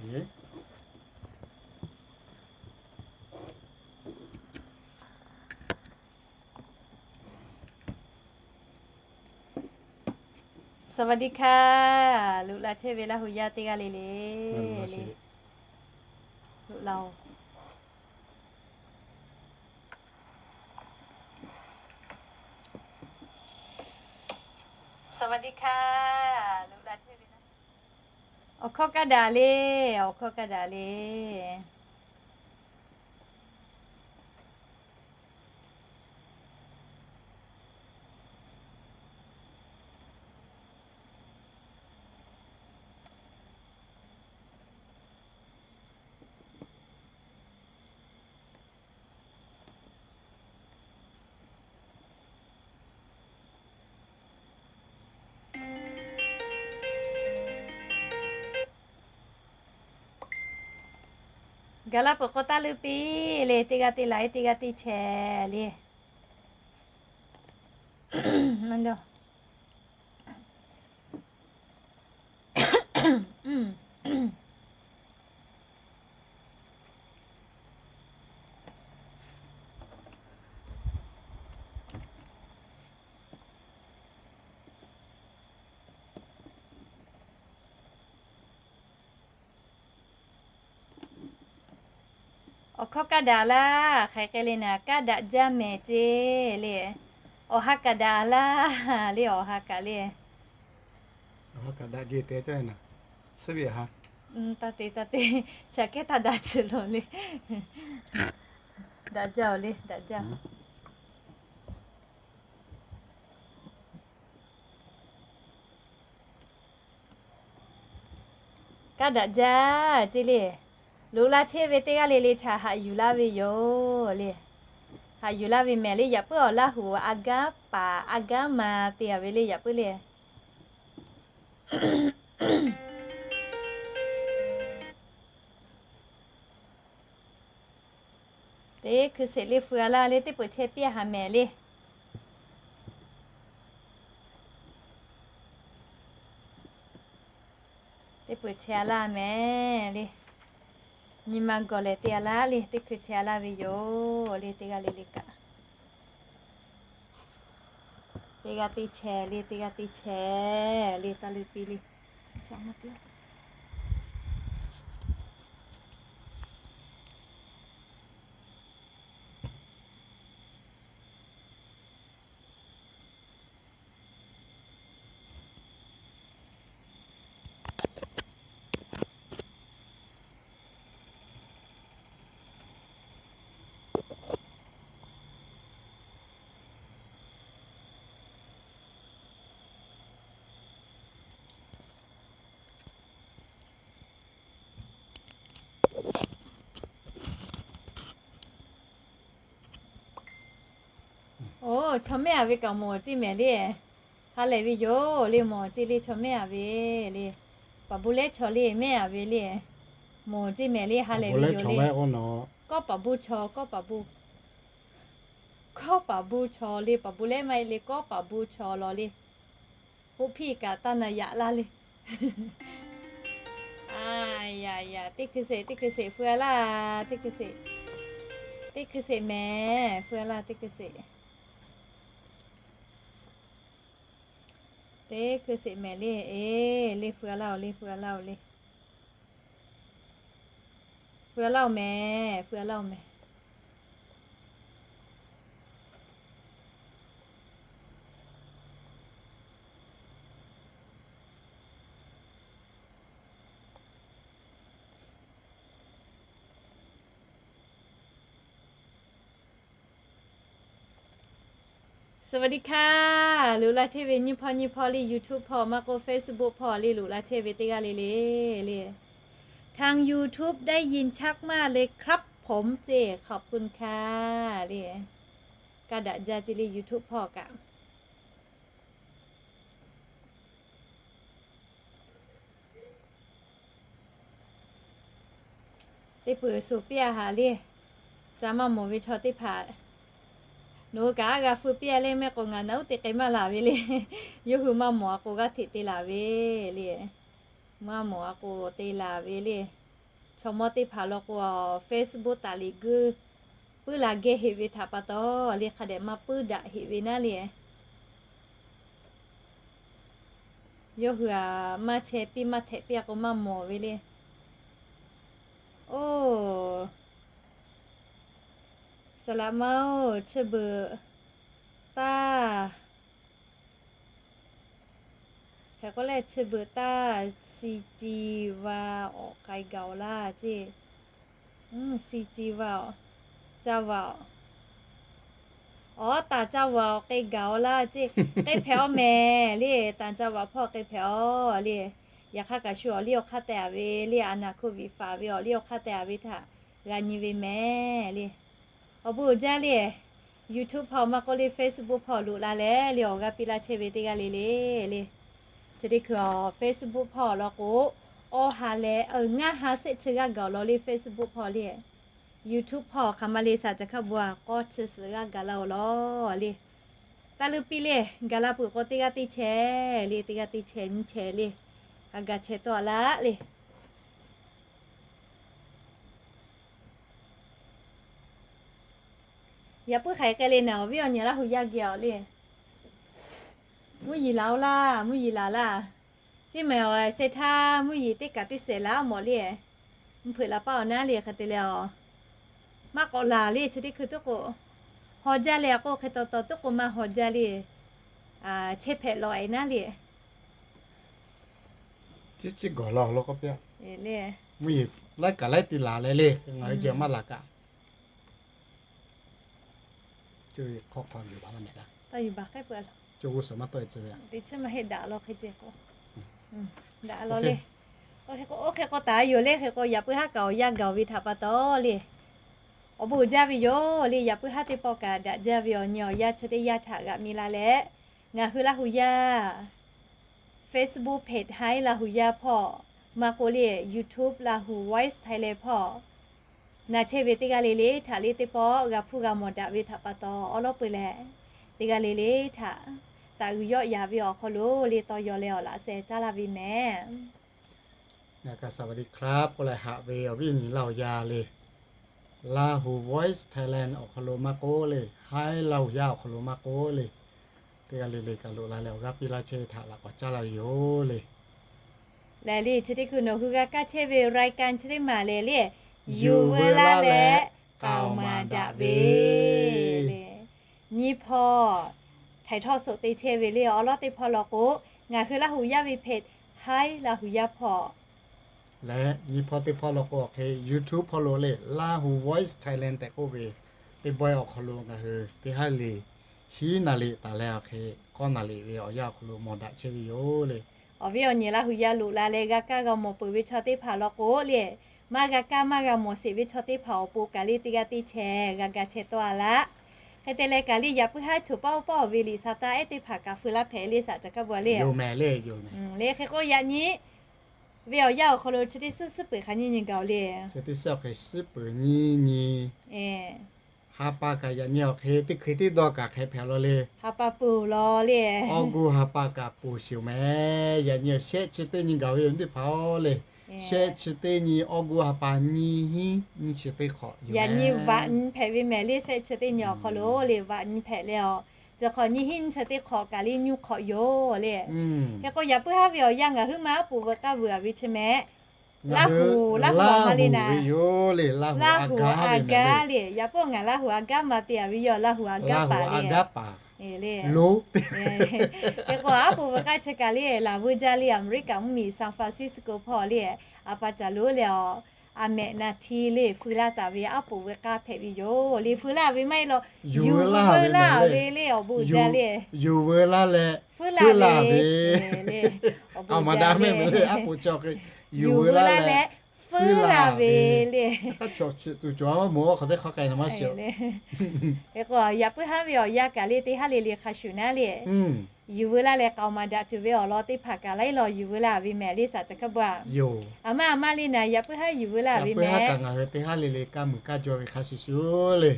สวัสดีค่ะ Loꞈ la chehˇ ve Laˇ hu yaˇ teˇ g'aˇ le le, loꞈ la-oˬ. สวัสดีค่ะ Loꞈ la chehˇ ve, awˬ hkawˇ kaˇ daꞈ le, awˬ hkawˇ kaˇ daꞈ le. Gaˬ la peuˬ k'o taˇ leuˆ piˇ le, teˇ g'aˇ teˇ la-e, teˇ g'aˇ teˇ chehˇ le. Awˬ hkawˇ kaˇ daꞈ laˇ, hk'aˬ hk'e le naˍ, kaˇ daꞈ jaˇ mehˍ ceˇ le. Awˬ ha kaꞈ daꞈ laˇ le, awˬ ha kaꞈ le. Awˬ ha kaꞈ daꞈ jeˇ te, taˇ te taˇ te, chi kehˉ htaˇ daꞈ tcuh loˬ le. Daꞈ jaˇ-oˬ le, daꞈ jaˇ. Kaˇ daꞈ jaˇ ceˇ le. Loꞈ la chehˇ ve teˇ g'aˇ le le htaꞈ haꞈ yuˬ laˇ ve yoˬ le. Haꞈ yuˬ laˇ ve mehˍ le, yaꞈ puiˉ awˬ Laˇ hu a gaˉ paˍ a gaˉ ma te-a ve le, yaꞈ puiˉ le. Teˇ hkui sheˍ le, feu-a laˇ le, teˇ peuˬ chehˇ piˇ-a haꞈ mehˍ le. Teˇ peuˬ chehˇ-a laˇ mehˍ le. Nyi ma gawˬ lehˬ te-a laˇ le, teˇ hkui chehˇ-a laˇ ve yoˬ le, teˇ g'aˇ le le kaꞈ. Teˇ g'aˇ teˇ chehˇ le, teˇ g'aˇ teˇ chehˇ le, taˇ leuˆ piˇ le. Oˬ, chaw mehˆ-a ve kaꞈ mawˬ ceˇ mehˍ le. Ha lehˬ ve yoˬ le, mawˬ ceˇ le, chaw mehˆ-a ve le. Paˍ bon lehˉ chaw le mehˆ-a ve le. Mawˬ ceˇ mehˍ le, ha lehˬ ve yoˬ le. Kawˆ paˍ bon chaw, kawˆ paˍ bon, kawˆ paˍ bon chaw le, paˍ bon lehˉ maˇ heˆ le, kawˆ paˍ bon chaw law le. Hoˆ hpiˇ kaꞈ taˇ na yaꞈ laˇ le. Teˇ hkui sheˍ, teˇ hkui sheˍ feu-a laˇ, teˇ hkui sheˍ, teˇ hkui sheˍ mehˍ, feu-a laˇ, teˇ hkui sheˍ. Teˇ hkui sheˍ mehˍ le, eˬ, le feu-a laˇ-oˬ le, feu-a laˇ-oˬ le. Feu-a laˇ-oˬ mehˍ, feu-a laˇ-oˬ mehˍ. Sawˍ vaˍ diˆ hkaˇ, loꞈ la chehˇ ve nyiˇ hpawˇ nyiˇ hpawˇ le, YouTube hpawˇ maˇ k'oˆ Facebook hpawˇ le, loꞈ la chehˇ ve teˇ g'aˇ le le le. ทาง YouTubeได้ยินชัดมากเลยครับผม เจ้ ขอบคุณค่ะ le. Kaˇ daꞈ jaˇ ceˇ le, YouTube hpawˇ kaꞈ. Teˇ peuˬ suˍ piˇ-a haꞈ le. Ca maˇ mawˬ ve chaw teˇ hpaˍ, nawˬ hui kaꞈ a g'a feu piˇ-a le mehˆ k'o, ngaˬ naˬ uˉ te k'ai maˇ laˬ ve le. Yawˇ hui maˇ mawˬ-a k'o g'aˇ hteꞈ te laˬ ve le. Maˇ mawˬ-a k'o te laˬ ve le. chaw mawˇ teˇ hpaˍ law k'o, Facebook taˍ liꞈ guˇ puiˉ la geh heꞈ ve htaꞈ pa taw le, hk'a dehꞈ maˇ puiˉ daꞈ heꞈ ve naˉ le. Yawˇ hui aꞈ maˇ chehˇ piˇ maˇ htehꞈ piˇ a k'o maˇ mawˬ ve le. Oˇ, saˍ laꞈ ma-oˬ, chi beuꞈ taˇ, hk'e k'oˆ leh chi beuꞈ taˇ, C G va awˬ k'ai gaˬ awˬ laˇ ceˇ. C G va, ca va, awˬ taˍ ca va awˬ k'ai gaˬ awˬ laˇ ceˇ. K'ai hpehꞈ awˬ mehˍ le, taˍ ca va hpawˇ k'ai hpehꞈ awˬ le. Yaꞈ hk'aˇ kaꞈ shu awˬ liˇ awˬ hk'aˇ teh a ve le, a naˍ hkoˇ viꞈ faˍ ve awˬ liˇ awˬ hk'aˇ teh a ve htaꞈ g'a nyi ve mehˍ le. Awˬ bon uiˍ jaˇ le, YouTube hpawˇ maˇ k'oˆ le, Facebook hpawˇ loꞈ la leh le awˬ g'aˇ piˇ laˇ chehˇ ve teˇ g'aˇ le le le. Chi teˇ hkui awˬ Facebook hpawˇ law k'o, awˇ ha leh ngaˇ ha shehˆ chi g'aˇ gaˬ awˬ lawn le Facebook hpawˇ le. YouTube hpawˇ hk'aˬ ma le, saˍ caˬ hkaˇ bon a k'awˇ chi suhˍ g'aˇ gaˬ la awˬ lawn le. Taˇ leuˇ piˇ le, gaˬ la peuˬ k'o teˇ g'aˇ teˇ chehˇ le, teˇ g'aˇ teˇ chehˇ nyiˇ chehˇ le, a gaˬ chehˇ tawˆ a laˇ le. Yaꞈ puiˉ hk'aˬ hk'e le naˬ, awˬ viˉ awˬ nyi Laˇ hu yaˇ geh awˬ le. Mvuhˇ yeˬ laˬ oˬ laˇ, mvuhˇ yeˬ laˬ laˇ. Ceˇ mehˍ awˬ sheh htaˇ mvuhˇ yeˬ teˇ kaꞈ teˇ shehˍ laˇ mawˬ le. Mvuhˇ hpeuꞈ laˬ paˇ awˬ naˉ le hk'e te leh a, maˇ k'awꞈ laˬ le. Chi teˇ hkui tuˉ k'o, haw jaˇ le a k'o, hk'e taw taw tuˉ k'o maˇ haw jaˇ le. Chehˇ hpehꞈ lawꞈ e naˉ le. Ciˉ ciˉ gawˬ la awˬ lawn k'oˆ piˇ. Mvuhˇ yeˬ laiˉ kaꞈ laiˉ ti laˬ leh le, ngaˬ hui geh maˇ laˬ kaꞈ. Coˇ ve hk'aw hk'aw yuˬ baˬ laˇ mehˍ laˇ. Taˇ yuˬ baˬ hk'e peuˬ a laˬ. Coˇ g'uˇ suhˍ maˇ tawˆ e tcuh ve a. Teˇ chi maˇ heˆ daꞈ law hk'e ceh k'o. Daꞈ law le. Oˇ hk'e k'o, oˇ hk'e k'o taˍ yoˬ le, hk'e k'o yaꞈ puiˉ haˉ kaꞈ awˬ yanˇ gaˬ ve htaꞈ pa taw le, awˬ bon uiˍ jaˇ ve yoˬ le. Yaꞈ puiˉ haˉ teˇ pawˆ kaꞈ daꞈ jaˇ ve awˬ nyi awˬ yanˇ chi teˇ yanˇ htaꞈ g'aꞈ mi la leh, ngaˬ hui Laˇ hu yaˇ Facebook page haiˉ Laˇ hu yaˇ hpawˇ, maˇ k'oˆ le YouTube Lahu Voice Thailand hpawˇ, na chehˇ ve teˇ g'aˇ le le htaꞈ le teˇ pawˆ g'a hpuˇ g'a mawˬ daꞈ ve htaꞈ pa taw awˉ lawˉ peu leh, teˇ g'aˇ le le htaꞈ taˍ uiˍ yawˆ yan ve awˬ hk'aw lo le tawˇ yaw leh awˬ laꞈ sheh caˉ laˇ ve mehˍ. Ngaˬ kaꞈ สวัสดีครับ k'oˆ leh haꞈ ve awˬ viˉ awˬ nyi Laˇ hu yaˇ le, Lahu Voice Thailand awˬ hk'aw lo maˇ k'oˆ le, haiˉ Laˇ hu yaˇ awˬ hk'aw lo maˇ k'oˆ le, teˇ g'aˇ le le kaꞈ loꞈ la leh awˬ g'aˇ piˇ laˇ chehˇ ve htaꞈ laꞈ k'awꞈ caˉ laˇ ve yoˬ le. Lehˬ le, chi teˇ hkui nawˬ hui g'a kaˇ chehˇ ve รายการ chi teˇ maˬ lehˬ le, yuˬ veu laˇ leh k'aoˍ maˍ daꞈ ve le. Nyiˇ hpawˇ htaiˍ htawˇ soꞈ te chehˇ ve le awˉ lawˉ teˇ hpawˇ law k'o, ngaˬ hui Laˇ hu yaˇ ve page haiˉ Laˇ hu yaˇ hpawˇ leh nyiˇ hpawˇ teˇ hpawˇ law k'o awˬ hk'e YouTube hpawˇ lo le Lahu Voice Thailand tehꞈ k'oˆ ve teˇ bawehˇ awˬ hk'aw lo ngaˬ hui teˇ haˉ le hiˉ naˍ liꞈ taˍ leh awˬ hk'e k'awˇ naˍ liꞈ ve awˬ yanˇ awˬ hk'aw lo mawˬ daꞈ chehˇ ve yoˬ le. Awˬ viˉ awˬ nyi Laˇ hu yaˇ loꞈ la leh g'a kaˇ g'a mawˬ peuˬ ve chaw teˇ hpaˍ law k'o le, maˇ g'a kaˇ maˇ g'a mawˬ sheˍ ve chaw teˇ hpaˍ awˬ pon kaꞈ le teˇ g'aˇ teˇ chehˇ g'a ga chehˇ tawˆ a laˇ. Hk'e te leh kaꞈ le yaꞈ puiˉ haˉ choˬ paˇ oˇ paˇ awˬ ve liꞈ sa taˇ ehˉ teˇ hpaˍ kaꞈ feu laˇ hpehꞈ le saˍ caˬ kaˇ bu a le. Le hk'e k'o yaꞈ nyi ve awˬ yanˇ awˬ hk'aw lo chi teˇ suhˉ suhˉ peuˬ hk'aˬ nyiˇ nyi gaˬ oˬ le. Chi teˇ suhˉ awˬ hk'e suhˉ peuˬ nyiˇ nyi. Ha pa kaꞈ yaꞈ nyi awˬ hk'e teˇ hkui teˇ dawˇ kaꞈ hk'e hpehꞈ law le. Ha pa peuˬ law le. Awˇ gu ha pa kaꞈ peuˬ sheˍ mehˍ. Yaꞈ nyi awˬ shehˆ chi teˇ nyi gaˬ ve yoˬ teˇ hpaˍ-oˬ le. Shehˆ chi teˇ nyi awˇ gu ha pa nyiˇ hinˉ nyiˇ chi teˇ hk'awꞈ yoˬ. Yaꞈ nyi vaꞈ nyi hpehꞈ ve mehˍ le, shehˆ chi teˇ nyi awˬ hk'aw lo le vaꞈ nyi hpehꞈ le a. Chi hk'awꞈ nyiˇ hinˉ nyiˇ chi teˇ hk'awꞈ kaꞈ le nyuˇ hk'awꞈ yoˬ le. Hk'e k'o yaꞈ puiˉ haˉ ve awˬ yanˇ ngaˬ huiˉ ma aˉ poꞈ veuꞈ k'aˇ veuꞈ a ve chi mehˍ. Laˇ hu, Laˇ hu ma le naˍ, Laˇ hu a gaˉ le. Yaꞈ puiˉ ngaˬ Laˇ hu a gaˉ ma te a ve yoˬ, Laˇ hu a gaˉ paˍ le. Hk'e k'o aˉ poꞈ veuꞈ k'aˇ chi kaꞈ le laˬ veu jaˇ le, Aˍmeˍriˆkaꞈ mvuhˇmiˬ San Francisco hpawˇ le, a pa caˬ lo le a, a mehꞈ na hti le feu laˇ taˍ ve aˉ poꞈ veuꞈ k'aˇ hpehꞈ ve yoˬ le. Feu laˇ ve maˇ heˆ law, yuˬ veu laˇ ve le awˬ bon jaˇ le. Yuˬ veu laˇ leh feu laˇ ve le. Awˬ bon jaˇ le, aˉ poꞈ cawˬ hk'e yuˬ veu laˇ leh feu laˇ ve le. Hk'a cawˬ chi tuˬ cawˬ a maˇ moˍ a hk'aˬ teˇ hk'aw k'ai na maˇ shiˍ. Hk'e k'o yaꞈ puiˉ haˉ ve awˬ yanˇ kaꞈ le teˇ haˉ le le hk'a shuˍ naˉ le. yuˬ veu laˇ leh k'aoˍ maˍ daꞈ tuˬ ve awˬ lawn teˇ hpaˍ kaꞈ laiˉ law yuˬ veu laˇ ve mehˍ le, saˍ caˬ hk'aˇ bon-a. Aˬ ma, aˬ ma le naˍ, yaꞈ puiˉ haˉ yuˬ veu laˇ ve mehˍ. Yaꞈ puiˉ haˉ kaꞈ ngaˬ hui teˇ haˉ le le kaˇ muiˬ kaˇ jaw ve hk'a shuˍ shuˍ le.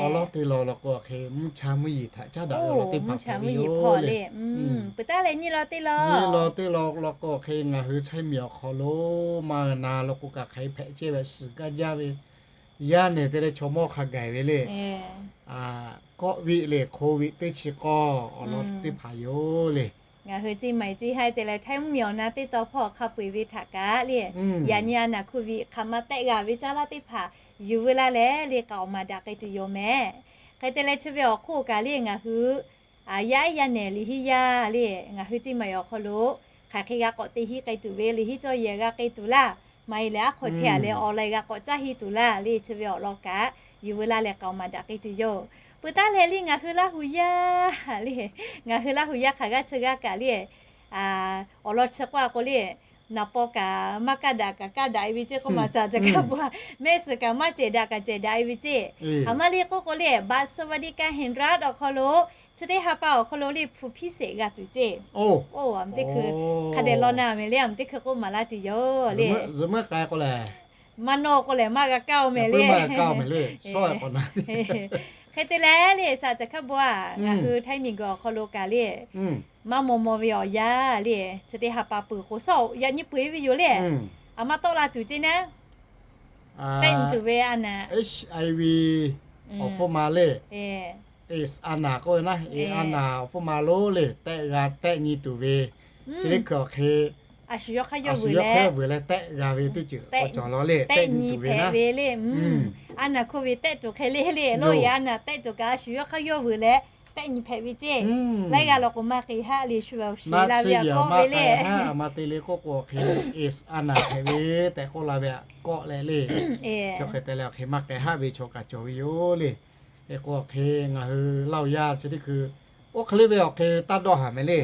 Awˬ lawn teˇ lawn law k'o, hk'e mvuhˇ cha mvuhˇ yeˬ htaꞈ caˉ daꞈ ve awˬ lawn teˇ hpaˍ hpehꞈ ve yoˬ le. Peuˬ taˉ leh nyiˇ lawn teˇ lawn, nyiˇ lawn teˇ lawn law k'o, hk'e ngaˬ hui China mvuhˇmiˬ awˬ hk'aw lo maˇ na law k'o kaꞈ, hk'e hpehꞈ chehˇ ve suhˍ gaˇ jaˇ ve yaˇ nehˬ te leh chaw mawˇ hk'a gaˬ ve le. Kawˆ viˆ le, hko viˆ teˇ chi k'awˇ awˬ lawn teˇ hpaˍ yoˬ le. Ngaˬ hui ceˇ maiˍ ceˇ haiˉ te leh China mvuhˇmiˬ awˬ na teˇ tawn hpawˇ hk'a peu-eˬ ve htaꞈ kaꞈ le, yaꞈ nyi a naˍ hko viˆ hk'aˬ ma tehˆ g'a ve caˉ laˇ teˇ hpaˍ yuˬ veu laˇ leh le k'aoˍ maˍ daꞈ k'ai tuˬ yoˬ mehˍ. Hk'e te leh chi ve awˬ hk'oˆ kaꞈ le ngaˬ hui yaˇ ehˉ yaˇ nehˬ liꞈ hiˉ yaˇ le, ngaˬ hui ceˇ maiˍ awˬ hk'aw lo hk'aˬ hk'e g'a k'awꞈ te hiˉ k'ai tuˬ ve, liꞈ hiˉ cawˇ yehˬ g'a k'ai tuˬ laˇ, maˇ heˆ leh aˉ hk'aw chehˇ-a leh awˬ laiˬ g'a k'awꞈ caˇ hiˉ tuˬ laˇ le, chi ve awˬ lawn kaꞈ yuˬ veu laˇ leh k'aoˍ maˍ daꞈ k'ai tuˬ yoˬ. Peuˬ taˉ leh le ngaˬ hui Laˇ huˍ yaˇ le, ngaˬ hui Laˇ huˍ yaˇ hk'aˬ g'aˇ chi g'aˇ kaꞈ le, awˬ lawn chi k'oˆ-a k'o le, naˍ paw kaꞈ maˇ kaˇ daꞈ kaꞈ kaˇ daꞈ-e ve ceˇ k'oˆ maˍ saˍ caˬ hk'aˇ bon-a, mehˆ suhˍ kaꞈ maˇ cehˬ daꞈ kaꞈ cehˬ daꞈ-e ve ceˇ. Aˬ ma le k'oˆ k'o le, บัตรสวัสดิการแห่งรัฐ awˬ hk'aw lo chi teˇ ha pa awˬ hk'aw lo le hpu hpiˇ sheˍ g'a tuˬ ceˇ. Oˇ, aˬ ma teˇ hkui hk'a dehꞈ law na mehˍ le, aˬ ma teˇ hkui k'oˆ maˍ laˇ tuˬ yoˬ le. Zuhꞈ meuˆ k'ai k'o lehˬ, maˇ nawˇ k'o lehˬ maˇ g'a kaˇ-oˬ mehˍ le. Hk'e te leh le saˍ caˬ hk'aˇ bon-a, ngaˬ hui China mvuhˇmiˬ guiˬ awˬ hk'aw lo kaꞈ le, maˇ maw maw ve awˬ yanˇ le, chi teˇ ha pa peuˬ k'o shawˉ yaꞈ nyi peu-eˬ ve yoˬ le. Aˬ ma tawˆ la tuˬ ceˇ naˉ, tehˆ nyi tuˬ ve a naˍ, HIV awˬ hpfuhˇ ma le, AIDS a naˍ k'oˆ ve naˉ, a naˍ awˬ hpfuhˇ ma lo le tehˆ g'a tehˆ nyi tuˬ ve, chi teˇ hkui awˬ hk'e a shu yawˇ hk'aˇ yawˇ vuiˬ leh tehˆ g'a ve teˇ ceuˬ k'awꞈ cawˬ law le, tehˆ nyi hpehꞈ ve le. A naˍ hko ve tehˆ tuˬ hk'e le le, lawˇ yaꞈ a naˍ tehˆ tuˬ kaꞈ a shu yawˇ hk'aˇ yawˇ vuiˬ leh tehˆ nyi hpehꞈ ve ceˇ. Laiˉ g'aˇ law k'o maˇ k'ai haˆ le, shu ve awˬ shiˍ la ve aꞈ kawˆ ve le. Aˬ ma te le k'oˆ k'o hk'e, AIDS a naˍ hpehꞈ ve tehꞈ k'oˆ la ve aꞈ kawˆ leh le, chi hk'e te leh awˬ hk'e maˇ k'ai haˆ ve chaw kaꞈ cawˬ ve yoˬ le. Hk'e k'o awˬ hk'e ngaˬ hui Laˇ huˍ yaˇ chi teˇ hkui oˇ hk'e le ve awˬ hk'e taˇ dawˇ haˍ mehˍ le.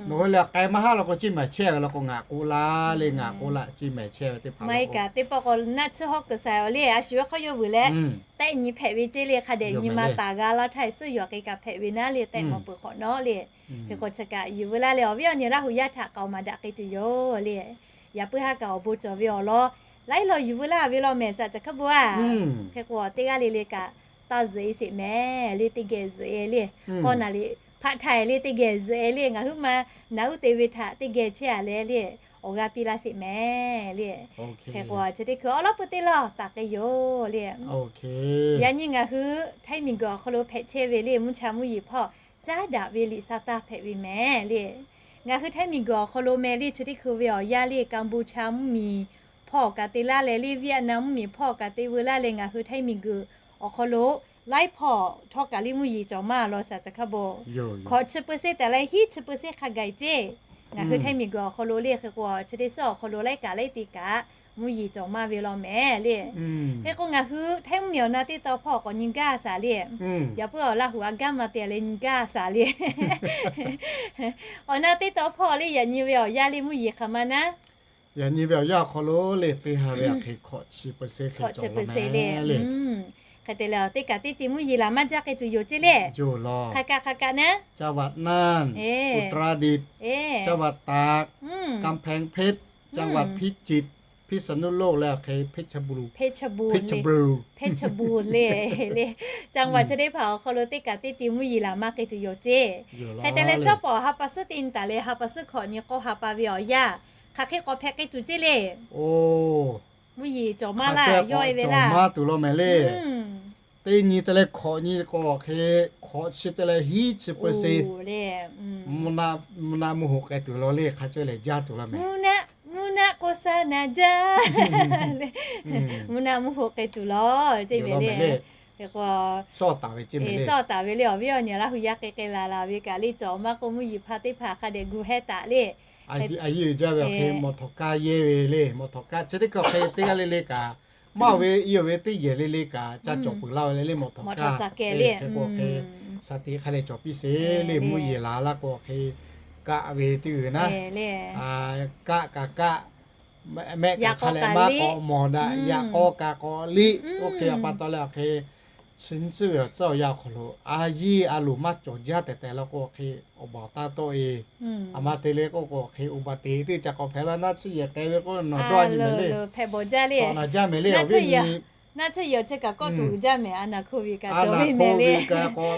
Nawˬ hui lehˬ k'ai maˇ haˆ law k'o ceˇ mehˍ chehˇ ve law k'o ngaˬ k'oˆ laˇ le, ngaˬ k'oˆ laˇ ceˇ mehˍ chehˇ ve teˇ hpaˍ maˇ heˆ kaꞈ teˇ pawˆ k'o naˆ tsuhˇ hawˉ kuiˬ saiˍ-aˬ le, a shu yawˇ hk'aˇ yawˇ vuiˬ leh tehˆ nyi hpehꞈ ve ceˇ le, hk'a dehꞈ nyi ma taˍ g'a laˇ htaˇ suhˉ yoˬ k'ai kaꞈ hpehꞈ ve naˉ le, tehˆ mawˬ peuˬ hk'awꞈ nawˉ le. Hk'e k'o chi kaꞈ yuˬ veu laˇ leh awˬ viˉ awˬ nyi Laˇ huˍ yaˇ htaꞈ k'aoˍ maˍ daꞈ k'ai tuˬ yoˬ le. Yaꞈ puiˉ haˉ kaꞈ awˬ bon cawˬ ve awˬ lawn laiˉ law yuˬ veu laˇ ve law mehˍ saˍ caˬ hk'aˇ bon-a. Hk'e k'o teˇ g'aˇ le le kaꞈ taˇ zuhꞈ-e sheˍ mehˍ le, teˇ geh zuhꞈ-e le. K'awˇ naˍ liꞈ hpaˆ htaˇ-e le teˇ geh zuhꞈ-e le, ngaˬ huiˉ ma naˍ uˉ te ve htaꞈ teˇ geh chehˇ-a leh le awˬ g'aˇ piˇ laˇ sheˍ mehˍ le. Hk'e k'o chi teˇ hkui awˉ lawˉ pui teˇ lawˇ taˍ k'ai yoˬ le. Yaꞈ nyi ngaˬ hui Htaiˇ miˬguiˬ awˬ hk'aw lo hpehꞈ chehˇ ve le mvuhˇ cha mvuhˇ yeˬ hpawˇ caˉ daꞈ ve liꞈ sa taˇ hpehꞈ ve mehˍ le. Ngaˬ hui Htaiˇ miˬguiˬ awˬ hk'aw lo meh le chi teˇ hkui ve awˬ yanˇ le Kanˍbuˍchaˍ mvuhˇmiˬ hpawˇ kaꞈ te laˇ leh le Vietnam mvuhˇmiˬ hpawˇ kaꞈ te veu laˇ leh ngaˬ hui Htaiˇ miˬguiˬ awˬ hk'aw lo laiˉ hpawˇ htawˇ kaꞈ le mvuhˇ yeˬ cawˬ maˇ law saˍ caˬ hk'aˇ bon. Hkawꞈ chi peuˬ seˉ taˍ leh hiˉ chi peuˬ seˉ hk'a gaˬ-e ceˇ. Ngaˬ hui Htaiˇ miˬguiˬ awˬ hk'aw lo le hk'e k'o chi teˇ suhˉ awˬ hk'aw lo laiˉ kaꞈ laiˉ te kaꞈ mvuhˇ yeˬ cawˬ maˇ ve law mehˍ le. Hk'e k'o ngaˬ hui Htaiˇ mvuhˇmiˬ awˬ na teˇ tawn hpawˇ k'awꞈ nyi gaˇ saˍ le. Yaꞈ puiˉ awˬ Laˇ huˍ a gaˇ ma te leh nyi gaˇ saˍ le. Awˬ na teˇ tawn hpawˇ le yaꞈ nyi ve awˬ yanˇ le mvuhˇ yeˬ hk'aˬ ma naˉ, yaꞈ nyi ve awˬ yanˇ awˬ hk'aw lo le teˇ ha ve aˬ hk'e hkawꞈ chi peuˬ seˉ hk'e cawˬ ve le. Hk'e te leh teˇ kaꞈ teˇ ti mvuhˇ yeˬ laˬ maˇ jaˇ k'ai tuˬ yoˬ ceˇ le. Hk'a kaꞈ hk'a kaꞈ naˉ, จังหวัดน่าน อุตรดิตถ์ จังหวัดตาก กำแพงเพชร จังหวัดพิจิตร พิษณุโลก leh aˬ hk'e เพชรบูรณ์ Peˇchawˇbuˬ le. Peˇchawˇbuˬ le le. Caˇ vaꞈ chi teˇ hpaˍ awˬ hk'aw lo teˇ kaꞈ teˇ ti mvuhˇ yeˬ laˬ maˇ k'ai tuˬ yoˬ ceˇ. Hk'e te leh suhˉ pawˍ ha pa suhˉ teˇ nyi taˍ leh ha pa suhˉ hkawꞈ nyi k'awˇ ha pa ve awˬ yanˇ hk'aˬ hk'e k'awꞈ hpehꞈ k'ai tuˬ ceˇ le. Mvuhˇ yeˬ cawˬ maˇ laˇ yawˇ e ve laˇ. Maˇ tuˬ law mehˍ le. Teˇ nyi te leh hkawꞈ nyi k'o aˬ hk'e hkawꞈ chi te leh hiˉ chi peuˬ seˉ le. Mvuhˇ naˆ mvuhˇ hoꞈ k'ai tuˬ law le, hk'a cawˇ lehˬ jaˇ tuˬ law mehˍ. Mvuhˇ naˆ mvuhˇ naˆ k'o shaˉ na jaˇ le. Mvuhˇ naˆ mvuhˇ hoꞈ k'ai tuˬ law ceˇ ve le. Hk'e k'o, sawˇ taˍ ve ceˇ mehˍ le. Sawˇ taˍ ve le awˬ viˉ awˬ nyi Laˇ huˍ yaˇ k'ai k'ai laˬ laˬ ve kaꞈ le cawˬ maˇ k'oˆ mvuhˇ yeˬ hpa teˇ hpaˍ hk'a dehꞈ gu hehˉ taˍ le. A yeˇ uiˍ jaˇ ve aˬ hk'e mawˬ htawꞈ kaˇ yehˇ ve le, mawˬ htawꞈ kaˇ chi teˇ hkui aˬ hk'e teˇ g'aˇ le le kaꞈ maˇ oˬ ve, i oˬ ve teˇ yehˬ le le kaꞈ ca cawˬ peuˬ laˇ ve le le mawˬ htawꞈ kaˇ le. Hk'e k'o aˬ hk'e shaˍ tiꞈ hk'a leh cawˬ piˇ sheˍ le, mvuhˇ yeˬ laˬ laˇ k'o aˬ hk'e kaˆ ve teˇ g'uiˬ naˉ, kaˆ kaꞈ kaˆ, mehˆ kaꞈ hk'a leh maˇ k'awꞈ mawˬ daꞈ, yaꞈ k'aw kaꞈ k'awꞈ liˆ, oˇ hk'e a pa taw leh aˬ hk'e Chi nyi tcuhˉ ve awˬ tcuhˉ awˬ yanˇ awˬ hk'aw lo a yiˇ a loˍ maˇ cawˬ jaˇ tehꞈ tehꞈ la k'o hk'e, awˬ baˬ taˇ tawˆ e. A ma te le k'oˆ k'o hk'e, awˬ baˬ te teˇ ca k'awꞈ hpehꞈ la naˆ tsuhˇ yehˬ k'ai ve k'o nawˬ dawˇ nyi mehˍ le. K'awꞈ naˬ jaˇ mehˍ le awˬ viˉ nyi. Naˆ tsuhˇ yehˬ kaꞈ k'awꞈ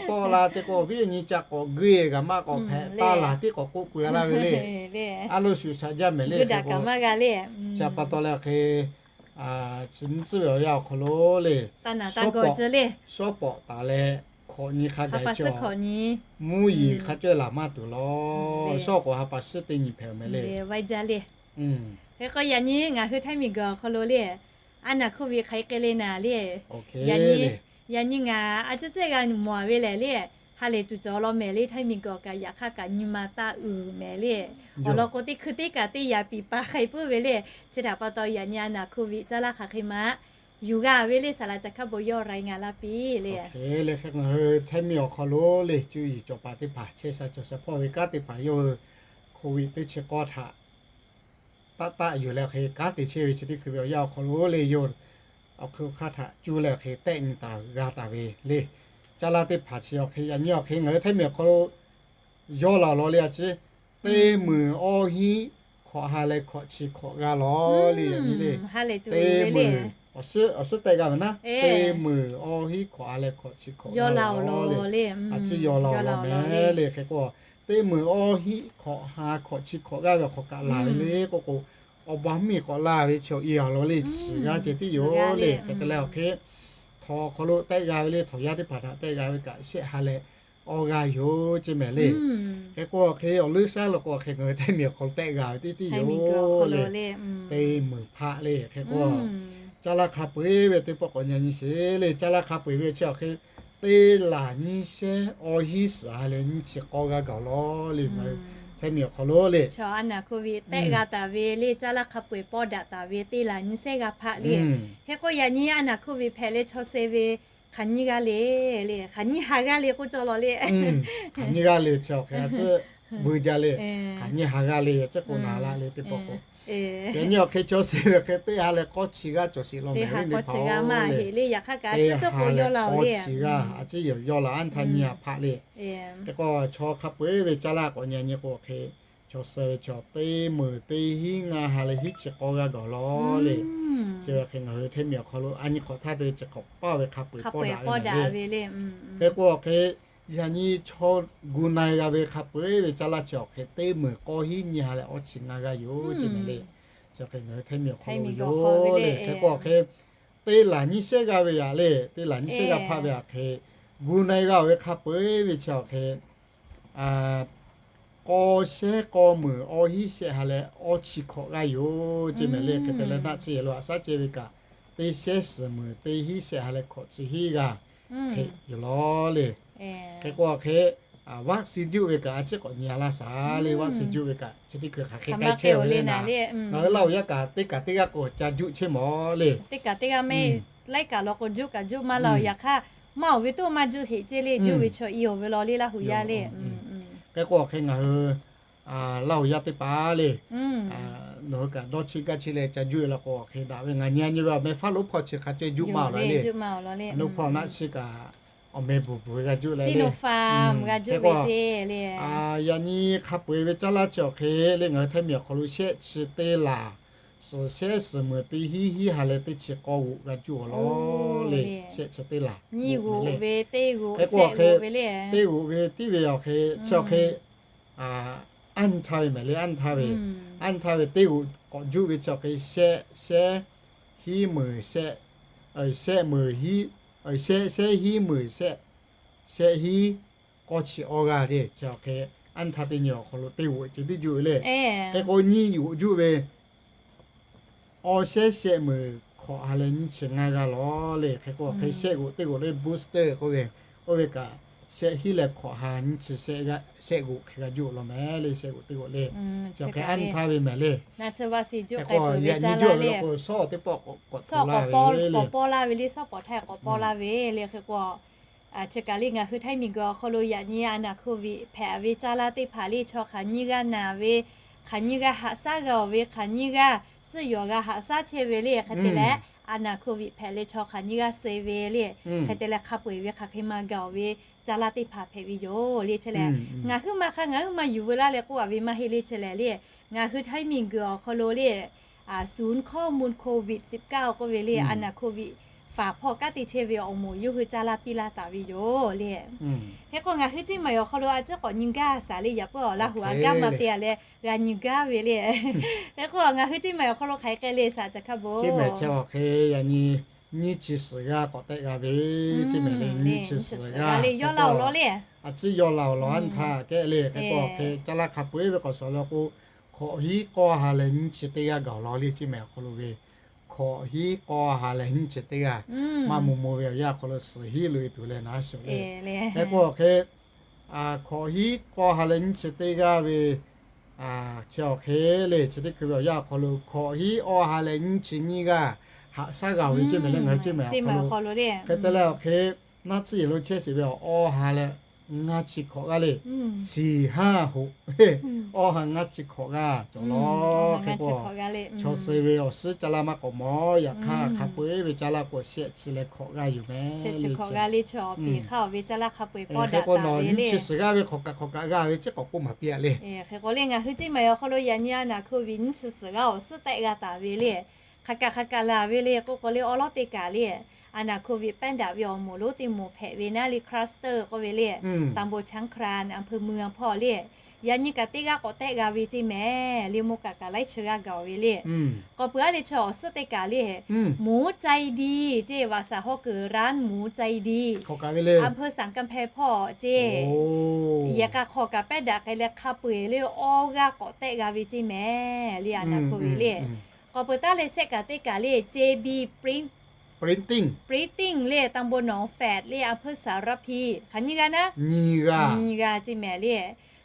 tawˆ la te k'o awˬ viˉ awˬ nyi ca k'awꞈ geuˆ e g'a maˇ k'awꞈ hpehꞈ taˇ laˬ tiˉ k'awꞈ k'oˆ peuˬ a laˇ ve le. A lo shuˍ shaꞈ jaˇ mehˍ le. Chi pa taw leh hk'e, chi nyi tcuhˉ ve awˬ yanˇ awˬ hk'aw lo le, shawˉ pawˍ taˍ leh hkawꞈ nyi hk'a gaˬ cawˬ, mvuhˇ yeˬ hk'a cawehˇ laˬ maˇ tuˬ law. Shawˉ k'awꞈ ha pa shiˉ teˇ nyi hpehꞈ mehˍ le. Hk'e k'o yaꞈ nyi ngaˬ hui htaiˇ miˬ guiˬ awˬ hk'aw lo le, a naˬ hkoˇ ve hk'aˬ hk'e le naˍ le. Yaꞈ nyi ngaˬ a ciˉ cehˇ g'a mawˬ ve lehˬ le, ha lehˬ tuˬ cawˬ law mehˍ le. Htaiˇ miˬ guiˬ kaꞈ yaꞈ hk'aˇ kaꞈ nyi ma taˇ uiˍ mehˍ le. Awˬ lawn k'o teˇ hkui teˇ kaꞈ teˇ yaꞈ piˍ pa hk'ai puiˉ ve le. Chi htaꞈ pa taw yaꞈ nyi a naˬ hkoˇ ve caˇ laˇ hk'aˬ hk'e ma yuˬ g'a ve le, saˍ laꞈ ca hkaˉ bon yawˇ rai ngaˬ laˇ piˇ le. Ngaˬ hui htaiˇ miˬ awˬ hk'aw lo le, cuˇ yiˍ cawˬ paˍ teˇ hpaˍ chehˇ sha cawˬ sha hpawˇ ve kanˉ teˇ hpaˍ yawˇ hui hkoˇ ve teˇ chi k'awˇ htaꞈ taˆ taˆ yuˬ leh hk'e kanˉ te chehˇ ve chi teˇ hkui ve awˬ yanˇ awˬ hk'aw lo le, yawˇ awˬ hk'aw hk'aˇ htaꞈ cuˇ leh hk'e tehˆ nyi taˍ g'a taˍ ve le. Caˇ laˇ teˇ hpaˍ chi awˬ hk'e yaꞈ nyi awˬ hk'e ngaˬ hui htaiˇ miˬ awˬ hk'aw lo yawˇ laˬ awˬ lawn le a ciˉ, teˇ meunˍ awˇ hinˉ hkawꞈ ha leh hkawꞈ chi hkawꞈ g'a law le. Yaꞈ nyi le, teˇ meunˍ awˬ suhˉ tehˆ g'a ve naˉ, teˇ meunˍ awˇ hinˉ hkawꞈ ha leh hkawꞈ chi hkawꞈ g'a law le. A ciˉ yawˇ laˬ awˬ lawn mehˍ le. Hk'e k'o teˇ meunˍ awˇ hinˉ hkawꞈ ha hkawꞈ chi hkawꞈ g'aˇ ve hk'awꞈ kaꞈ laˬ ve le k'oˆ k'o, awˬ baˬ miˬ k'awꞈ laˬ ve chi awˬ e awˬ lawn le, shiˍ g'aˇ ceh tiˉ yoˬ le. Hk'e te leh awˬ hk'e htawnˍ awˬ hk'aw lo tehˆ g'a ve le, htawnˍ yaˇ teˇ hpaˍ htaꞈ tehˆ g'a ve kaꞈ shehˆ ha leh awˇ g'aˇ yoˬ ceˇ mehˍ le. Hk'e k'o awˬ hk'e awˬ leuˉ shaˉ lo k'o hk'e ngaˬ hui htaiˇ miˬ awˬ hk'aw lo tehˆ g'a ve teˇ tiˉ yoˬ le. Teˇ meunˍ hpaˆ le. Hk'e k'o caˇ laˇ hk'a peu-eˬ ve teˇ pawˆ k'awꞈ nyi nyi sheˍ le. Caˇ laˇ hk'a peu-eˬ ve chi awˬ hk'e teˇ laˬ nyiˇ shehˉ awˇ hinˉ suhˍ ha leh nyiˇ chi k'awˇ g'aˇ gaˬ law le. Ngaˬ hui htaiˇ miˬ awˬ hk'aw lo le, tehˆ g'a taˍ ve le, caˇ laˇ hk'a peu-eˬ pawˇ daꞈ taˍ ve teˇ laˬ nyiˇ shehˉ g'aˇ hpaˆ le. Hk'e k'o yaꞈ nyi a naˬ hkoˇ ve hpehꞈ leh chaw suh ve hk'aˬ nyiˇ g'aˇ le, le hk'aˬ nyiˇ ha g'aˇ le k'oˆ cawˇ law le. Hk'aˬ nyiˇ g'aˇ le chi awˬ hk'e a ciˉ vuiˇ jaˇ le. Hk'aˬ nyiˇ ha g'aˇ le a ciˉ k'o naˍ laˇ le teˇ pawˆ k'o. Yaꞈ nyi awˬ hk'e chaw suh ve hk'e teˇ ha leh k'awˇ chi g'aˇ cawˬ sheˍ law mehˍ ve teˇ hpaˍ le. Hk'e k'o teˇ ha leh k'awˇ chi g'aˇ a ciˉ yawˇ laˬ anˇ htaˇ nyiˇ ha hpaˆ le. Hk'e k'o chaw hk'a peu-eˬ ve caˇ laˇ k'awꞈ nyi nyi k'o hk'e chaw suh ve chaw teˇ meunˍ teˇ hinˉ ngaˇ ha leh hinˉ chi k'awˇ g'aˇ gaˬ law le. Chi ve hk'e ngaˬ hui htaiˇ miˬ awˬ hk'aw lo a nyi hk'awꞈ htaˇ te chi hk'awꞈ paˇ ve hk'a peu-eˬ pawˇ daꞈ ve le. Hk'e k'o hk'e yaꞈ nyi chaw gu na-e g'a ve hk'a peu-eˬ ve caˇ laˇ chi awˬ hk'e teˇ meunˍ k'awˇ hinˉ nyiˇ ha leh awˇ chi ngaˇ g'aˇ yoˬ ceˇ mehˍ le. Chi hk'e ngaˬ hui htaiˇ miˬ awˬ hk'aw lo yoˬ le. Hk'e k'o hk'e teˇ laˬ nyiˇ shehˉ g'aˇ ve yaꞈ le, teˇ laˬ nyiˇ shehˉ g'aˇ hpaˆ ve awˬ hk'e gu na-e g'a ve hk'a peu-eˬ ve chi awˬ hk'e k'awˇ shehˉ k'awˇ meunˍ awˇ hinˉ shehˆ ha leh awˇ chi hkawꞈ g'aˇ yoˬ ceˇ mehˍ le. Hk'e te leh naˆ tsuhˇ yehˬ lo haꞈ shaˉ ceh ve kaꞈ teˇ shehˉ suhˍ meunˍ teˇ hinˉ shehˆ ha leh hkawꞈ chi hiˉ g'aˇ hk'e yoˬ law le. Hk'e k'o hk'e vaccine juˆ ve kaꞈ a ciˉ k'awꞈ nyi a laˇ shaˍ le. Vaccine juˆ ve kaꞈ chi teˇ hkui hk'aˬ hk'e k'ai chehˇ ve le naˍ, ngaˬ hui Laˇ huˍ yaˇ kaꞈ teˇ kaꞈ teˇ g'aˇ k'o ca juˆ chehˇ mawˬ le. Teˇ kaꞈ teˇ g'aˇ mehˆ laiˉ kaꞈ law k'o juˆ kaꞈ juˆ maˇ laˬ. Yaꞈ hk'aˇ maˇ oˬ ve toˇ maˇ juˆ heꞈ ceˇ le. Juˆ ve chaw i oˬ ve law le Laˇ huˍ yaˇ le. Hk'e k'o hk'e ngaˬ hui Laˇ huˍ yaˇ teˇ hpaˍ le, nawˬ hui kaꞈ dawˇ cheˇ gaˇ cheˇ leh ca juˆ e law k'o hk'e daꞈ ve. Ngaˬ nyi a nyi ve awˬ meh Pfizer lo hpawˇ chi hk'a caweh juˆ maˇ laˬ le. Lo hpawˇ naˆ tsuhˇ kaꞈ awˬ meh bvuhˬ bvuhˬ ve g'a juˆ leh le. Hk'e k'o yaꞈ nyi hk'a peu-eˬ ve caˇ laˇ chi awˬ hk'e le ngaˬ hui htaiˇ miˬ awˬ hk'aw lo shehˆ chi teˇ laˬ suhˍ shehˉ suhˍ meunˍ teˇ hinˉ hinˉ ha leh teˇ chi k'awˇ g'oꞈ g'a juˆ awˬ law le. Shehˆ chi teˇ laˬ g'oꞈ ve le. Hk'e k'o hk'e teˇ g'oꞈ ve tiˉ ve awˬ hk'e chi awˬ hk'e anˇ htaˇ ve mehˍ le. Anˇ htaˇ ve, anˇ htaˇ ve teˇ g'oꞈ k'awꞈ juˆ ve chi awˬ hk'e shehˆ shehˉ hinˉ meunˍ shehˆ, shehˆ meunˍ hinˉ, shehˆ shehˉ hinˉ meunˍ shehˆ, shehˆ hinˉ k'awˇ chi awˇ g'aˇ le. Chi awˬ hk'e anˇ htaˇ teˇ nyi awˬ hk'aw lo teˇ g'oꞈ ceh tiˉ juˆ ve le. Hk'e k'o nyiˇ g'oꞈ juˆ ve awˇ shehˉ shehˆ meunˍ hkawꞈ ha leh nyiˇ chi ngaˇ g'aˇ law le. Hk'e k'o hk'e shehˆ g'oꞈ teˇ g'oꞈ le booster k'oˆ ve, oˇ ve kaꞈ shehˆ hinˉ leh hkawꞈ ha nyiˇ chi shehˆ g'aˇ, shehˆ g'oꞈ hk'e g'a juˆ law mehˍ le. Shehˆ g'oꞈ teˇ g'oꞈ le. Chi hk'e anˇ htaˇ ve mehˍ le. Hk'e k'o yaꞈ nyi juˆ ve law k'o shawˉ teˇ pawˆ k'awꞈ paw laˇ ve le. K'awꞈ paw laˇ ve le, shawˉ pawˍ htaˇ k'awꞈ paw laˇ ve le. Hk'e k'o chi kaꞈ le ngaˬ hui htaiˇ miˬ guiˬ awˬ hk'aw lo yaꞈ nyi a naˬ hkoˇ ve hpehꞈ ve caˇ laˇ teˇ hpaˍ le chaw hk'aˬ nyiˇ g'aˇ naˬ ve, hk'aˬ nyiˇ g'aˇ haꞈ shaˉ g'a-oˬ ve, hk'aˬ nyiˇ g'aˇ suhˆ yawˬ g'a haꞈ shaˉ chehˇ ve le. Hk'e te leh, a naˬ โควิด hpehꞈ leh chaw hk'aˬ nyiˇ g'aˇ suh ve le. Hk'e te leh hk'a peu-eˬ ve hk'aˬ hk'e ma gaˬ ve caˇ laˇ teˇ hpaˍ hpehꞈ ve yoˬ le. Chi lehˬ, ngaˬ huiˉ ma hk'a ngaˬ huiˉ ma yuˬ veu laˇ leh k'oˆ a ve maˇ heˆ le. Chi lehˬ le, ngaˬ hui htaiˇ miˬguiˬ awˬ hk'aw lo le, ศูนย์ข้อมูลโควิดสิบเก้า k'oˆ ve le, a naˬ โควิด faˍ hpawˇ kanˉ te chehˇ ve awˬ moˍ yawˇ hui caˇ laˇ piˇ laˇ taˍ ve yoˬ le. Hk'e k'o, ngaˬ hui Ceˇ maiˍ awˬ hk'aw lo a ciˉ k'awꞈ nyi gaˇ shaˍ le. Yaꞈ puiˉ awˬ Laˇ huˍ a gaˇ ma te a leh g'a nyi gaˇ ve le. Hk'e k'o, ngaˬ hui Ceˇ maiˍ awˬ hk'aw lo hk'aˬ hk'e le shaˍ ca hk'a bo. Ceˇ maiˍ chi awˬ hk'e yaꞈ nyi nyiˇ chi suhˍ g'aˇ k'awꞈ tehˆ g'a ve, Ceˇ maiˍ le nyiˇ chi suhˍ g'aˇ le, yawˇ laˇ awˬ lawn le. A ciˉ yawˇ laˇ awˬ lawn a htaˇ kehˉ le. Hk'e k'o, hk'e caˇ laˇ hk'a peu-eˬ ve k'awꞈ shawˍ le k'o, hkawꞈ hiˉ k'awˇ ha leh nyiˇ chi teˇ g'aˇ gaˬ awˬ lawn le. Ceˇ maiˍ awˬ hk'aw lo ve hkawꞈ hiˉ k'awˇ ha leh nyiˇ chi teˇ g'aˇ maˇ moˍ moˍ ve awˬ yanˇ awˬ hk'aw lo suhˍ hiˉ loꞈ e tuˬ leh naˉ shawˍ le. Hk'e k'o, hk'e hkawꞈ hiˉ k'awˇ ha leh nyiˇ chi teˇ g'aˇ ve chi awˬ hk'e le, chi teˇ hkui ve awˬ yanˇ awˬ hk'aw lo hkawꞈ hiˉ awˇ ha leh nyiˇ chi nyiˇ g'aˇ haꞈ shaˉ g'a ve Ceˇ maiˍ le, ngaˬ hui Ceˇ maiˍ awˬ hk'aw lo le. Hk'e te leh awˬ hk'e naˉ tsuhˇ yehˬ lo chehˇ sheˍ ve awˬ awˇ ha leh ngaˇ chi hkawꞈ g'aˇ le, สี่ห้าหก awˇ ha ngaˇ chi hkawꞈ g'aˇ cawˬ law. Hk'e k'o, chaw suh ve awˬ suhˉ caˇ laˇ maˇ k'awꞈ mawˬ. Yaꞈ hk'aˇ hk'a peu-eˬ ve caˇ laˇ k'o shehˆ chi leh hkawꞈ g'aˇ yoˬ mehˍ le. Hk'e k'o, nawˬ nyiˇ chi suhˍ g'aˇ ve hkawꞈ kaꞈ hkawꞈ kaꞈ g'a ve chi k'awꞈ k'oˆ maˍ piˇ a le. Hk'e k'o le, ngaˬ hui Ceˇ maiˍ awˬ hk'aw lo yaꞈ nyi a naˬ โควิด nyiˇ chi suhˍ g'aˇ awˬ suhˉ tehˆ g'a taˍ ve le. Hk'aˬ kaꞈ hk'aˬ kaꞈ laˬ ve le k'oˆ k'o le, awˉ lawˉ teˇ kaꞈ le, a naˬ โควิด pehˇ daꞈ ve awˬ moˍ lonˉ teˇ moˍ hpehꞈ ve naˉ le, cluster k'oˆ ve le, ตำบลช้างคลาน อำเภอเมือง hpawˇ le, yaꞈ nyi kaꞈ teˇ g'aˇ k'awꞈ tehˆ g'a ve Ceˇ maiˍ le, mvuhˇ kaꞈ kaꞈ laiˉ chi g'aˇ gaˬ ve le. K'awꞈ peuˬ a le, chaw awˬ suhˉ teˇ kaꞈ le, หมูใจดี Ceˇ, vaꞈ saˍ hawˉ kuiˬ ร้านหมูใจดี อำเภอสันกำแพง hpawˇ Ceˇ, yehˬ k'a hk'aw kaꞈ pehˇ daꞈ k'ai leh hk'a peu-eˬ le awˇ g'aˇ k'awꞈ tehˆ g'a ve Ceˇ mehˍ le, a naˬ โควิด le. K'awꞈ peuˬ taˉ leh shehˆ kaꞈ teˇ kaꞈ le, JB Printing, printing le, ตำบลหนองแฝด le, อำเภอสารพี hk'aˬ nyiˇ g'aˇ naˉ, nyiˇ g'aˇ Ceˇ mehˍ le.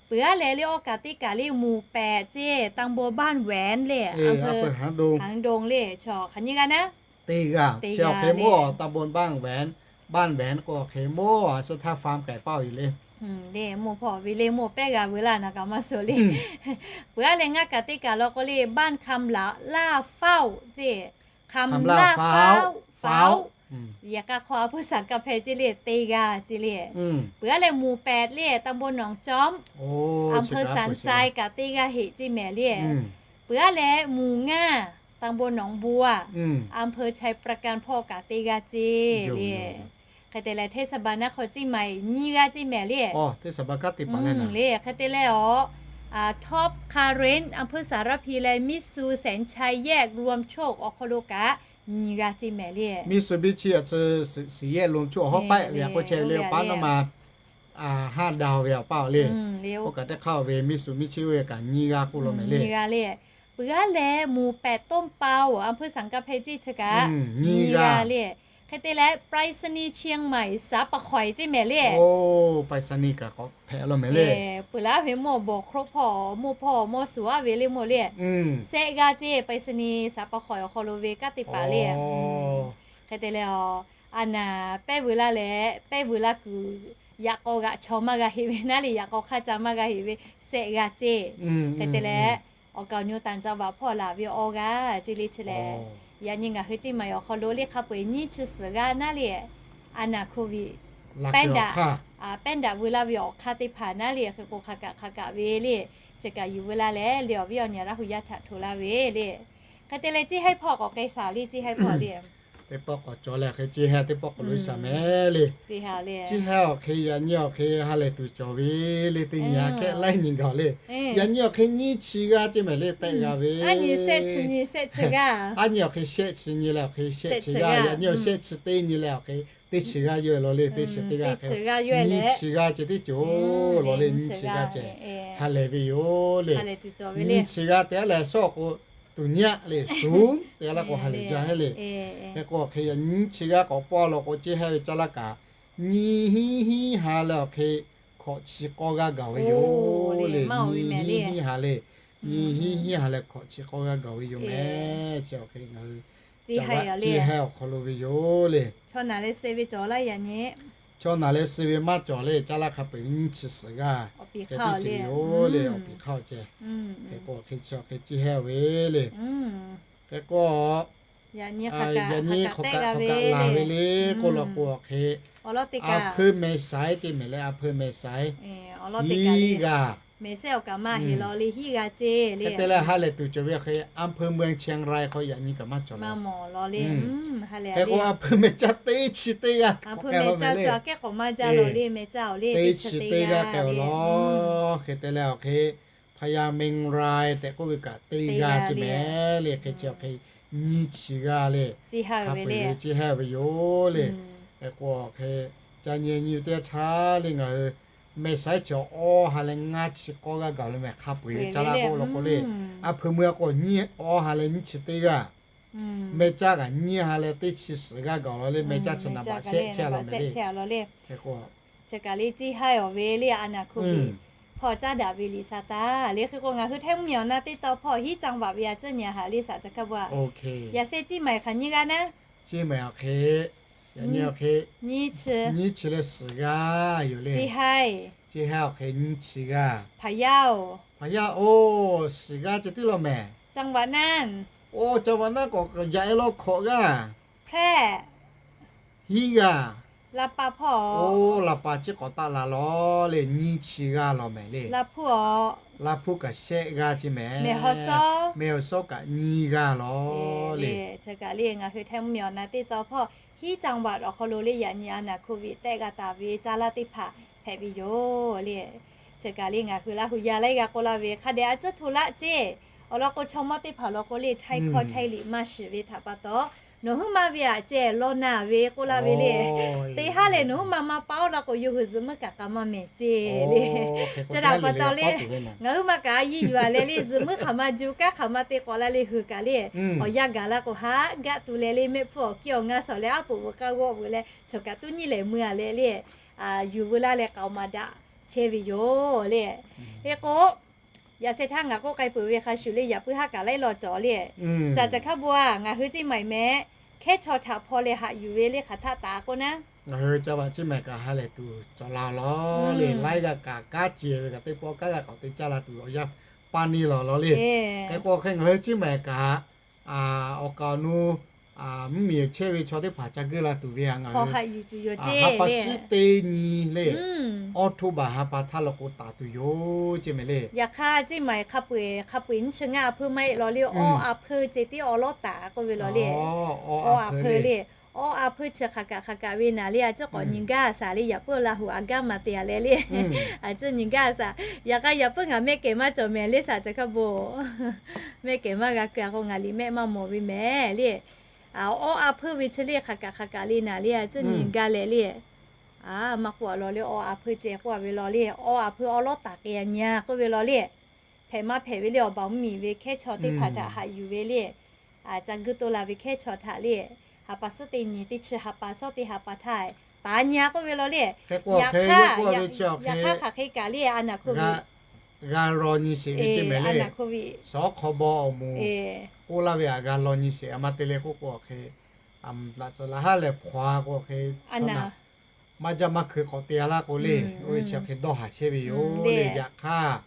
Peuˬ a leh le awˇ kaꞈ teˇ kaꞈ le, หมู่แปด Ceˇ, ตำบลบ้านแหวน le, อำเภอหางดง le, chaw hk'aˬ nyiˇ g'aˇ naˉ, teˇ g'aˇ. Chi awˬ hk'e mawˇ ตำบลบ้านแหวน บ้านแหวน k'o awˬ hk'e mawˇ a suh htaˇ ฟาร์มไก่ paˇ-oˬ yoˬ le. Mvuhˇ hpawˇ ve le, mvuhˇ pehˇ g'a veu laˇ naˍ kaꞈ maˇ suh le. Peuˬ a leh ngaˇ kaꞈ teˇ kaꞈ law k'o le, บ้านคำหลา Laˇ faoˆ Ceˇ, คำหลา Faoˆ, Faoˆ, yehˬ k'a hk'aw อำเภอสันกำแพง Ceˇ le, teˇ g'aˇ Ceˇ le. Peuˬ a leh หมู่แปด le, ตำบลหนองจ๊อม อำเภอสันทราย kaꞈ teˇ g'aˇ heˆ Ceˇ mehˍ le. Peuˬ a leh หมู่ห้า ตำบลหนองบัว อำเภอชัยปราการ hpawˇ kaꞈ teˇ g'aˇ Ceˇ le. Hk'e te leh เทศบาลนครเชียงใหม่ nyiˇ g'aˇ Ceˇ mehˍ le. Le hk'e te leh awˬ, Top Current อำเภอสารพี leh มิตซูแสนชัย แยกรวมโชค awˬ hk'aw lo kaꞈ nyiˇ g'aˇ Ceˇ mehˍ le. Mitsubishi a tsuhˇ แสนชัย แยกรวมโชค hawˉ paˆ ve a k'oˆ chehˇ ve le, paˉ naˉ ma haˉ daw ve awˬ paˆ le. Oˇ kaꞈ teˇ hk'aˇ ve Mitsubishi oˇ ve kaꞈ nyiˇ g'aˇ k'oˆ law mehˍ le. Peuˬ a leh หมู่แปด ต้นเปา อำเภอสันกำแพง Ceˇ chi kaꞈ nyiˇ g'aˇ le. Hk'e te leh ไปรษณีย์เชียงใหม่ สาปะข่อย Ceˇ mehˍ le. ไปรษณีย์ kaꞈ k'awꞈ hpehꞈ law mehˍ le. Peuˬ laˇ ve mawˇ bawˬ hk'oˆ hpawˇ mawˇ hpawˇ mawˇ suhˍ a ve le mawˇ le. Shehˆ g'aˇ Ceˇ, ไปรษณีย์ สาปะข่อย awˬ hk'aw lo ve kanˉ teˇ hpaˍ le. Hk'e te leh awˬ, a naˬ pehˇ veu laˇ leh pehˇ veu laˇ kuiˬ, yaꞈ k'aw g'aꞈ chaw maˇ g'a heˆ ve naˉ le, yaꞈ k'aw hk'aˇ ca maˇ g'a heˆ ve shehˆ g'aˇ Ceˇ. Hk'e te leh awˬ kaˍ awˬ nyi ต่างจังหวัด hpawˇ laˬ ve awˇ g'aˇ Ceˇ le. Chi lehˬ, yaꞈ nyi ngaˬ hui Ceˇ maiˍ awˬ hk'aw lo le hk'a peu-eˬ nyiˇ chi suhˍ g'aˇ naˉ le, a naˬ โควิด pehˇ daꞈ, pehˇ daꞈ veu laˇ ve awˬ hk'aˇ teˇ hpaˍ naˉ le. Hk'e k'o hk'aˬ kaꞈ hk'aˬ kaꞈ ve le, chi kaꞈ yuˬ veu laˇ leh le awˬ viˉ awˬ nyi Laˇ huˍ yaˇ htaꞈ hto laˇ ve le. Hk'e te leh Ceˇ haiˉ hpawˇ k'awꞈ k'ai shaˍ le, Ceˇ haiˉ hpawˇ le. Teˇ pawˆ k'awꞈ cawˬ leh hk'e Ceˇ haiˉ teˇ pawˆ k'awꞈ loꞈ e shaˍ mehˍ le. Ceˇ haiˉ awˬ hk'e yaꞈ nyi awˬ hk'e ha lehˬ tuˬ cawˬ ve le, teˇ nyi aꞈ kehˉ laiˉ nyi gaˬ le. Yaꞈ nyi awˬ hk'e nyiˇ chi g'aˇ Ceˇ mehˍ le tehˆ g'a ve. Aˉ nyi awˬ hk'e shehˆ chi nyi leh awˬ hk'e shehˆ chi g'aˇ, yaꞈ nyi awˬ shehˆ chi teˇ nyi leh awˬ hk'e teˇ chi g'aˇ yawˇ e law le. Teˇ chi teˇ g'aˇ hk'e nyiˇ chi g'aˇ ceh teˇ ceuˬ law le, nyiˇ chi g'aˇ ceh ha lehˬ ve yoˬ le. Nyiˇ chi g'aˇ te a leh shawˉ k'o, tuˬ nyiˇ aꞈ le, suˍ te a laˇ k'o ha lehˬ jaˇ heˆ le. Hk'e k'o awˬ hk'e yaꞈ nyi nyiˇ chi g'aˇ k'awꞈ pawˇ law k'o, Ceˇ haiˉ ve caˇ laˇ kaꞈ nyiˇ hinˉ hinˉ ha leh awˬ hk'e hkawꞈ chi k'awˇ g'aˇ gaˬ ve yoˬ le. Nyiˇ hinˉ hinˉ ha le, nyiˇ hinˉ hinˉ ha leh hkawꞈ chi k'awˇ g'aˇ gaˬ ve yoˬ mehˍ. Chi awˬ hk'e ngaˬ hui Ceˇ haiˉ awˬ hk'aw lo ve yoˬ le. Chaw naˬ leh suh ve maˇ cawˬ le, caˇ laˇ hk'a peu-eˬ ve nyiˇ chi suhˍ g'aˇ ceh tiˉ suh ve yoˬ le, awˬ piˍ hk'aˇ ceh. Hk'e k'o hk'e chi hk'e ciˇ hehˇ ve le. Hk'e k'o yaꞈ nyi hk'aˬ kaꞈ laˬ ve le k'oˆ law k'o, hk'e a hpeuˇ meh saiˉ ceh mehˍ leh, a hpeuˇ meh saiˉ hiˉ g'aˇ, hk'e te leh ha lehˬ tuˬ cawˬ ve hk'e, a hpeuˇ เมืองเชียงราย hk'aw yaꞈ nyi kaꞈ maˇ cawˬ law. Hk'e k'o a hpeuˇ meh caˇ teˇ chi teˇ g'aˇ k'awꞈ k'ai law mehˍ le. Teˇ chi teˇ g'aˇ k'ai awˬ law. Hk'e te leh awˬ hk'e พญาเมงราย tehꞈ k'oˆ ve kaꞈ teˇ g'aˇ ceh mehˍ le. Hk'e chi awˬ hk'e nyiˇ chi g'aˇ le, hk'a peu-eˬ ve ciˇ hehˇ ve yoˬ le. Hk'e k'o awˬ hk'e ca nyi nyi teˇ g'aˇ htaˇ le, ngaˬ hui meh saiˉ chi awˬ awˇ ha leh ngaˇ chi k'awˇ g'aˇ gaˬ lo mehˍ, hk'a peu-eˬ ve caˇ laˇ k'oˆ law k'o le. A hpeuˇ meh k'o nyiˇ awˇ ha leh nyiˇ chi teˇ g'aˇ, meh caˇ kaꞈ nyiˇ ha leh teˇ chi suhˍ g'aˇ gaˬ law le. Meh caˇ chi naˍ baꞈ shehˆ chehˇ a law mehˍ le. Hk'e k'o chi kaꞈ le ciˇ haiˇ awˬ ve le, a naˍ hk'oˆ ve hpawˇ caˉ daꞈ ve liꞈ sa taˍ le. Hk'e k'o ngaˬ hui ไทย mvuhˇmiˬ awˬ na teˇ taw hpawˇ hiˉ จังหวัด ve a ciˉ nyi haꞈ le, saˍ ca hkaˇ bvuhˇ a. Yaꞈ sheh Ciˇ maiˍ hk'aˬ nyiˇ g'aˇ naˉ? Ciˇ maiˍ awˬ hk'e, yaꞈ nyi awˬ hk'e nyiˇ chi leh suhˍ g'aˇ yoˬ le. Ciˇ haiˇ, ciˇ haiˇ awˬ hk'e nyiˇ chi g'aˇ. Hpaˍ yaˇ-oˬ, hpaˍ yaˇ-oˬ, suhˍ g'aˇ ceh tiˉ law mehˍ. จังหวัดนั้น Oˇ จังหวัดนั้น k'awꞈ yaꞈ e law hkawꞈ g'aˇ. Hpehˇ, hiˉ g'aˇ. Laˇ paˍ hpawˇ, oˇ laˇ paˍ ciˉ k'awꞈ taˆ la law le, nyiˇ chi g'aˇ law mehˍ le. Laˇ hpuˇ kaꞈ shehˆ g'aˇ ceh mehˍ. Mehˍ awˬ suhˉ kaꞈ nyiˇ g'aˇ law le. Chi kaꞈ le ngaˬ hui ไทย mvuhˇmiˬ awˬ na teˇ taw hpawˇ hiˉ จังหวัด awˬ hk'aw lo le yaꞈ nyi a naˍ hk'oˆ ve tehˆ g'a taˍ ve caˇ laˇ teˇ hpaˍ hpehꞈ ve yoˬ le. Chi kaꞈ le ngaˬ hui Laˇ huˍ yaˇ laiˉ g'aˇ k'oˆ laˇ ve hk'a dehꞈ a ciˉ hto laˆ ceh. Awˬ lawn k'o chaw mawˇ teˇ hpaˍ law k'o le ไทย hkawˇ ไทย liꞈ maˇ shiˍ ve htaꞈ pa taw, nawˬ huiˉ maˇ ve aꞈ ceh law naˬ ve k'oˆ laˇ ve le. Teˇ haˉ lehˬ nawˬ huiˉ maˇ maˇ paˉ oˉ laˇ k'o, yawˇ hui zuhꞈ muiˉ kaꞈ k'a maˇ mehˍ ceh le. Chi htaꞈ pa taw le, ngaˬ huiˉ maˇ kaꞈ a yiˇ yuˬ a leh le, zuhꞈ muiˉ hk'aˬ ma ju kanˉ hk'aˬ ma te k'awꞈ la le huiˬ kaꞈ le, awˬ yanˇ gaˬ la k'o haˉ gaˆ tu leh le, mehˆ hpfuhˇ awˬ kiˇ awˬ ngaˇ shawˍ leh aˉ poꞈ veuꞈ k'aˇ g'awˆ veuꞈ leh, choˬ kaꞈ tuˉ nyiˇ lehˬ mui a leh le, yuˬ veu laˇ leh k'aoˍ maˍ daꞈ chehˇ ve yoˬ le. Hk'e k'o yaꞈ sheh htaˇ ngaˬ k'oˆ k'ai peuˬ ve hk'a shuˍ le, yaꞈ puiˉ haˉ kaꞈ laiˉ law cawˬ le. Saˍ ca hkaˇ bvuhˇ a, ngaˬ hui Ciˇ maiˍ meh hkehˉ chaw htaꞈ hpaw leh haꞈ yuˬ ve le hk'aˬ htaˆ taˍ k'oˆ naˉ, ngaˬ hui ca vaꞈ Ciˇ maiˍ kaꞈ ha lehˬ tuˬ cawˬ la law le. Laiˉ g'aˇ kaꞈ kanˉ cehˬ ve kaꞈ teˇ pawˆ kanˉ g'a k'awꞈ te caˇ la tuˬ awˬ yanˇ paˇ neˇ lawˬ law le. Hk'e k'o hk'e ngaˬ hui Ciˇ maiˍ kaꞈ awˬ kaˍ awˬ nu mvuhˇmiˬ chehˇ ve chaw teˇ hpaˍ ca geuˆ la tuˬ ve a, ngaˬ hui ha pa suhˉ teˇ nyi le, October ha pa htaˇ law k'o taˍ tuˬ yoˬ ceh mehˍ le. Yaꞈ hk'aˇ Ciˇ maiˍ hk'a peu-eˬ hk'a peu-eˬ nyiˇ chi ngaˇ a hpeuˇ maˇ heˆ law le, awˇ a hpeuˇ ceh tiˉ awˉ lawˉ taˍ k'oˆ ve law le. Awˇ a hpeuˇ le, awˇ a hpeuˇ chi hk'aˬ kaꞈ hk'aˬ kaꞈ ve naˍ le, a ciˉ k'awꞈ nyi gaˇ saˍ le, yaꞈ puiˉ Laˇ huˍ a gaˇ ma te a leh le. A ciˉ nyi gaˇ saˍ. Yaꞈ hk'aˇ yaꞈ puiˉ ngaˬ mehˆ kehˬ maˇ cawˬ mehˍ le, saˍ ca hkaˇ bvuhˇ. Mehˆ kehˬ maˇ g'a keu a k'o ngaˬ liꞈ mehˆ maˇ mawˬ ve mehˍ le. Awˇ a hpeuˇ ve chi le hk'aˬ kaꞈ hk'aˬ kaꞈ le naˍ le, a ciˉ nyi gaˇ leh le. Maˇ k'oˆ a law le, awˇ a hpeuˇ ceh k'oˆ a ve law le, awˇ a hpeuˇ awˉ lawˉ taˍ k'ai a nyi a k'oˆ ve law le. Hpehꞈ maˇ hpehꞈ ve le, awˬ baˬ mvuhˇmiˬ ve hkehˉ chaw teˇ hpaˍ htaꞈ haꞈ yuˬ ve le. Ca geuˆ to la ve hkehˉ chaw htaꞈ le, ha pa suhˉ teˇ nyi teˇ chi ha pa suhˉ teˇ ha pa htaˇ taˍ nyi a k'oˆ ve law le. Yaꞈ hk'aˇ hk'aˬ hk'e kaꞈ le, a naˍ hk'oˆ ve g'a law nyi sheˍ ve ceh mehˍ le. Sawˉ hk'aw baw awˬ moˍ k'oˆ laˇ ve a g'a law nyi sheˍ a ma te leh k'oˆ k'o awˬ hk'e, laꞈ tcuhˍ laꞈ haˉ lehˬ hpaw a k'o awˬ hk'e, maˇ jaˇ maˇ hkui k'awꞈ te a laˇ k'o le, oˇ ve chi awˬ hk'e dawˇ haˍ chehˇ ve yoˬ le. Yaꞈ hk'aˇ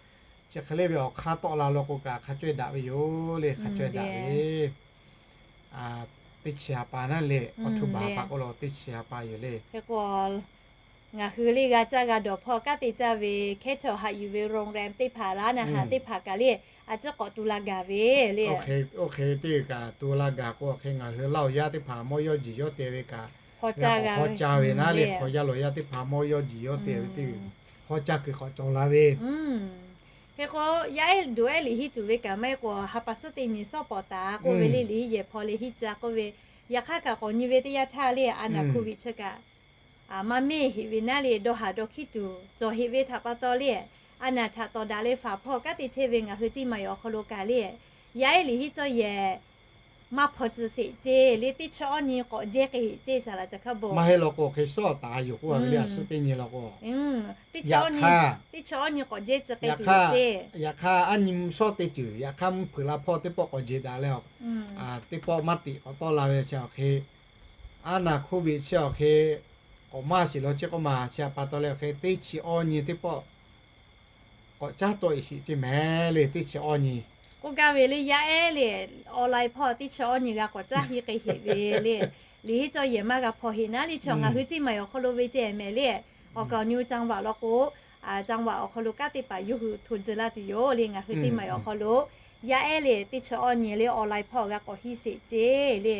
chi hk'e le ve awˬ hk'aˇ tawˆ la law k'o kaꞈ hk'a cawehˇ daꞈ ve yoˬ le, hk'a cawehˇ daꞈ ve. Teˇ chi ha pa naˉ le, October ha pa k'oˆ la teˇ chi ha pa yoˬ le. Ngaˬ hui le g'a caˇ g'a dawˬ hpawˇ kanˉ te caˇ ve hkehˉ chaw haꞈ yuˬ ve โรงแรม teˇ hpaˍ laˇ naˍ haˍ teˇ hpaˍ kaꞈ le, a ciˉ k'awꞈ tu la gaˬ ve le. Oˇ hk'e ve teˇ kaꞈ tu la gaˬ k'o awˬ hk'e ngaˬ hui Laˇ huˍ yaˇ teˇ hpaˍ mawˇ yawˇ jiˬ yawˇ te ve kaꞈ, hk'aw caˇ ve naˉ le, hk'aw yaˇ lawˬ yaˇ teˇ hpaˍ mawˇ yawˇ jiˬ yawˇ te ve teˇ, hk'aw caˇ kuiˬ k'awꞈ cawˬ la ve. Hk'e k'o yaˇ ehˉ duˬ ehˉ liꞈ hiˇ tuˬ ve kaꞈ maˇ heˆ k'o ha pa suhˉ teˇ nyi sawˉ pawˍ taˍ k'oˆ ve le, liꞈ hiˇ yehˬ hpaw le hiˇ ca k'oˆ ve. Yaꞈ hk'aˇ kaꞈ k'awꞈ nyi ve teˇ yanˇ htaˇ le, a naˍ hk'oˆ ve chi kaꞈ maˇ mehˇ heꞈ ve naˉ le, dawˇ haˍ dawˇ hkiˉ tuˬ cawˬ heꞈ ve htaꞈ pa taw le, a naˍ htaꞈ tawˍ daꞈ leh faˍ hpawˇ kanˉ te chehˇ ve ngaˬ hui Ciˇ maiˍ awˬ hk'aw lo kaꞈ le, yaˇ ehˉ liꞈ hiˇ cawˇ yehˬ maˇ hpaw tcuh sheˍ ceh le, teˇ chi awˇ nyi k'awꞈ jehˇ k'ai heꞈ ceh saˍ laꞈ ca hkaˇ bvuhˇ. Maˇ heˆ law k'o hk'e sawˉ taˍ yoˬ k'oˆ a ve le, a suhˉ teˇ nyi law k'o. Teˇ chi awˇ nyi k'awꞈ jehˇ ceh. Yaꞈ hk'aˇ aˉ nyi mvuhˇ shawˉ teˇ ceuˬ, yaꞈ hk'aˇ mvuhˇ hpeuꞈ la hpawˇ teˇ pawˆ k'awꞈ jeˬ daꞈ leh, teˇ pawˆ maˇ teꞈ k'awꞈ tawˆ la ve chi awˬ hk'e, a naˍ hk'oˆ ve chi awˬ hk'e k'awꞈ maˇ shiˍ law ceˇ k'oˆ ma, chi htaꞈ pa taw leh awˬ hk'e teˇ chi awˇ nyi teˇ pawˆ k'awꞈ caˉ tawˆ e sheˍ ceˇ mehˍ le, teˇ chi awˇ nyi. K'oˆ gaˇ ve le, yaˇ ehˉ le, online hpawˇ teˇ chi awˇ nyi g'a k'awꞈ caˉ hiˆ k'ai heˍ ve le. Liꞈ henˉ cawˇ yehˬ maˇ g'a hpaw heˍ naˉ le, chi ngaˬ hui Ciˇ Maiˍ awˬ hk'aw lo ve ceh mehˍ le. Awˬ kaˍ awˬ nyi caˇ vaꞈ law k'o, caˇ vaꞈ awˬ hk'aw lo kanˉ teˇ hpaˍ yawˇ hui hto tcuh laˇ tuˬ yoˬ le. Ngaˬ hui Ciˇ Maiˍ awˬ hk'aw lo yaˇ ehˉ le, teˇ chi awˇ nyi le online hpawˇ g'a k'awꞈ hiˆ sheˍ ceˇ le.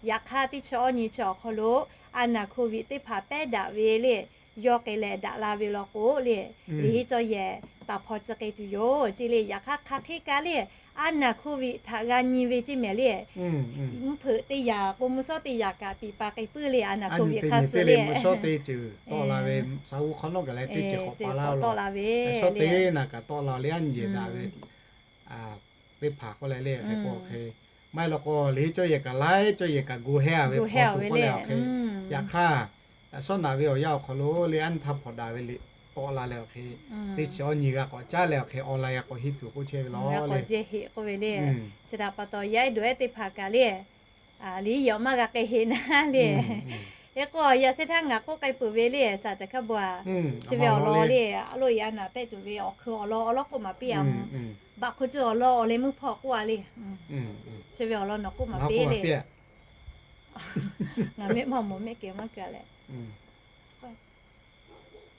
Yaꞈ hk'aˇ teˇ chi awˇ nyi chi awˬ hk'aw lo a naˍ hko viꞈ teˇ hpaˍ pehˉ daꞈ ve le, yawˇ k'ai leh daꞈ la ve law k'o le, liꞈ henˉ cawˇ yehˬ taˍ hpaw tcuh k'ai tuˬ yoˬ ceˇ le. Yaꞈ hk'aˇ hk'aˬ hk'e kaꞈ le, a naˍ hko viꞈ htaꞈ g'a nyi ve ceˇ mehˍ le. Mvuhˇ hpeuꞈ teˇ yanˇ k'o, mvuhˇ shawˉ teˇ yanˇ kaꞈ piˍ pa k'ai puiˉ le, a naˍ hko viꞈ hk'a suh le. Mvuhˇ shawˉ teˇ ceuˬ tawˆ la ve, shaˍ uiˍ hk'awꞈ nawˉ gaˬ leh teˇ ceuˬ k'awꞈ pa laˇ law. Mvuhˇ shawˉ teˇ naˬ kaꞈ tawˆ la le, a nyi yehˬ daꞈ ve teˇ hpaˍ k'oˆ leh le, hk'e k'o hk'e, maˇ heˆ law k'o liꞈ henˉ cawˇ yehˬ kaꞈ laiˉ cawˇ yehˬ kaꞈ gu hehˉ ve hk'aw tuˬ k'oˆ leh awˬ hk'e, yaꞈ hk'aˇ shawˉ naꞈ ve awˬ yanˇ awˬ hk'aw lo le, a nyi htaˇ hpawnˬ daꞈ ve liꞈ tawˆ la leh awˬ hk'e, teˇ chi awˇ nyi g'a k'awꞈ caˉ leh awˬ hk'e online g'a k'awꞈ hiˆ tuˬ k'oˆ chehˇ ve law le. Chi htaꞈ pa taw yaˇ ehˉ dawˬ ehˉ teˇ hpaˍ kaꞈ le, liꞈ yehˬ maˇ g'a k'ai heˍ naˉ le. Hk'e k'o yaꞈ shehˍ htaˇ ngaˬ k'oˆ k'ai peuˬ ve le, saˍ caˍ hkaˇ bvuhꞈ. Chi ve awˬ lawn le, a loꞈ e a naˍ tehˆ tuˬ ve awˬ hk'eun awˬ lawn awˬ lawn k'oˆ maˍ piˇ a mvuh. Baꞈ hk'o ceuˬ awˬ lawn awˬ leh mvuhˇ hpawˇ k'oˆ a le. Chi ve awˬ lawn nawˬ k'oˆ maˍ piˇ le. Ngaˬ mehˆ maˇ mawˬ mehˆ kehˬ maˇ keu a leh.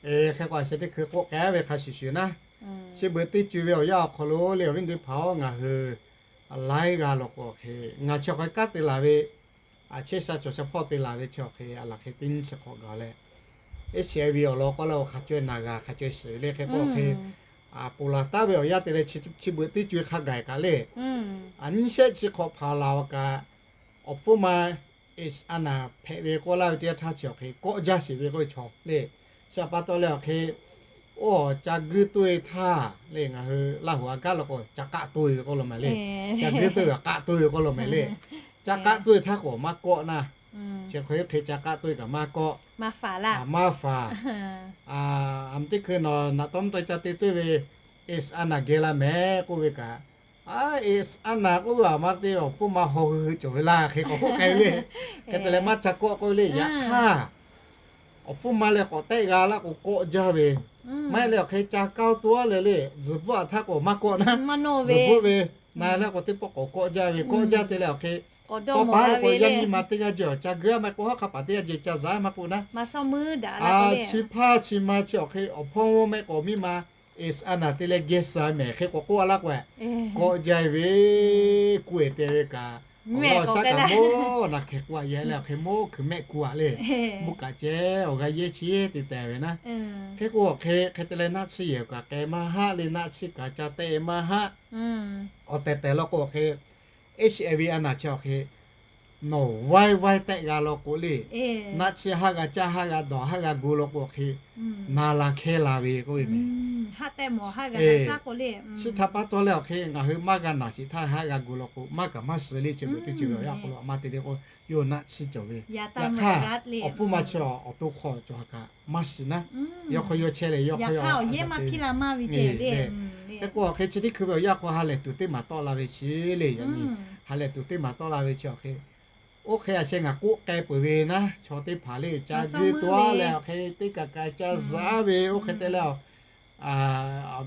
Hk'e k'o a sheh teˇ hkui k'oˆ k'ai ve hk'a shuˍ shuˍ naˉ, chi beuꞈ teˇ co ve awˬ yanˇ awˬ hk'aw lo le, awˬ viˉ teˇ hpaˍ-oˬ, ngaˬ hui laiˉ g'a law k'o hk'e, ngaˬ chi hk'aw kanˉ te laˬ ve, a chehˇ sha cawˬ sha hpawˇ te laˬ ve chi awˬ hk'e, a laˬ hk'e teˇ nyiˇ chi hk'awꞈ gaˬ leh, H I V awˬ lawn k'oˆ leh awˬ hk'a caweh naˬ g'a hk'a caweh shiˍ ve le. Hk'e k'o hk'e, a ponˬ laˬ taˉ ve awˬ yanˇ te leh chi beuꞈ teˇ co hk'a gaˬ kaꞈ le, a nyiˇ shehˆ chi hk'awꞈ hpaˍ laˬ a kaꞈ, awˬ hpfuhˇ ma H I V a naˍ hpehꞈ ve k'oˆ laˇ ve teˇ yanˇ htaˇ chi awˬ hk'e kawˆ jaˇ sheˍ ve k'oˆ ve chaw le. Chi htaꞈ pa taw leh awˬ hk'e, oˇ ca guiˇ toˇ e htaˇ le, ngaˬ hui Laˇ huˍ a gaˉ law k'o ca k'aˆ toˇ e ve k'oˆ lo mehˍ le. Ca guiˇ toˇ e kaꞈ k'aˆ toˇ e ve k'oˆ lo mehˍ le. Ca k'aˆ toˇ e htaˇ k'awꞈ maˇ kawˆ naˇ. Chi hk'e hk'e ca k'aˆ toˇ e kaꞈ maˇ kawˆ, maˇ faˍ. A mvuh teˇ hkui nawˬ naꞈ tawˇ mvuhˇ tawˇ ca te toˇ ve H I V a naˍ geh la mehˍ k'oˆ ve kaꞈ, a H I V a naˍ k'oˆ ve a ma te awˬ hpfuhˇ ma haw hui hui cawˬ ve laˇ hk'e k'awꞈ k'oˆ k'ai ve le. Hk'e te leh maˇ ca kawˆ k'oˆ ve le. Yaꞈ hk'aˇ awˬ hpfuhˇ ma leh k'awꞈ tehˆ g'a laˇ k'o kawˆ jaˇ ve. Maˇ heˆ leh awˬ hk'e ca kaoˇ tuˬ a leh le, zuhˬ bvuhˆ a htaˇ k'o maˇ kawˆ naˇ. Zuhˬ bvuhˆ ve na leh k'o teˇ pawˆ k'awꞈ kawˆ jaˇ ve. Kawˆ jaˇ te leh awˬ hk'e, tawˇ pa lo k'o yaˇ miˇ ma teˇ g'aˇ jehˬ awˬ ca guiˇ a mehˍ k'o, hawˉ hk'a paˍ teˇ g'aˇ jehˬ ca zuhˬ a mehˍ k'o naˇ, chi hpaˇ chi ma chi awˬ hk'e awˬ hpawˇ mehˆ k'awꞈ miˇ ma H I V a naˍ te leh geh suh mehˍ hk'e k'awꞈ k'oˆ a laˇ k'o, kawˆ jaˇ ve, kuˇ e te ve kaꞈ, awˬ g'aˇ awˬ shaˉ kaꞈ mawˇ naˬ hkehˬ k'oˆ a yehˬ leh awˬ hk'e mawˇ hkui mehˆ kuˇ a le. Mvuhˇ kaꞈ ceh awˬ g'aˇ yehˇ chi te tehˬ ve naˇ. Hk'e k'o awˬ hk'e hk'e te leh naˆ tsuhˇ yehˬ kaꞈ k'ai maˇ haˆ le, naˆ tsuhˇ kaꞈ ca tehˆ maˇ haˆ. Awˬ tehˬ tehˬ law k'o awˬ hk'e H I V a naˍ chi awˬ hk'e nawˬ vaiˇ vaiˇ tehˆ g'a law k'o le, naˆ tsuhˇ haˆ g'a caˇ haˆ g'a dawˬ haˆ g'a gu law k'o awˬ hk'e, na la hkehˇ la ve k'oˆ ve mehˍ. Chi htaꞈ pa taw leh awˬ hk'e ngaˬ hui maˇ g'a naˬ sheˍ htaˇ haˆ g'a gu law k'o maˇ kaꞈ maˇ suh le. Chi beuꞈ teˇ co ve awˬ yanˇ k'o lo a ma te le k'o, yawˇ naˆ tsuhˇ cawˬ ve. Yaꞈ hk'aˇ awˬ hpfuhˇ ma chi awˬ to hk'aw cawˬ ha kaꞈ maˇ shiˍ naˇ. Yawˇ hk'aw yawˇ chehˇ leh yawˇ hk'aw yawˇ a hk'e k'o awˬ hk'e chi teˇ hkui ve awˬ yanˇ k'o ha lehˬ tuˬ teˇ maˍ tawˆ la ve chi le. Yaꞈ nyi ha lehˬ tuˬ teˇ maˍ tawˆ la ve chi awˬ hk'e, oˇ hk'e a sheh ngaˬ k'oˆ k'ai peuˬ ve naˇ, chaw teˇ hpaˍ le ca guiˇ toˇ a leh awˬ hk'e teˇ kaꞈ kaꞈ ca zuhˬ a ve oˇ hk'e te leh,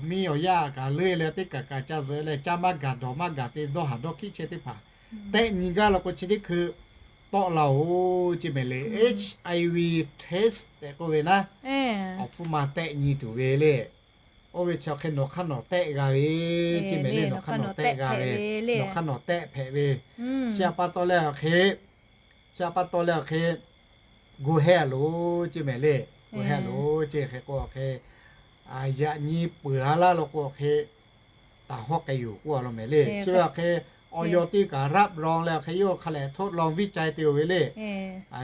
miˇ awˬ yaˇ kaꞈ leuˆ e leh teˇ kaꞈ kaꞈ ca zuhˬ leh caˇ maˇ gaˬ dawˬ maˇ gaˬ te dawˇ haˍ dawˇ hkiˆ chehˇ teˇ hpaˍ tehˆ nyi gaˇ law k'o chi teˇ hkui tawˆ la oˬ ceˇ mehˍ le. H I V test tehꞈ k'oˆ ve naˇ, awˬ hpfuhˇ ma tehˆ nyi tuˬ ve le. Oˇ ve chi awˬ hk'e nawˬ hk'aˇ nawˬ tehˆ g'a ve ceˇ mehˍ le. Nawˬ hk'aˇ nawˬ tehˆ g'a ve, nawˬ hk'aˇ nawˬ tehˆ hpehꞈ ve, chi htaꞈ pa taw leh awˬ hk'e, chi htaꞈ pa taw leh awˬ hk'e, gu hehˇ a loˬ ceˇ mehˍ le. Gu hehˇ a loˬ ceˇ hk'e k'o awˬ hk'e, yaꞈ nyi peuˬ a laˇ law k'o awˬ hk'e, taˍ hawˉ k'ai yoˬ k'oˆ a law mehˍ le. Chi ve awˬ hk'e awˬ yaw teˇ kaꞈ รับรอง leh awˬ hk'e yawˇ hk'a lehˬ ทดลองวิจัย te oˬ ve le.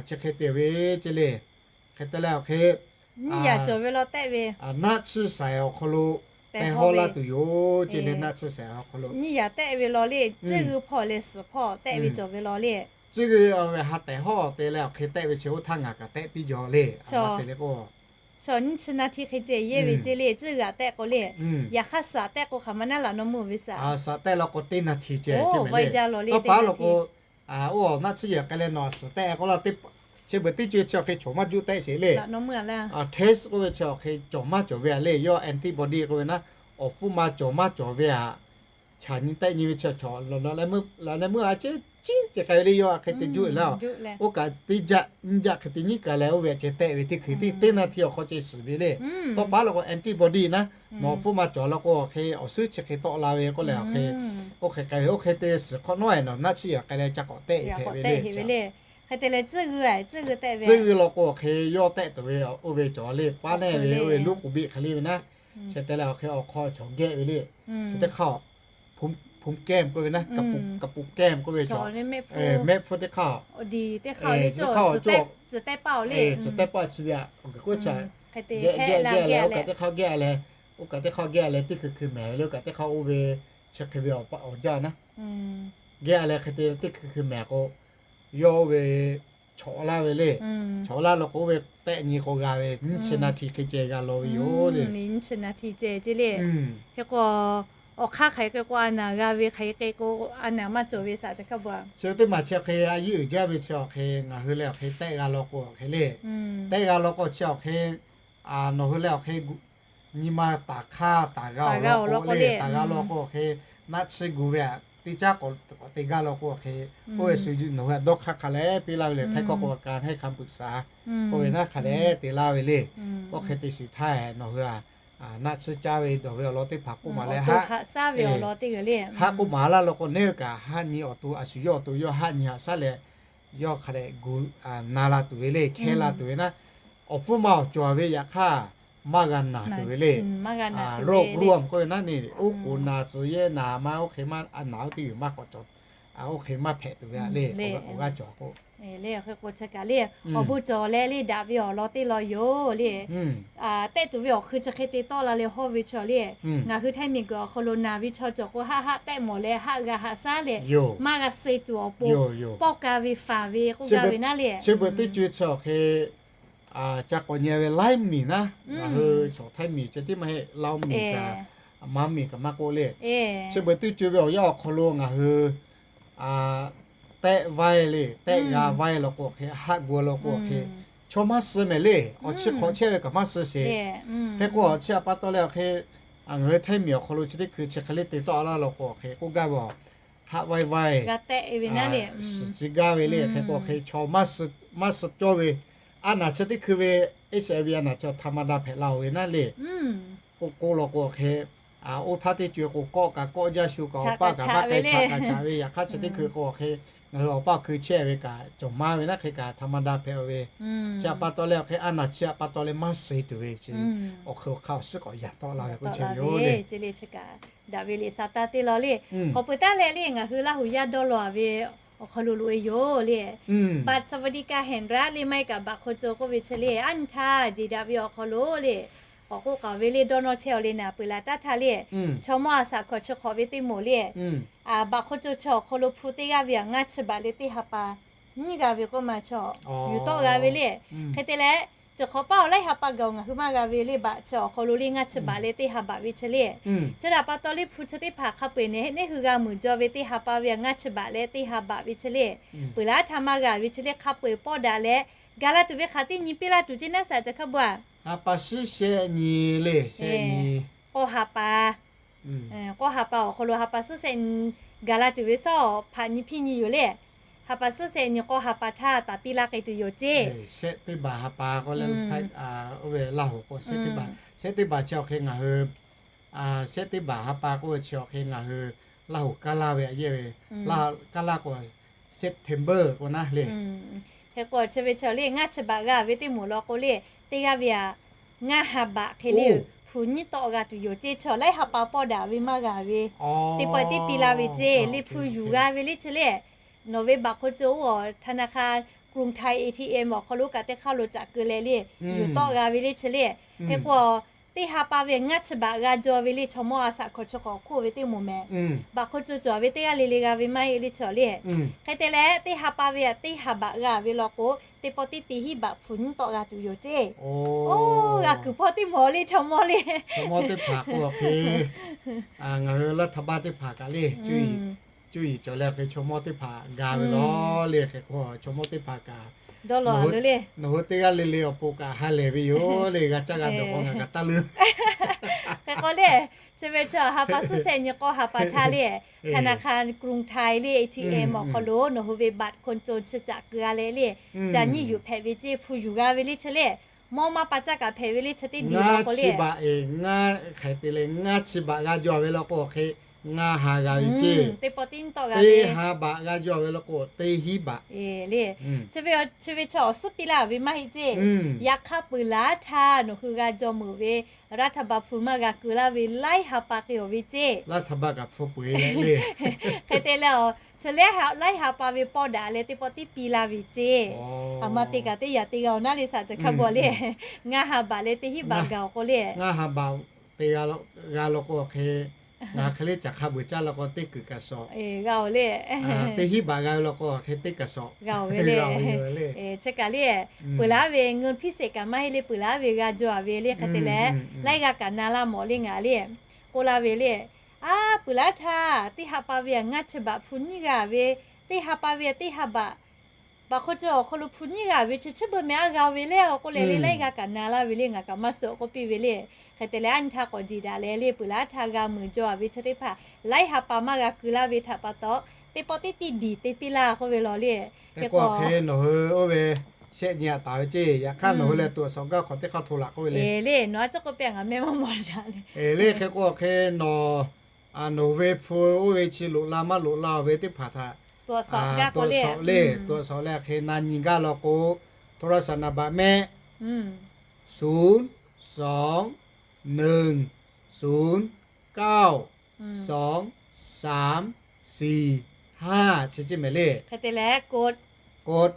Chi hk'e te oˬ ve ceˇ le. Hk'e te leh awˬ hk'e, nyiˇ yaꞈ cawˬ ve law tehˆ ve, naˆ tsuhˇ saiˍ awˬ hk'aw lo tehꞈ hawˉ laˇ tuˬ yoˬ ceˇ le. Naˆ tsuhˇ saiˍ awˬ hk'aw lo nyiˇ yaꞈ tehˆ ve law le, tcuhˇ g'uiˬ hpawˇ leh suhˍ hpawˇ tehˆ ve cawˬ ve law le. Tcuhˇ g'uiˬ ve ha tehꞈ hawˉ te leh awˬ hk'e tehˆ ve chi oˇ htaˇ ngaˬ kaꞈ tehˆ piˇ jaw le. Chaw nyiˇ chi naˆ htiˇ hk'e ceh yehˇ ve ceˇ le, tcuhˇ g'uiˬ tehˆ k'o le. Yaꞈ hk'aˇ suhˍ tehˆ k'o hk'aˬ ma naˉ laꞈ nawˬ mvuhˇ ve saˍ, suhˍ tehˆ law k'o teˇ naˆ htiˇ ceh ceˇ mehˍ le. Tawˇ pa law k'o, oˇ naˆ tsuhˇ yehˬ k'ai leh nawˬ suhˍ tehˆ k'oˆ laˇ teˇ Chi beuꞈ teˇ co-e chi awˬ hk'e cawˬ maˇ juˆ tehˆ sheˍ le. Test k'oˆ ve chi awˬ hk'e cawˬ maˇ cawˬ ve a le, yawˇ antibody k'oˆ ve naˉ, awˬ hpfuhˇ ma cawˬ maˇ cawˬ ve a, chaꞈ nyi tehˆ nyi ve chi chaw laꞈ leh meuˇ a ceh ciˉ ceh k'ai ve le, yawˇ a hk'e te juˆ le. Oˇ kaꞈ teˇ jaˆ nyiˇ jaˆ hk'e te nyiˉ k'ai leh oˇ ve a ceh tehˆ ve teˇ hkui teˇ teˇ naˇ hti awˬ hk'aw ceh shiˍ ve le. Tawˇ pa la k'o antibody naˉ, nawˬ awˬ hpfuhˇ ma cawˬ la k'o awˬ hk'e awˬ suhˉ chi hk'e tawˆ la ve k'oˆ leh awˬ hk'e, oˇ hk'e k'ai ve, oˇ hk'e te shiˍ hk'awꞈ nawˉ e nawˬ naˆ chiˇ yaꞈ k'ai leh ca k'awꞈ tehˆ hpehꞈ ve le. Tcuhˇ g'uiˇ la k'o awˬ hk'e yawˇ tehˆ tuˬ ve oˇ ve cawˬ le, paˉ neˆ ve oˇ ve luˉ k'oˍ biˆ hk'e le ve naˉ, chi te leh awˬ hk'e awˬ hk'aw cawˬ gehˆ ve le. Chi teˇ hk'aˇ ภูมิ ภูมิแก้ม k'oˆ ve naˉ, กระปุก กระปุกแก้ม k'oˆ ve cawˬ, mehˆ hpfuhˇ teˇ hk'aˇ, teˇ hk'aˇ tcuhˉ tehˇ paˆ chi ve a, gehˆ gehˆ gehˆ leh oˇ kaꞈ teˇ hk'aˇ gehˆ leh, oˇ kaꞈ teˇ hk'aˇ gehˆ leh teˇ hkui hkui mehˍ ve le, oˇ kaꞈ teˇ hk'aˇ oˇ ve chi hk'e ve awˬ jaˇ naˉ, gehˆ leh hk'e te teˇ hkui hkui mehˍ k'o, yawˇ oˇ ve chawꞈ laˇ ve le. Chawꞈ laˇ la k'o oˇ ve tehˆ nyi k'o g'a ve nyiˇ chi naˇ hti hk'e ceh g'a law ve yoˬ le. Nyiˇ chi naˇ hti ceh ceh le. Hk'e k'o, awˬ hk'aˇ hk'aˬ hk'e k'o a naˍ g'a ve hk'aˬ hk'e k'o, a naˍ maˇ cawˬ ve saꞈ ca hkaˇ ba. Chi teˇ maˬ chi awˬ hk'e a yiˇ uiˍ jaˇ ve chi awˬ hk'e ngaˬ hui leh awˬ hk'e tehˆ g'a law k'o awˬ hk'e le. Tehˆ g'a law k'o chi awˬ hk'e nawˬ hui leh awˬ hk'e nyi ma taˍ hk'aˇ taˍ g'a awˬ lawn k'o le, taˍ g'a law k'o awˬ hk'e naˆ tsuhˇ gu ve aꞈ teˇ caˉ k'awꞈ te gaˇ law k'o awˬ hk'e, oˇ ve shu nawˬ hui a dawˇ hk'aˇ hk'a leh piˇ laˇ ve le. Htaiˇ hkawˇ k'o a ka ให้คำปรึกษา k'oˆ ve naˉ hk'a leh te laˇ ve le. Oˇ hk'e te shiˍ htaˇ nawˬ hui a naˆ tsuhˇ caˇ ve dawˬ ve awˬ lawn teˇ hpaˍ k'oˆ maˍ leh haˆ, haˆ k'oˆ maˍ laˇ law k'o neˇ kaꞈ haˆ nyi awˬ to a shu yawˇ awˬ to yawˇ haˆ nyi haꞈ shaˉ leh yawˇ hk'a dehꞈ gu na la tuˬ ve le, hkehˇ la tuˬ ve naˉ, awˬ hpfuhˇ ma awˬ cawˬ ve yaꞈ hk'aˇ maˇ g'a naˬ tuˬ ve le. โรคร่วม k'oˆ ve naˉ ne, oˉ k'oˍ naˬ, tcuh yehˇ naˬ, maˇ oˇ hk'e maˇ a naˬ oˇ teˇ g'uiˬ maˇ k'awꞈ cawˬ, oˇ hk'e maˇ hpehꞈ tuˬ ve le. Awˬ g'aˇ cawˬ k'o le, hk'e k'o chi kaꞈ le, awˬ bon cawˬ leh le daꞈ ve awˬ lawn teˇ lawn yoˬ le. Tehˆ tuˬ ve awˬ hk'ui chi hk'e te tawˆ la leh hawˇ ve chaw le, ngaˬ hui Htaiˇ miˬguiˬ awˬ hk'aw lo naˬ ve chaw cawˬ k'o haˆ haˆ tehˆ mawˬ leh haˆ g'a haꞈ shaˉ leh maˇ g'a suh tuˬ awˬ pon pawˇ ka ve faˍ ve k'oˆ gaˇ ve naˉ le. Chi beuꞈ teˇ co-e chi awˬ hk'e ca k'awꞈ nyi ve laiˉ miˬ naˉ, ngaˬ hui chaw Htaiˇ miˬ ceh tiˉ maˇ heˆ, Laˇ miˬ kaꞈ, Maˇ miˬ kaꞈ maˇ k'oˆ le. Chi beuꞈ teˇ co ve awˬ yanˇ awˬ hk'aw lo ngaˬ hui tehˆ vaiˇ le, tehˆ g'a vaiˇ law k'o awˬ hk'e, haˆ gu law k'o awˬ hk'e, chaw maˇ suh mehˍ le. Awˬ chi hk'awꞈ chehˇ ve kaꞈ maˇ suh sheˍ. Hk'e k'o awˬ chi a pa taw leh awˬ hk'e, ngaˬ hui Htaiˇ miˬ awˬ hk'aw lo chi teˇ hkui chi hk'e le te tawˆ laˇ law k'o awˬ hk'e k'oˆ gaˇ ve a, haˆ vaiˇ vaiˇ suhˍ tcuh gaˇ ve le. Hk'e k'o awˬ hk'e chaw maˇ suh cawˇ ve, a naˬ chi teˇ hkui ve HIV a naˬ chi ธรรมดา hpehꞈ la-oˬ ve naˉ le. K'oˆ k'oˆ law k'o awˬ hk'e, oˇ htaˇ teˇ co-e k'o kawˆ kaꞈ kawˆ jaˇ, shu kaꞈ awˬ paˇ kaꞈ maˇ k'ai, chaꞈ kaꞈ chaꞈ ve, yaꞈ hk'aˇ chi teˇ hkui k'o awˬ hk'e ngaˬ hui awˬ paˇ awˬ hkui chehˇ ve kaꞈ cawˬ maˇ ve naˉ, hk'e kaꞈ ธรรมดา hpehꞈ-oˬ ve. Chi a pa taw leh awˬ hk'e a naˬ chi a pa taw leh maˇ suh tuˬ ve chi awˬ hk'e awˬ hk'aˇ awˬ suhˉ k'awꞈ yanˇ tawˆ la ve k'oˆ chehˇ ve yoˬ le. Chi le chi kaꞈ daꞈ ve liꞈ sa taˇ teˇ law le. K'awꞈ peuˬ taˉ leh le ngaˬ hui Laˇ huˍ yaˇ dawˇ law-a ve awˬ hk'aw lo loꞈ-e yoˬ le. Baꞈ สวัสดิการแห่งรัฐ le maˇ heˆ kaꞈ baꞈ hk'aw caw k'oˆ ve chi le, a nyi htaˇ jeˬ daꞈ ve awˬ hk'aw lo le, k'awꞈ k'oˆ k'aoˍ ve le dawˇ nawˇ chehˇ-aw le naˍ peuˬ laˬ taˇ htaˇ le, chaw mawˇ a shaꞈ hkawꞈ chi hk'awꞈ ve teˇ moˍ le, baꞈ hk'aw caw chi awˬ hk'aw lo hpu teˇ g'aˇ ve aꞈ ngaˇ chi baꞈ leh teˇ ha pa nyiˇ g'a ve k'oˆ ma chaw yuˬ tawˆ g'a ve le. Hk'e te leh, chi hk'awꞈ paˇ awˬ laiˉ ha pa gaˬ-oˬ ngaˬ hui maˇ g'a ve le, baꞈ chi awˬ hk'aw lo le ngaˇ chi baꞈ leh teˇ ha baꞈ ve chi le. Chi htaꞈ pa taw le hpu chi teˇ hpaˍ hk'a peu-eˬ nehˬ neˇ hui g'a muiˬ jaw ve teˇ ha pa ve aꞈ ngaˇ chi baꞈ leh teˇ ha baꞈ ve chi le. Peuˬ laˇ htaˇ maˇ g'a ve chi le hk'a peu-eˬ pawˆ daꞈ leh, ga laˇ tuˬ ve hk'aˬ teˇ nyi piˇ laˇ tuˬ ceˇ naˉ saꞈ ca hkaˇ ba. Ha pa suhˉ shehˆ nyi le, shehˆ nyi. K'awˇ ha pa, k'awˇ ha pa awˬ hk'aw lo ha pa suhˉ shehˆ nyi gaˬ la tuˬ ve sawˉ hpaꞈ nyi hpiˇ nyi yoˬ le. Ha pa suhˉ shehˆ nyi k'awˇ ha pa htaˇ taˍ piˇ laˇ k'ai tuˬ yoˬ ceˇ. Shehˆ teˇ baˬ ha pa k'oˆ leh, oˇ ve Laˇ huˍ k'o shehˆ teˇ baˬ, shehˆ teˇ baˬ chi awˬ hk'e ngaˬ hui, shehˆ teˇ baˬ ha pa k'oˆ ve chi awˬ hk'e ngaˬ hui Laˇ huˍ kaˇ laˇ ve a yehˇ ve, kaˇ laˇ k'o September k'o naˉ le. Hk'e k'o chi ve chi le ngaˇ chi baꞈ g'a ve teˇ moˍ law k'o le, teˇ g'aˇ ve aꞈ ngaˇ ha baꞈ hk'e le, hpu nyiˇ tawˆ g'a tuˬ yoˬ ceˇ. Chaw laiˉ ha pa pawˆ daꞈ ve maˇ g'a ve, teˇ pawˆ teˇ piˇ laˇ ve ceˇ. Le hpu yuˬ g'a ve le chi le. Nawˬ ve baꞈ hk'aw caw oˇ ธนาคารกรุงไทย เอทีเอ็ม awˬ hk'aw lo kaꞈ teˇ hk'aˇ lo caꞈ keu leh le, yuˬ tawˆ g'a ve le chi le. Hk'e k'o teˇ ha pa ve ngaˇ chi baꞈ g'a jaw ve le, chaw mawˇ a shaꞈ hkawꞈ chi hk'awꞈ hk'oˆ ve teˇ moˍ mehˍ. Baꞈ hk'aw caw cawˬ ve teˇ g'aˇ le le g'a ve maˇ heˆ le chaw le. Hk'e te leh teˇ ha pa ve aꞈ teˇ ha baꞈ g'a ve law k'o, teˇ pawˆ teˇ te hiˉ baꞈ hpu nyiˇ tawˆ g'a tuˬ yoˬ ceˇ. Oˇ g'a kuiˬ hpawˇ teˇ moˍ le chaw mawˇ le. Chaw mawˇ teˇ hpaˍ k'o awˬ hk'e, ngaˬ hui รัฐบาล teˇ hpaˍ kaꞈ le, cuˇ yiˍ cawˬ leh awˬ hk'e chaw mawˇ teˇ hpaˍ ga ve law le. Hk'e k'o chaw mawˇ teˇ hpaˍ kaꞈ Dawˇ law le. Nawˬ hui teˇ g'aˇ le le awˬ pon kaꞈ ha lehˬ ve yoˬ le. G'a caˇ g'a dawˬ k'o ngaˬ kaꞈ taˇ leuˉ. Hk'e k'o le, chi ve chi ha pa suhˉ shehˆ nyi k'awˇ ha pa htaˇ le, Thanaˍhkaˍn Krungthai le, A T M awˬ hk'aw lo nawˬ hui ve บัตรคนจน chi caꞈ keu g'a leh le, ca nyiˇ yuˬ hpehꞈ ve ceˇ, hpu yuˬ g'a ve le chi le, mawˇ maˇ pa caˇ kaꞈ hpehꞈ ve le chi teˇ diˬ law k'o le, ngaˇ hk'e te leh ngaˇ chi baꞈ g'a jaw ve law k'o hk'e ngaˇ ha g'a ve ceˇ. Teˇ pawˆ tiˉ tawˆ g'a ve, teˇ ha baꞈ g'a jaw ve law k'o teˇ hinˉ baꞈ le. Chi ve chi awˬ suhˉ piˇ laˇ ve maˇ heˆ ceˇ. Yaꞈ hk'aˇ peuˬ laˇ htaˇ nawˬ hui g'a jaw meuꞈ ve รัฐบาล hpu maˇ g'a keu laˇ ve laiˉ ha pa k'ai awˬ ve ceˇ. Laiˉ ha pa kaꞈ hpu peuˬ e leh le. Hk'e te leh, chi leh laiˉ ha pa ve pawˇ daꞈ leh teˇ pawˆ tiˉ piˇ laˇ ve ceˇ. A ma te kaꞈ teˇ yaꞈ te g'a awˬ naˉ le saꞈ ca hk'a bawˬ le. Ngaˇ ha baꞈ leh teˇ hinˉ baꞈ gaˬ awˬ k'o le, ngaˇ ha baꞈ te g'a law k'o hk'e, ngaˬ hk'e le caˬ hk'a beuˬ caˇ law k'o teˇ kuiˬ kaꞈ shawˍ g'a awˬ le. Teˇ hinˉ baꞈ g'a ve law k'o hk'e teˇ kaꞈ shawˍ g'a awˬ ve le. Chi kaꞈ le, peuˬ laˇ ve เงินพิเศษ kaꞈ maˇ heˆ le, peuˬ laˇ ve g'a jaw a ve le. Hk'e te leh laiˉ g'aˇ kaꞈ na laˇ mawˬ le ngaˬ le, k'oˆ laˇ ve le. A, peuˬ laˇ htaˇ teˇ ha pa ve ngaˇ chi baꞈ hpu nyiˇ g'a ve, teˇ ha pa ve teˇ ha baꞈ, baꞈ hk'aw cawˬ awˬ hk'aw lo hpu nyiˇ g'a ve chi chi beuꞈ meh a g'a ve le k'oˆ leh le, laiˉ g'aˇ kaꞈ na laˇ ve le. Ngaˬ kaꞈ maˇ suh k'oˆ piˇ ve le. Hk'e te leh a nyi htaˇ k'awꞈ jeˬ daꞈ leh le, peuˬ laˇ htaˇ g'a meuˬ jaw a ve chi teˇ hpaˍ laiˉ ha pa maˇ g'a keu laˇ ve htaꞈ pa taw, teˇ pawˆ tiˉ tiˉ diˬ te piˇ laˇ k'oˆ ve law le. Hk'e k'o hk'e nawˬ hui oˇ ve shehˆ nyi a taˍ ve ceˇ. Yaꞈ hk'aˇ nawˬ hui leh tuꞈ shawˍ gaˇ hk'awꞈ teˇ hk'aˇ hto laꞈ k'oˆ ve le. Le nawˬ a ciˉ k'oˆ piˇ ngaˬ meh maˇ mawˬ daꞈ le. Le hk'e k'o hk'e nawˬ, nawˬ ve hpu oˇ ve chi loꞈ la maˇ loꞈ la ve teˇ hpaˍ htaꞈ tuꞈ shawˍ le, tuꞈ shawˍ leh hk'e na nyi gaˇ law k'o, โทรศัพท์ นามบัตร mehˆ ศูนย์สองหนึ่งศูนย์เก้าสองสามสี่ห้า chi ceˇ mehˍ le. กด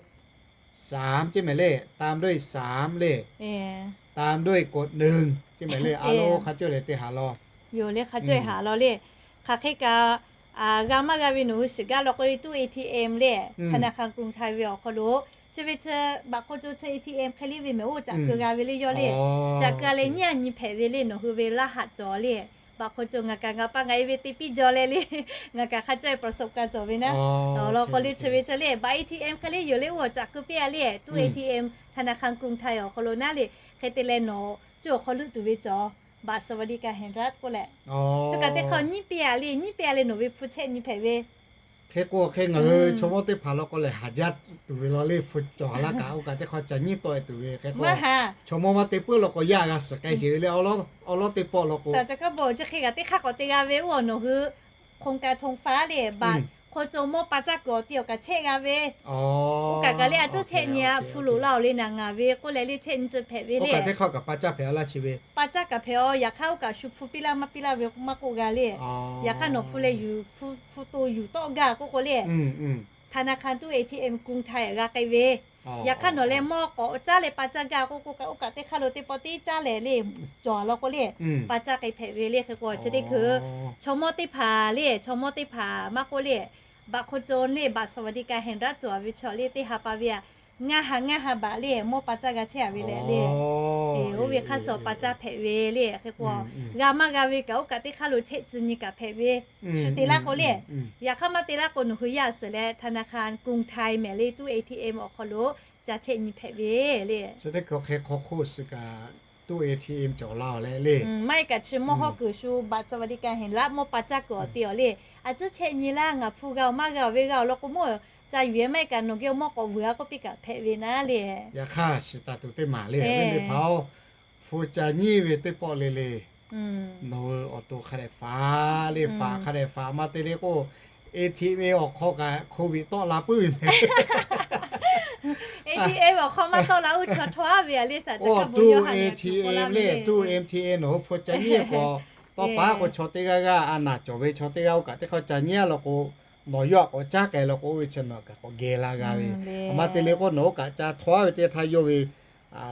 สาม ceˇ mehˍ le, ตามด้วย สาม le, ตามด้วย กด หนึ่ง ceˇ mehˍ le. A lo hk'a cawˇ leh te haˍ law yoˬ le, hk'a cawˇ haˍ law le. Hk'aˬ hk'e kaꞈ g'a maˇ g'a ve nawˬ hui shiˍ gaˇ law k'o le, tuˉ A T M le, ธนาคารกรุงไทย ve awˬ hk'aw lo chi ve chi baꞈ hk'aw cawˬ chi A T M hk'e le ve mehˍ oˇ caꞈ keu g'a ve le yawˇ le. Caꞈ keu a leh nyiˇ a nyi hpehꞈ ve le, nawˬ hui ve laˇ haꞈ cawˬ le. Baꞈ hk'aw cawˬ ngaˬ kaꞈ ngaˬ pa ngaˬ e ve te piˇ jaw leh le, ngaˬ kaꞈ hk'a cawˇ e ประสบการณ์ cawˬ ve naˉ. Awˬ lawn k'o le chi ve chi le, baꞈ A T M hk'e le yoˬ le, oˇ caꞈ keu piˇ a le, tuˉ A T M ธนาคารกรุงไทย awˬ hk'aw lo naˉ le. Hk'e te leh nawˬ cuˇ awˬ hk'aw leuˆ tuˬ ve cawˬ, บัตรสวัสดิการแห่งรัฐ k'oˆ leh, chi kaꞈ teˇ hk'aˇ nyiˇ piˇ a le, nyiˇ piˇ a leh nawˬ ve hpu chehˆ nyi hpehꞈ ve. Hk'e k'o hk'e ngaˬ hui chaw mawˇ teˇ hpaˍ law k'o lehˬ haˍ jaˇ tuˬ ve law le, hpu cawˬ a laˇ kaꞈ oˇ kaꞈ teˇ hk'aˇ ca nyiˇ tawˆ e tuˬ ve hk'e k'o, chaw mawˇ maˇ te puiˉ law k'o yaˇ g'a suhˍ k'ai sheˍ ve le, awˬ lawn teˇ pawˆ law k'o. Chi hk'e kaꞈ teˇ hk'aˇ k'awꞈ te g'a ve oˇ awˬ nawˬ hui โครงการธงฟ้า le, baꞈ hk'aw cawˬ mawˇ pa caˇ kuiˬ awˬ ti awˬ kaꞈ chehˆ g'a ve. Oˇ kaꞈ kaꞈ le a cuˉ chehˆ nyi a hpu loꞈ la awˬ le naˍ ngaˬ ve k'oˆ leh le chehˆ nyi ceuˬ hpehꞈ ve le. Oˇ kaꞈ teˇ hk'aˇ kaꞈ pa caˇ hpehꞈ a laˇ chi ve. Pa caˇ kaꞈ hpehꞈ a, yaꞈ hk'aˇ oˇ kaꞈ shu hpu piˇ laˇ maˇ piˇ laˇ ve maˇ k'oˆ g'a le. Yaꞈ hk'aˇ nawˬ hpu leh yuˬ, hpu to yuˬ tawˆ gaˇ k'oˆ k'o le, ธนาคาร tuˉ A T M กรุงไทย g'a k'ai ve. Yaꞈ hk'aˇ nawˬ leh mawˇ k'awꞈ caˉ leh pa caˇ gaˇ k'oˆ k'o kaꞈ oˇ kaꞈ teˇ hk'aˇ lo teˇ pawˆ tiˉ caˉ leh le, cawˬ a law k'o le, pa caˇ k'ai hpehꞈ ve le. Hk'e k'o chi teˇ hkui chaw mawˇ teˇ hpaˍ le, chaw mawˇ teˇ hpaˍ maˇ k'oˆ le, baꞈ hk'aw cawˬ le, บัตรสวัสดิการแห่งรัฐ cawˬ a ve chaw le teˇ ha pa ve a, ngaˇ ha ngaˇ ha baꞈ le mawˇ pa caˇ g'a chehˇ a ve leh le. Oˇ ve hk'aˇ suh pa caˇ hpehꞈ ve le. Hk'e k'o g'a maˇ g'a ve kaꞈ oˇ kaꞈ teˇ hk'aˇ lo chehˆ tcuh nyi kaꞈ hpehꞈ ve. Shu te laˇ k'o le, yaꞈ hk'aˇ maˇ te laˇ k'o nawˬ hui yaˇ suhˍ leh ธนาคารกรุงไทย mehˍ le, tuˉ A T M awˬ hk'aw lo ca chehˆ nyi hpehꞈ ve le. Chi teˇ hkui hk'e hk'aw hk'oˆ suhˍ kaꞈ tuˉ A T M cawˬ la awˬ leh le. Maˇ heˆ kaꞈ chi mawˇ hawˉ kuiˬ shu บัตรสวัสดิการแห่งรัฐ mawˇ pa caˇ kuiˬ awˬ ti awˬ le, a cuˉ chehˆ nyi laˇ ngaˬ hpu g'a awˬ maˇ g'a awˬ ve g'a awˬ lawn k'o mawˇ ca yuˬ e maˇ heˆ kaꞈ nawˬ geh mawˇ k'awꞈ vuiˬ a k'oˆ piˇ kaꞈ hpehꞈ ve naˉ le. Yaꞈ hk'aˇ shiˍ taˍ tuˬ teˇ maˬ le, ve le hpaˍ-oˬ, hpu ca nyiˇ ve teˇ pawˆ le le nawˬ hui awˬ to hk'a dehꞈ faˍ le, faˍ hk'a dehꞈ faˍ maˇ te le k'o, A T M awˬ hk'aw kaꞈ โควิด tawˆ la puiˉ ve mehˍ. A T M awˬ hk'aw maˇ tawˆ la, oˇ chaw htaw aˉ ve a le saˍ ca kaˇ bo yawˇ ha le tuˬ k'oˆ laˇ ve le, tuˉ M T N nawˬ hui hpu ca nyiˇ k'o, tawˇ pa k'o chaw teˇ g'aˇ g'aˇ a naˍ cawˬ ve chaw teˇ g'aˇ oˇ kaꞈ teˇ hk'aˇ ca nyiˇ a law k'o, nawˬ yawˇ a k'awꞈ caˉ k'ai law k'o oˇ ve chi nawˬ kaꞈ k'awꞈ geh la g'a ve. A ma te le k'o nawˬ oˇ kaꞈ ca htaw aˉ ve teˇ htaˇ yawˇ ve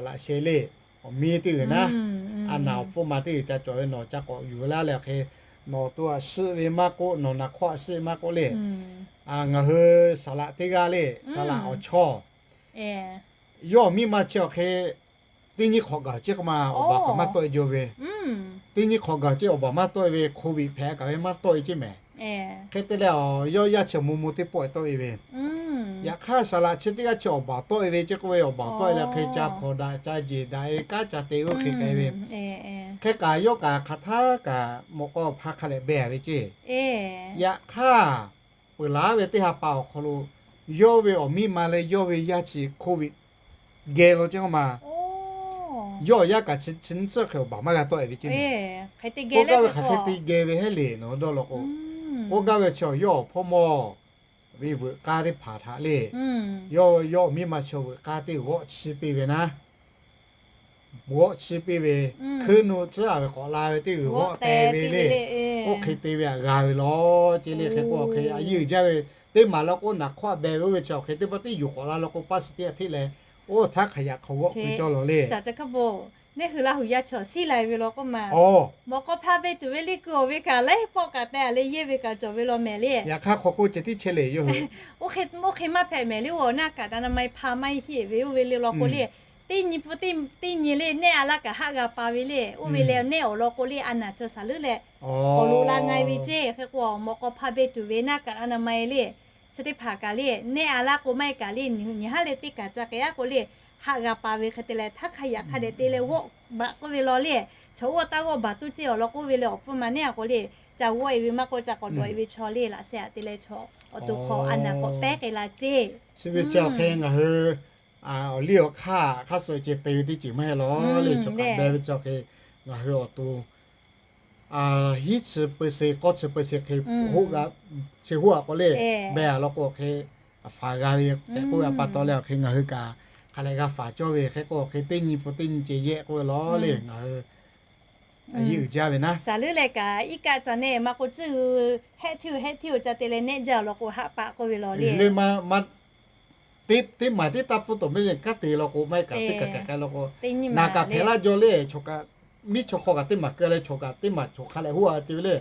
laꞈ sheh le, awˬ miˇ teˇ g'uiˬ naˉ, a naˍ awˬ hpfuhˇ ma teˇ g'uiˬ ca cawˬ ve nawˬ ca k'awꞈ yuˬ laˇ leh hk'e, nawˬ to a suhˆ ve maˇ k'oˆ, nawˬ naˍ hk'awˇ a suhˆ maˇ k'oˆ le, ngaˬ hui saˍ laꞈ teˇ g'aˇ le, saˍ laꞈ awˬ chawˇ yawˇ awˬ miˇ ma chi awˬ hk'e teˇ nyiˇ hk'awꞈ gaˬ ceˇ k'o ma awˬ baˬ kaꞈ maˇ tawˆ e jaw ve. Teˇ nyiˇ hk'awꞈ gaˬ ceˇ awˬ baˬ maˇ tawˆ e ve, โควิด hpehꞈ kaꞈ ve maˇ tawˆ e ceˇ mehˍ. Hk'e te leh a yawˇ yaˇ chi mvuh mvuh teˇ pawˆ e tawˆ e ve. Yaꞈ hk'aˇ, saˍ laꞈ chi teˇ g'aˇ chi awˬ baˬ tawˆ e ve ceˇ k'oˆ ve, awˬ baˬ tawˆ e leh hk'e ca hpawnˬ daꞈ ca jeˬ daꞈ e, kanˉ ca te oˇ hk'e k'ai ve. Hk'e kaꞈ yawˇ kaꞈ hk'aˬ htaˇ kaꞈ mawꞈ k'aw hpaˇ hk'a leh beh ve ceˇ. Yaꞈ hk'aˇ, peuˬ laˬ ve teˇ ha pa awˬ hk'aw lo yawˇ ve awˬ miˇ ma leh yawˇ ve yaˇ chi Covid geh law ceˇ k'oˆ ma. Yawˇ awˬ yaˇ kaꞈ chi nyiˇ tcuhˉ hk'e awˬ baˬ maˇ g'a tawˆ e ve ceˇ mehˍ. K'oˆ gaˇ ve hk'aˬ hk'e te geh ve heˆ le nawˬ hui dawˇ law k'o, k'oˆ gaˇ ve chi yawˇ awˬ hpawˇ mawˇ ve veuꞈ k'aˇ teˇ hpaˍ htaꞈ le, yawˇ, yawˇ awˬ miˇ ma chi veuꞈ k'aˇ teˇ g'awˆ chiˇ piˇ ve naˉ, g'awˆ chiˇ piˇ ve, hkuiˉ nuˆ tcuhˉ a ve k'awꞈ la ve teˇ g'uiˬ g'awˆ te ve le. Oˇ hk'e te ve htaꞈ g'a ve law ceˇ le. Hk'e k'o hk'e a yeˇ uiˍ jaˇ ve, teˇ maˬ law k'o naˍ hk'awˇ a beh ve oˇ ve chi awˬ hk'e teˇ pawˆ teˇ yuˬ k'awꞈ la law k'o, paˇ suh teˇ htaˇ hteˆ leh, oˇ htaˇ hk'aˬ yaꞈ hk'aw g'awˆ piˇ cawˇ law le. Neˇ hui Laˇ huˍ yaˇ chaw siˉ lai ve law k'oˆ ma. Mawꞈ k'aw hpaˇ beh tuˬ ve liˇ kuiˬ awˬ ve kaꞈ laiˉ pawˆ kaꞈ teh a le yehˇ ve kaꞈ cawˬ ve law mehˍ le. Yaꞈ hk'aˇ hk'aw k'oˆ ceh tiˉ chehˇ le yawˇ hui. Oˇ hk'e maˇ hpehꞈ mehˍ le, oˇ naˆ kaꞈ na na ma e hpa maˇ heˆ ve oˇ ve le law k'o le. Teˇ nyi pu teˇ nyi le neˇ a laˇ kaꞈ haˆ g'a pa ve le. Oˇ ve leh neˇ awˬ lawn k'o le a naˬ chaw shaˍ leuˉ leh k'awꞈ loꞈ la nga e ve ceˇ. Hk'e k'o mawꞈ k'aw hpaˇ beh tuˬ ve naˆ kaꞈ na na ma e le. Chi teˇ hpaˍ kaꞈ le neˇ a laˇ k'o maˇ heˆ kaꞈ le, nyi haˉ leh teˇ kaꞈ ca k'ai a k'o le, haˆ g'a pa ve hk'e te leh htaˇ hk'a yaꞈ hk'a dehꞈ te leh g'awˆ baꞈ k'oˆ ve law le. Chaw oˇ taˇ g'awˆ baˬ tuˬ ceˇ awˬ lawn k'oˆ ve le awˬ pfuhˇ ma neˇ a k'o le, ca g'awˆ e ve maˇ k'oˆ ca k'awꞈ dawꞈ e ve chaw le laꞈ sheh aꞈ te leh chaw awˬ to hk'aw a naˬ k'awꞈ pehˉ k'ai la ceˇ. Chi ve chi awˬ hk'e ngaˬ hui awˬ liˇ awˬ hk'aˇ hk'aˇ suh ceh te ve teˇ ceuˬ maˇ heˆ law le. Chaw kaꞈ beh ve chi awˬ hk'e ngaˬ hui awˬ to hiˉ chi peu se k'awˇ chi peu se hk'e hoˆ g'a, chi hoˆ a k'o le, beh a law k'o hk'e faˍ g'a ve tehꞈ k'oˆ ve a pa taw leh awˬ hk'e ngaˬ hui kaꞈ hk'a leh g'a faˍ cawˇ ve hk'e k'o hk'e teˇ nyi pu teˇ nyi ceh yehˆ k'oˆ ve law le ngaˬ hui a yeˇ uiˍ jaˇ ve naˉ. Shaˍ leuˉ leh kaꞈ iˉ kaˆ ca neˆ maˇ k'o tcuhˇ hui hehˆ hteˇ oˬ hehˆ hteˇ oˬ ca te leh neˆ jaˇ awˬ lawn k'o haˆ paˆ k'oˆ ve law le. Teˇ maˬ teˇ taˇ pfuhˇ tawˍ mehˆ leh kanˉ te law k'o maˇ heˆ kaꞈ teˇ kaꞈ kaꞈ k'ai law k'o, naˬ kaꞈ hpehꞈ laˇ jaw le. Chaw kaꞈ miˉ chaw hk'aw kaꞈ teˇ maˬ keu leh chaw kaꞈ teˇ maˬ chaw hk'a leh hoˆ a te ve le.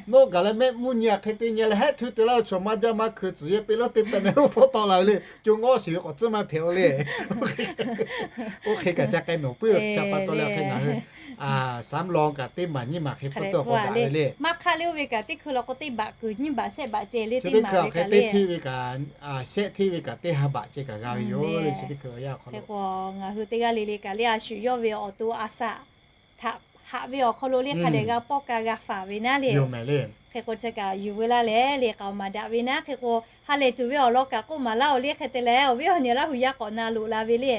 Nawˬ gaˬ leh mehˆ mvuhˇ nyi a hk'e te nyi leh hehˆ hteˇ te laˇ chaw maˇ jaˇ maˇ hkui tcuhˍ yehˇ peꞈ lawˉ teˇ pehˍ na lo hpawˇ tawˆ la ve le. Co ngawˇ shiˍ ve k'awꞈ tcuhˉ maˇ hpehꞈ o le. Oˇ hk'e kaꞈ ca k'ai nawˬ puiˉ ve chi pa taw leh hk'e ngaˬ hui saˉ law kaꞈ teˇ maˬ nyiˇ maˬ hk'e pfuhˇ tawˆ k'awꞈ daꞈ ve le. Maˇ hk'aˆ le oˇ ve kaꞈ teˇ hkui law k'o teˇ baꞈ kuiˬ nyiˇ baꞈ shehˆ baꞈ ceh le teˇ maˬ ve kaꞈ le. Shehˆ hteˇ ve kaꞈ teˇ ha baꞈ ceh kaꞈ g'a ve yoˬ le. Chi teˇ hkui a yaˇ awˬ hk'aw lo k'o ngaˬ hui teˇ g'aˇ le le kaꞈ le a shu yawˇ ve awˬ to a shaꞈ htaꞈ haꞈ ve awˬ hk'aw lo le hk'a dehꞈ g'a pawˆ ka g'a faˍ ve naˉ le. Hk'e k'o chi kaꞈ yuˬ veu laˇ leh le k'aoˍ maˍ daꞈ ve naˉ. Hk'e k'o ha lehˬ tuˬ ve awˬ lawn kaꞈ k'oˆ maˍ laˇ oˬ le. Hk'e te leh awˬ viˉ awˬ nyi Laˇ huˍ yaˇ k'awꞈ na loꞈ la ve le.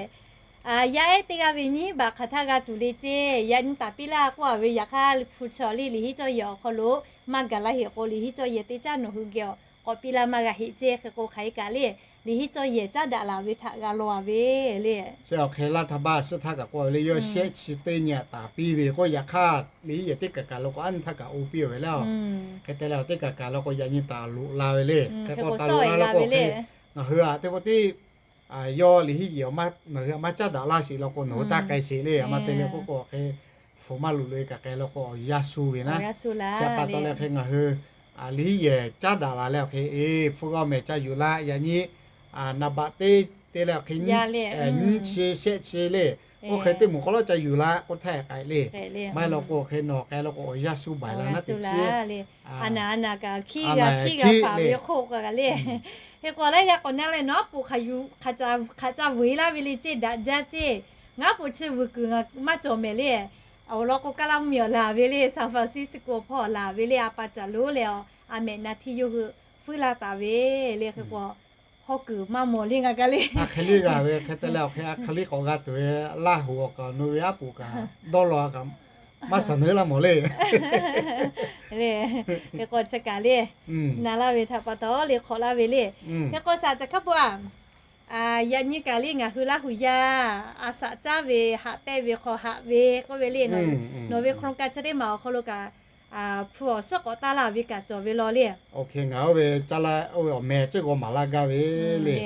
Yaˇ ehˉ teˇ g'aˇ ve nyiˇ baꞈ hk'aˬ htaˇ g'a tuˬ le ceˇ. Yaꞈ nyi taˍ piˇ laˇ k'oˆ a ve yaꞈ hk'aˇ hpu chi awˬ le liꞈ hiˉ cawˇ yehˬ awˬ hk'aw lo maˇ gaˬ la heꞈ k'o liꞈ hiˉ cawˇ yehˬ teˇ caˉ nawˬ hui geh awˬ k'awꞈ piˇ laˇ maˇ g'a heꞈ ceˇ. Hk'e k'o hk'aˬ hk'e kaꞈ le liꞈ hiˉ cawˇ yehˬ caˉ daꞈ laˬ ve htaꞈ g'a law a ve le. Chi awˬ hk'e laˇ htaˇ baˇ suhˉ htaˇ kaꞈ k'oˆ ve le yawˇ shehˆ chi teˇ nyi htaꞈ taˍ piˇ ve k'o yaꞈ hk'aˇ liꞈ hiˉ yehˬ teˇ kaꞈ kaꞈ lo k'o a nyi htaˇ kaꞈ oˇ piˇ ve le. Hk'e te leh teˇ kaꞈ kaꞈ lo k'o yaꞈ nyi taˍ loꞈ la ve le. Hk'e k'o taˍ loꞈ la law k'o hk'e ngaˬ hui a teˇ pawˆ tiˉ yawˇ liꞈ hiˉ yehˬ maˇ ca daꞈ laˇ sheˍ law k'o nawˬ hui taˇ k'ai sheˍ le. A maˇ te leh k'oˆ k'o hk'e hpu maˇ loꞈ loꞈ e kaꞈ k'ai law k'o awˬ yanˇ shu ve naˉ. Chi pa taw leh hk'e ngaˬ hui liꞈ hiˉ yehˬ caˉ daꞈ la leh awˬ hk'e e hpu g'aw mehˍ ca yuˬ la yaꞈ nyi naˍ baꞈ teˇ te leh awˬ hk'e nyiˇ chi shehˆ chi le. Oˇ hk'e teˇ moˍ k'aw lawˉ ca yuˬ la k'oˆ htaˇ k'ai le. Maˇ heˆ law k'o hk'e nawˬ k'ai law k'o awˬ yanˇ shu baˬ la naˉ teꞈ chi a naˍ a naˍ kaꞈ hkiˉ g'a hkiˉ g'a faˍ ve hk'oˆ kaꞈ le. Hk'e k'o leh g'a k'awꞈ na leh nawˬ aˉ poꞈ hk'aˬ ca vuiˬ laˇ ve le ceˇ daꞈ jaˇ ceˇ. Ngaˬ aˉ poꞈ chi vuiˬ kuiˬ maˇ cawˬ mehˍ le. Awˬ lawn k'o Kaˇ laˇ mvuhˇ miˬ awˬ laˬ ve le, San Francisco hpawˇ laˬ ve le, a pa caˬ lonˉ leh a mehꞈ na htiˇ yawˇ hui fuiˉ laˇ taˍ ve le. Hk'e k'o hawˉ kuiˬ maˇ mawˬ le ngaˬ kaꞈ le. A hk'e le g'a ve hk'e te leh awˬ hk'e a hk'e le k'awꞈ g'a tuˬ ve Laˇ huˍ awˬ kaꞈ nawˬ ve aˉ poꞈ kaꞈ dawˇ law kaꞈ maˇ shaˍ neˉ laˇ mawˬ le. Hk'e k'o chi kaꞈ le na laˇ ve htaꞈ pa taw le hk'awꞈ laˇ ve le. Hk'e k'o shaˍ caˬ hkaˉ pawˆ a yaꞈ nyi kaꞈ le ngaˬ hui Laˇ huˍ yaˇ a shaꞈ caˉ ve haꞈ pehnˇ ve hk'aw haꞈ ve k'oˆ ve le. Nawˬ ve โครงการ chi teˇ maˬ awˬ hk'aw lo kaꞈ hpu awˬ suhˉ k'awꞈ taˇ laˇ ve kaꞈ cawˬ ve law le. Oˇ hk'e ngaˬ oˇ ve caˇ laˇ oˇ ve awˬ meh ceuˬ g'aw maˍ laˇ gaˇ ve le.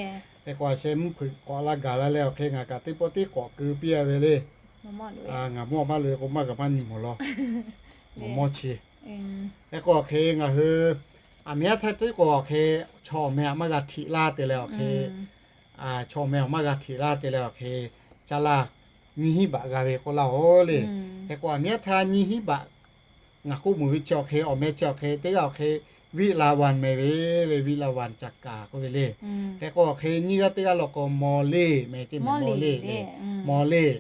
Hk'e k'o a sheh mvuhˇ hpeuꞈ k'awꞈ laˇ gaˬ la leh awˬ hk'e ngaˬ kaꞈ teˇ pawˆ tiˉ k'awꞈ keu piˇ a ve le. Ngaˬ mawˇ maˇ loꞈ e k'o maˇ gaˬ maˇ nyi mawˬ law. Mawˬ mawˇ chi. Hk'e k'o awˬ hk'e ngaˬ hui aˬ miˍ aˉ htaˇ tiˉ k'o awˬ hk'e chaw awˬ meh aꞈ maˇ g'a htiꞈ laˇ te leh awˬ hk'e chaw awˬ meh aꞈ maˇ g'a htiꞈ laˇ te leh awˬ hk'e caˇ laˇ nyiˇ hinˉ baꞈ g'a ve k'oˆ laˇ oˬ le. Hk'e k'o aˬ miˍ aˉ htaˇ nyiˇ hinˉ baꞈ ngaˬ k'oˆ meuˍ ve chi awˬ hk'e awˬ meh chi awˬ hk'e teˇ g'aˇ awˬ hk'e Viˆ la vanˬ mehˍ ve le, viˆ la vanˬ ca kaˍ k'oˆ ve le. Hk'e k'o hk'e nyiˇ g'aˇ teˇ g'aˇ law k'o, maw leˇ mehˍ ceˇ mehˍ, maw leˇ le, maw leˇ.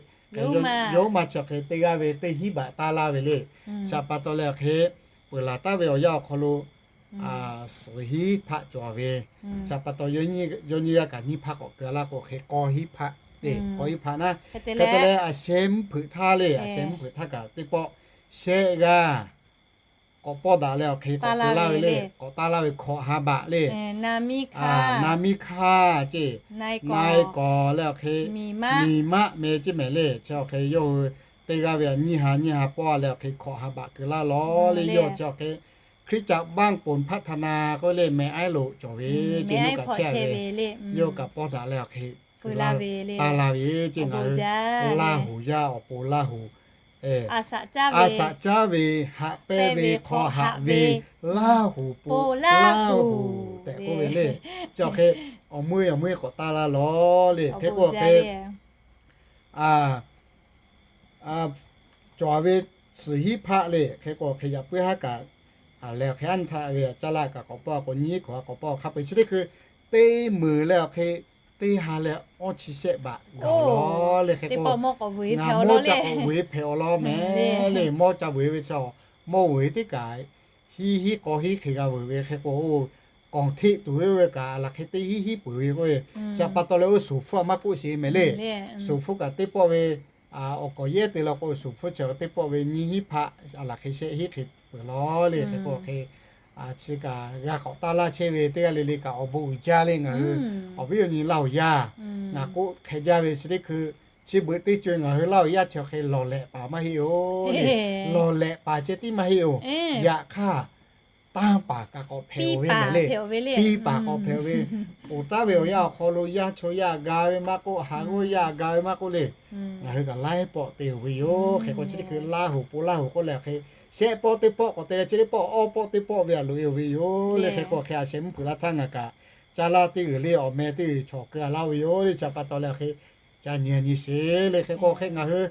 Yawˇ maˇ chi hk'e teˇ g'aˇ ve teˇ hinˉ baꞈ taˇ laˇ ve le. Chi pa taw leh hk'e peuˬ laˬ taˍ ve awˬ yanˇ awˬ hk'aw lo suhˍ hinˉ hpaˆ cawˬ ve. Chi pa taw yawˇ nyiˇ g'aˇ kaꞈ nyiˇ hpaˆ k'awꞈ keu laˇ k'o hk'e k'awˇ hinˉ hpaˆ le, k'awˇ hinˉ hpaˆ naˉ. Hk'e te leh a sheh mvuhˇ hpeuꞈ htaˇ le, a sheh mvuhˇ hpeuꞈ htaˇ kaꞈ teˇ pawˆ shehˆ g'aˇ k'awꞈ pawˆ daꞈ leh awˬ hk'e k'awꞈ keu laˇ ve le, k'awꞈ taˇ laˇ ve hkawꞈ ha baꞈ le. Naˍ miˇ hkaˇ ceˇ, na e kawˍ leh awˬ hk'e miˬ maˆ meh ceˇ mehˍ le. Chi awˬ hk'e yawˇ hui teˇ g'aˇ ve a nyiˇ ha nyiˇ ha pawˆ leh awˬ hk'e hkawꞈ ha baꞈ keu laˇ lawˬ le. Yawˇ chi awˬ hk'e Hkriꞈ caꞈ baˆ ponˍ hpaˆ htaꞈ na k'oˆ le mehˍ aˉ loꞈ cawˬ ve ceˇ, yawˇ kaꞈ chehˇ ve, yawˇ kaꞈ pawˆ daꞈ leh awˬ hk'e taˇ laˇ ve ceˇ. Ngaˬ hui Laˇ huˍ yaˇ awˬ pon Laˇ huˍ, a saꞈ caˉ ve haꞈ pehnˇ ve hk'aw haꞈ ve Laˇ huˍ pon Laˇ huˍ tehꞈ k'oˆ ve le. Chi awˬ hk'e awˬ meuˇ awˬ meuˇ k'awꞈ taˇ laˇ lawˬ le. Hk'e k'o hk'e cawˬ ve suhˍ hinˉ hpaˆ le. Hk'e k'o hk'e yaꞈ puiˉ haˉ kaꞈ leh awˬ hk'e anˇ htaˇ ve caˇ laˇ kaꞈ k'awꞈ pawˆ k'o nyiˇ hkawꞈ k'awꞈ pawˆ hk'a peu-eˬ chi teˇ hkui teˇ meunˍ leh awˬ hk'e teˇ ha leh awˇ chi shehˆ baꞈ gaˬ lawˬ le. Hk'e k'o ngaˬ mawˇ ca k'awꞈ vuiˬ hpehꞈ awˬ lawn mehˍ le. Mawˇ ca vuiˬ ve chi mawˇ vuiˬ teˇ kaꞈ hiˉ hiˉ k'awˇ hiˉ hk'e g'a vuiˬ ve. Hk'e k'o kawˬ hteˆ tuˬ ve oˇ ve kaꞈ a laˬ hk'e teˇ hiˉ hiˉ peuˬ ve k'o, chi pa taw leh oˇ suˍ hpfuhˇ a maˇ k'oˆ sheˍ mehˍ le. Suˍ hpfuhˇ kaꞈ teˇ pawˆ ve awˬ kawꞈ yehˉ te law k'o suˍ hpfuhˇ chi teˇ pawˆ ve nyiˇ hinˉ hpaˆ a laˬ hk'e shehˆ hinˉ hk'e peuˬ lawˬ le. Hk'e k'o hk'e chi kaꞈ g'a k'awꞈ taˇ laˇ chehˇ ve teˇ g'aˇ le le kaꞈ awˬ bon uiˍ jaˇ le. Ngaˬ hui awˬ viˉ awˬ nyi Laˇ huˍ yaˇ ngaˬ k'oˆ hk'e jaˇ ve chi teˇ hkui chi beuꞈ teˇ co ngaˬ hui Laˇ huˍ yaˇ chi awˬ hk'e lawˬ lehꞈ paˍ maˇ heˆ oˬ le. Lawˬ lehꞈ paˍ ceh tiˉ maˇ heˆ oˬ. Yaꞈ hk'aˇ tanˇ paˍ kaꞈ k'awꞈ hpehꞈ oˬ ve mehˍ le. Piˇ paˍ k'awꞈ hpehꞈ oˬ ve, ponˬ taˍ ve awˬ yanˇ awˬ hk'aw lo yaˇ chaw yaˇ ga ve maˇ k'oˆ, haˍ g'awˇ yaˇ ga ve maˇ k'oˆ le, ngaˬ hui kaꞈ laiˉ pawˆ te oˬ ve yoˬ. Hk'e k'o chi teˇ hkui Laˇ huˍ pon Laˇ huˍ k'oˆ leh hk'e shehˆ pawˆ teˇ pawˆ k'awꞈ te leh chi teˇ pawˆ awˇ pawˆ teˇ pawˆ ve a loꞈ e oˬ ve yoˬ le. Hk'e k'o hk'e a sheh mvuhˇ hpeuꞈ laˇ htaˇ ngaˬ kaꞈ caˇ laˇ teˇ g'uiˬ le awˬ meh teˇ g'uiˬ chawˬ keu a laˇ ve yoˬ le. Chi pa taw leh awˬ hk'e ca nyi nyi sheˍ le. Hk'e k'o hk'e ngaˬ hui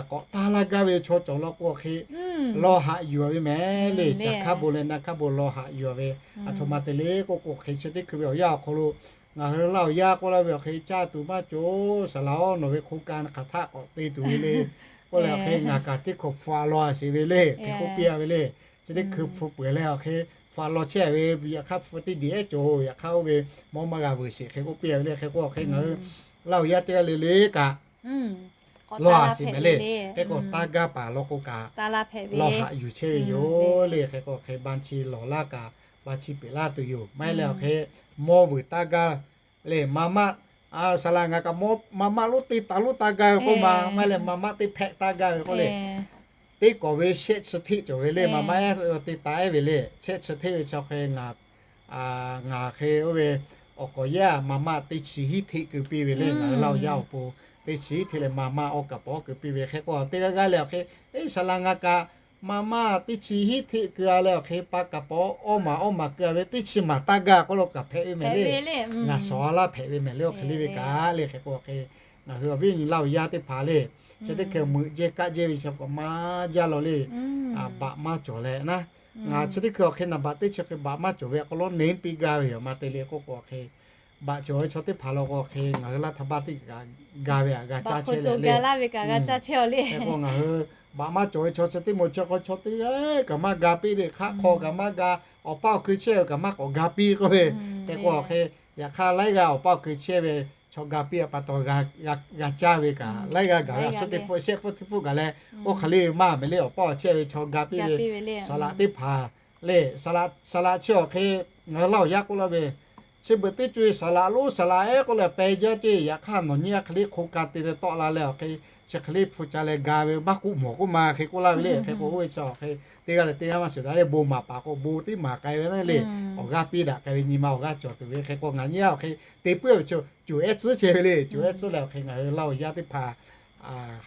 k'awꞈ taˇ laˇ gaˇ ve chaw cawˬ law k'o hk'e lawˬ haꞈ yuˬ ve mehˍ le. Caˬ hk'a bon leh na hk'a bon lawˬ haꞈ yuˬ ve, aˬ htoꞈ ma te le k'oˆ k'o hk'e chi teˇ hkui ve awˬ yanˇ awˬ hk'aw lo ngaˬ hui Laˇ huˍ yaˇ k'oˆ laˇ ve awˬ hk'e caˇ tuˬ maˇ cawˬ. Saˍ laꞈ awˉ nawˬ ve hk'oˆ ka hk'aˬ htaˆ k'awꞈ te tuˬ ve le. K'oˆ leh awˬ hk'e ngaˬ kaꞈ teˇ hkawꞈ hpu a law sheˍ ve le. Hk'e k'oˆ piˇ a ve le. Chi teˇ hkui hpu peuˬ leh awˬ hk'e hpu a law chehˇ ve, yaꞈ hk'aˇ hpu teˇ diˬ ehˉ cawˬ, yaꞈ hk'aˇ oˇ ve mawˇ maˇ g'a vuiˬ sheˍ. Hk'e k'oˆ piˇ a ve le. Hk'e k'o awˬ hk'e ngaˬ hui Laˇ huˍ yaˇ teˇ g'aˇ le le kaꞈ lawˬ haꞈ sheˍ mehˍ le. Hk'e k'o taˇ gaˇ paˍ law k'o kaꞈ lawˬ haꞈ yuˬ chehˇ ve yoˬ le. Hk'e k'o hk'e ba chi lawˬ laˇ kaꞈ ba chi peꞈ laˇ tuˬ yoˬ. Maˇ heˆ leh awˬ hk'e mawˇ vuiˬ taˇ gaˇ le. Ma maˆ, saˍ laꞈ ngaˬ kaꞈ ma maˆ lonˉ teˇ taˍ lonˉ taˇ gaˇ ve k'oˆ ma, maˇ heˆ leh ma maˆ teˇ hpehꞈ taˇ gaˇ ve k'oˆ le. Teˇ kawˍ ve shehˆ chi hteˆ cawˬ ve le. Ma maˆ ehˉ te taˍ ehˉ ve le. Shehˆ chi hteˆ ve chi hk'e ngaˬ ngaˬ hk'e oˇ ve awˬ kawꞈ yaˇ ma maˆ teˇ chi hiˉ hteˆ keu piˇ ve le. Ngaˬ hui Laˇ huˍ yaˇ awˬ pon teˇ chi hiˉ hteˆ leh ma maˆ awˇ kaˍ pawˍ keu piˇ ve. Hk'e k'o teˇ g'aˇ g'aˇ leh awˬ hk'e, eˇ saˍ laꞈ ngaˬ kaꞈ ma maˆ teˇ chi hiˉ hteˆ keu a leh awˬ hk'e pa kaˍ pawˍ awˇ maˬ awˇ maˬ keu a ve teˇ chi maˬ taˇ gaˇ k'oˆ lo kaꞈ hpehꞈ ve mehˍ le. Ngaˬ shawˍ a laˇ hpehꞈ ve mehˍ le. Awˬ hk'e le ve kaꞈ le. Hk'e k'o hk'e ngaˬ hui awˬ viˉ awˬ nyi Laˇ huˍ yaˇ teˇ hpaˍ le, chi teˇ hkui meuꞈ jehˇ kaˆ jehˇ ve chi k'awꞈ maˇ jaˇ law le. Baꞈ maˇ cawˬ leh naˉ, ngaˬ chi teˇ hkui awˬ hk'e naˍ baꞈ teˇ chi hk'e baꞈ maˇ cawˬ ve k'o lawˉ neˉ piˇ gaˇ ve yoˬ. Ma te le k'oˆ k'o awˬ hk'e baꞈ cawˬ ve chaw teˇ hpaˍ law k'o awˬ hk'e ngaˬ hui Laˇ htaꞈ baˆ teˇ kaꞈ ga ve aꞈ g'a caˇ chehˇ leh le. Hk'e k'o ngaˬ hui baꞈ maˇ cawˬ ve chaw chi teˇ moˍ chi hk'aw chaw teˇ g'aˇ kaꞈ maˇ ga piˇ le. Hk'aˆ hk'aw kaꞈ maˇ ga, awˬ paˇ awˬ hkui chehˇ ve kaꞈ maˇ k'awꞈ ga piˇ k'oˆ ve. Hk'e k'o awˬ hk'e yaꞈ hk'aˇ laiˉ g'aˇ awˬ paˇ awˬ hkui chehˇ ve chaw ga piˇ a pa taw g'a caˇ ve kaꞈ laiˉ g'aˇ gaˬ ve a suhˉ teˇ hpfuhˆ shehˆ hpfuhˆ teˇ hpfuhˆ gaˬ leh oˇ hk'e le ve maˇ mehˍ le. Awˬ paˇ awˬ chehˇ ve chaw ga piˇ ve saˍ laꞈ teˇ hpaˍ le. Saˍ laꞈ chi awˬ hk'e ngaˬ hui Laˇ huˍ yaˇ k'oˆ laˇ ve, chi beuꞈ teˇ co e saˍ laꞈ lonˉ saˍ laꞈ ehˉ k'oˆ leh pehˬ jaˇ ceˇ. Yaꞈ hk'aˇ nawˬ nyi a hk'e le hk'oˆ ka te leh tawˆ la leh awˬ hk'e chi hk'e le hpu ca leh ga ve maˇ k'oˆ mawˬ k'oˆ ma. Hk'e k'oˆ laˇ ve le. Hk'e k'o oˇ ve chi awˬ hk'e teˇ g'aˇ leh teˇ g'aˇ maˇ shiˍ daꞈ le. Bon maˍ paˍ k'o bon teˇ maˍ k'ai ve naˉ le. Awˬ g'aˇ piˇ daꞈ k'ai ve nyi ma awˬ g'aˇ cawˬ tuˬ ve. Hk'e k'o ngaˬ nyi a awˬ hk'e te puiˉ ve chi cuˬ ehˉ tcuhˉ chehˇ ve le. Cuˬ ehˉ tcuhˉ leh awˬ hk'e ngaˬ hui Laˇ huˍ yaˇ teˇ hpaˍ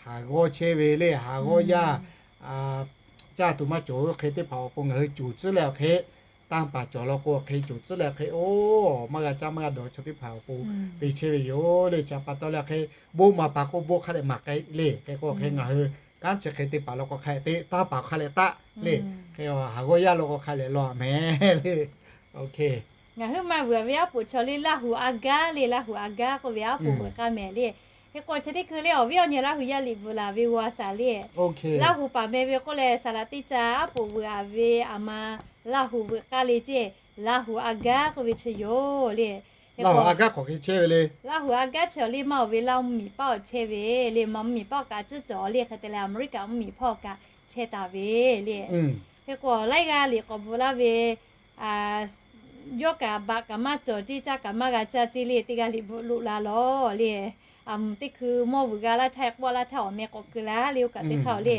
haˍ g'awˇ chehˇ ve le. Haˍ g'awˇ yaˇ caˇ tuˬ maˇ cawˬ ve hk'e teˇ hpaˍ awˬ pon ngaˬ hui cuˬ tcuhˉ leh awˬ hk'e tanˇ paˍ cawˬ law k'o awˬ hk'e cuˬ tcuhˉ leh awˬ hk'e oˇ maˇ g'a caˇ maˇ g'a dawˬ chaw teˇ hpaˍ awˬ pon te chehˇ ve yoˬ le. Chi pa taw leh awˬ hk'e bon maˍ paˍ k'o bon hk'a dehꞈ maˍ k'ai le. Hk'e k'o awˬ hk'e ngaˬ hui kanˉ chi hk'e te paˍ law k'o hk'a dehꞈ te, tanˇ paˍ hk'a dehꞈ taˆ le. Hk'e haˍ g'awˇ yaˇ lo k'o hk'a leh law mehˍ le. Ngaˬ huiˉ ma vuiˬ ve aˉ poꞈ chaw le, Laˇ huˍ a gaˇ le, Laˇ huˍ a gaˇ k'oˆ ve aˉ poꞈ vuiˬ k'aˇ mehˍ le. Hk'e k'o chi teˇ hkui le awˬ viˉ awˬ nyi Laˇ huˍ yaˇ liꞈ bvuhꞈ laˬ ve g'a shaˍ le. Laˇ huˍ paˍ meh ve k'oˆ leh, Saˍ laꞈ teˇ ca aˉ poꞈ vuiˬ a ve aˬ ma Laˇ huˍ vuiˬ k'aˇ le ceˇ, Laˇ huˍ a gaˇ k'oˆ ve chi yoˬ le. Laˇ huˍ a gaˇ k'awꞈ hk'e chehˇ ve le. Laˇ huˍ a gaˇ chi awˬ le maˇ oˬ ve Laˇ huˍ mvuhˇmiˬ paˉ awˬ chehˇ ve le, maˇ mvuhˇmiˬ paˉ awˬ kaꞈ tcuhˉ cawˬ le, hk'e te leh Aˍmeˍriˆkaꞈ mvuhˇmiˬ hpawˇ kaꞈ chehˇ taˍ ve le. Hk'e k'o laiˉ g'aˇ liꞈ k'awꞈ bvuhꞈ laˇ ve, yawˇ kaꞈ baꞈ kaꞈ maˇ cawˬ ceˇ, caˇ kaꞈ maˇ g'a caˇ ceˇ le, teˇ g'aˇ liꞈ bvuhꞈ loꞈ la lawˬ le. Aˬ mvuhˬ teˇ hkui mawˇ vuiˬ g'a laˇ htaˇ, k'awꞈ laˇ htaˇ awˬ meh k'awꞈ keu laˇ le, oˇ kaꞈ teˇ hk'aˇ oˬ le.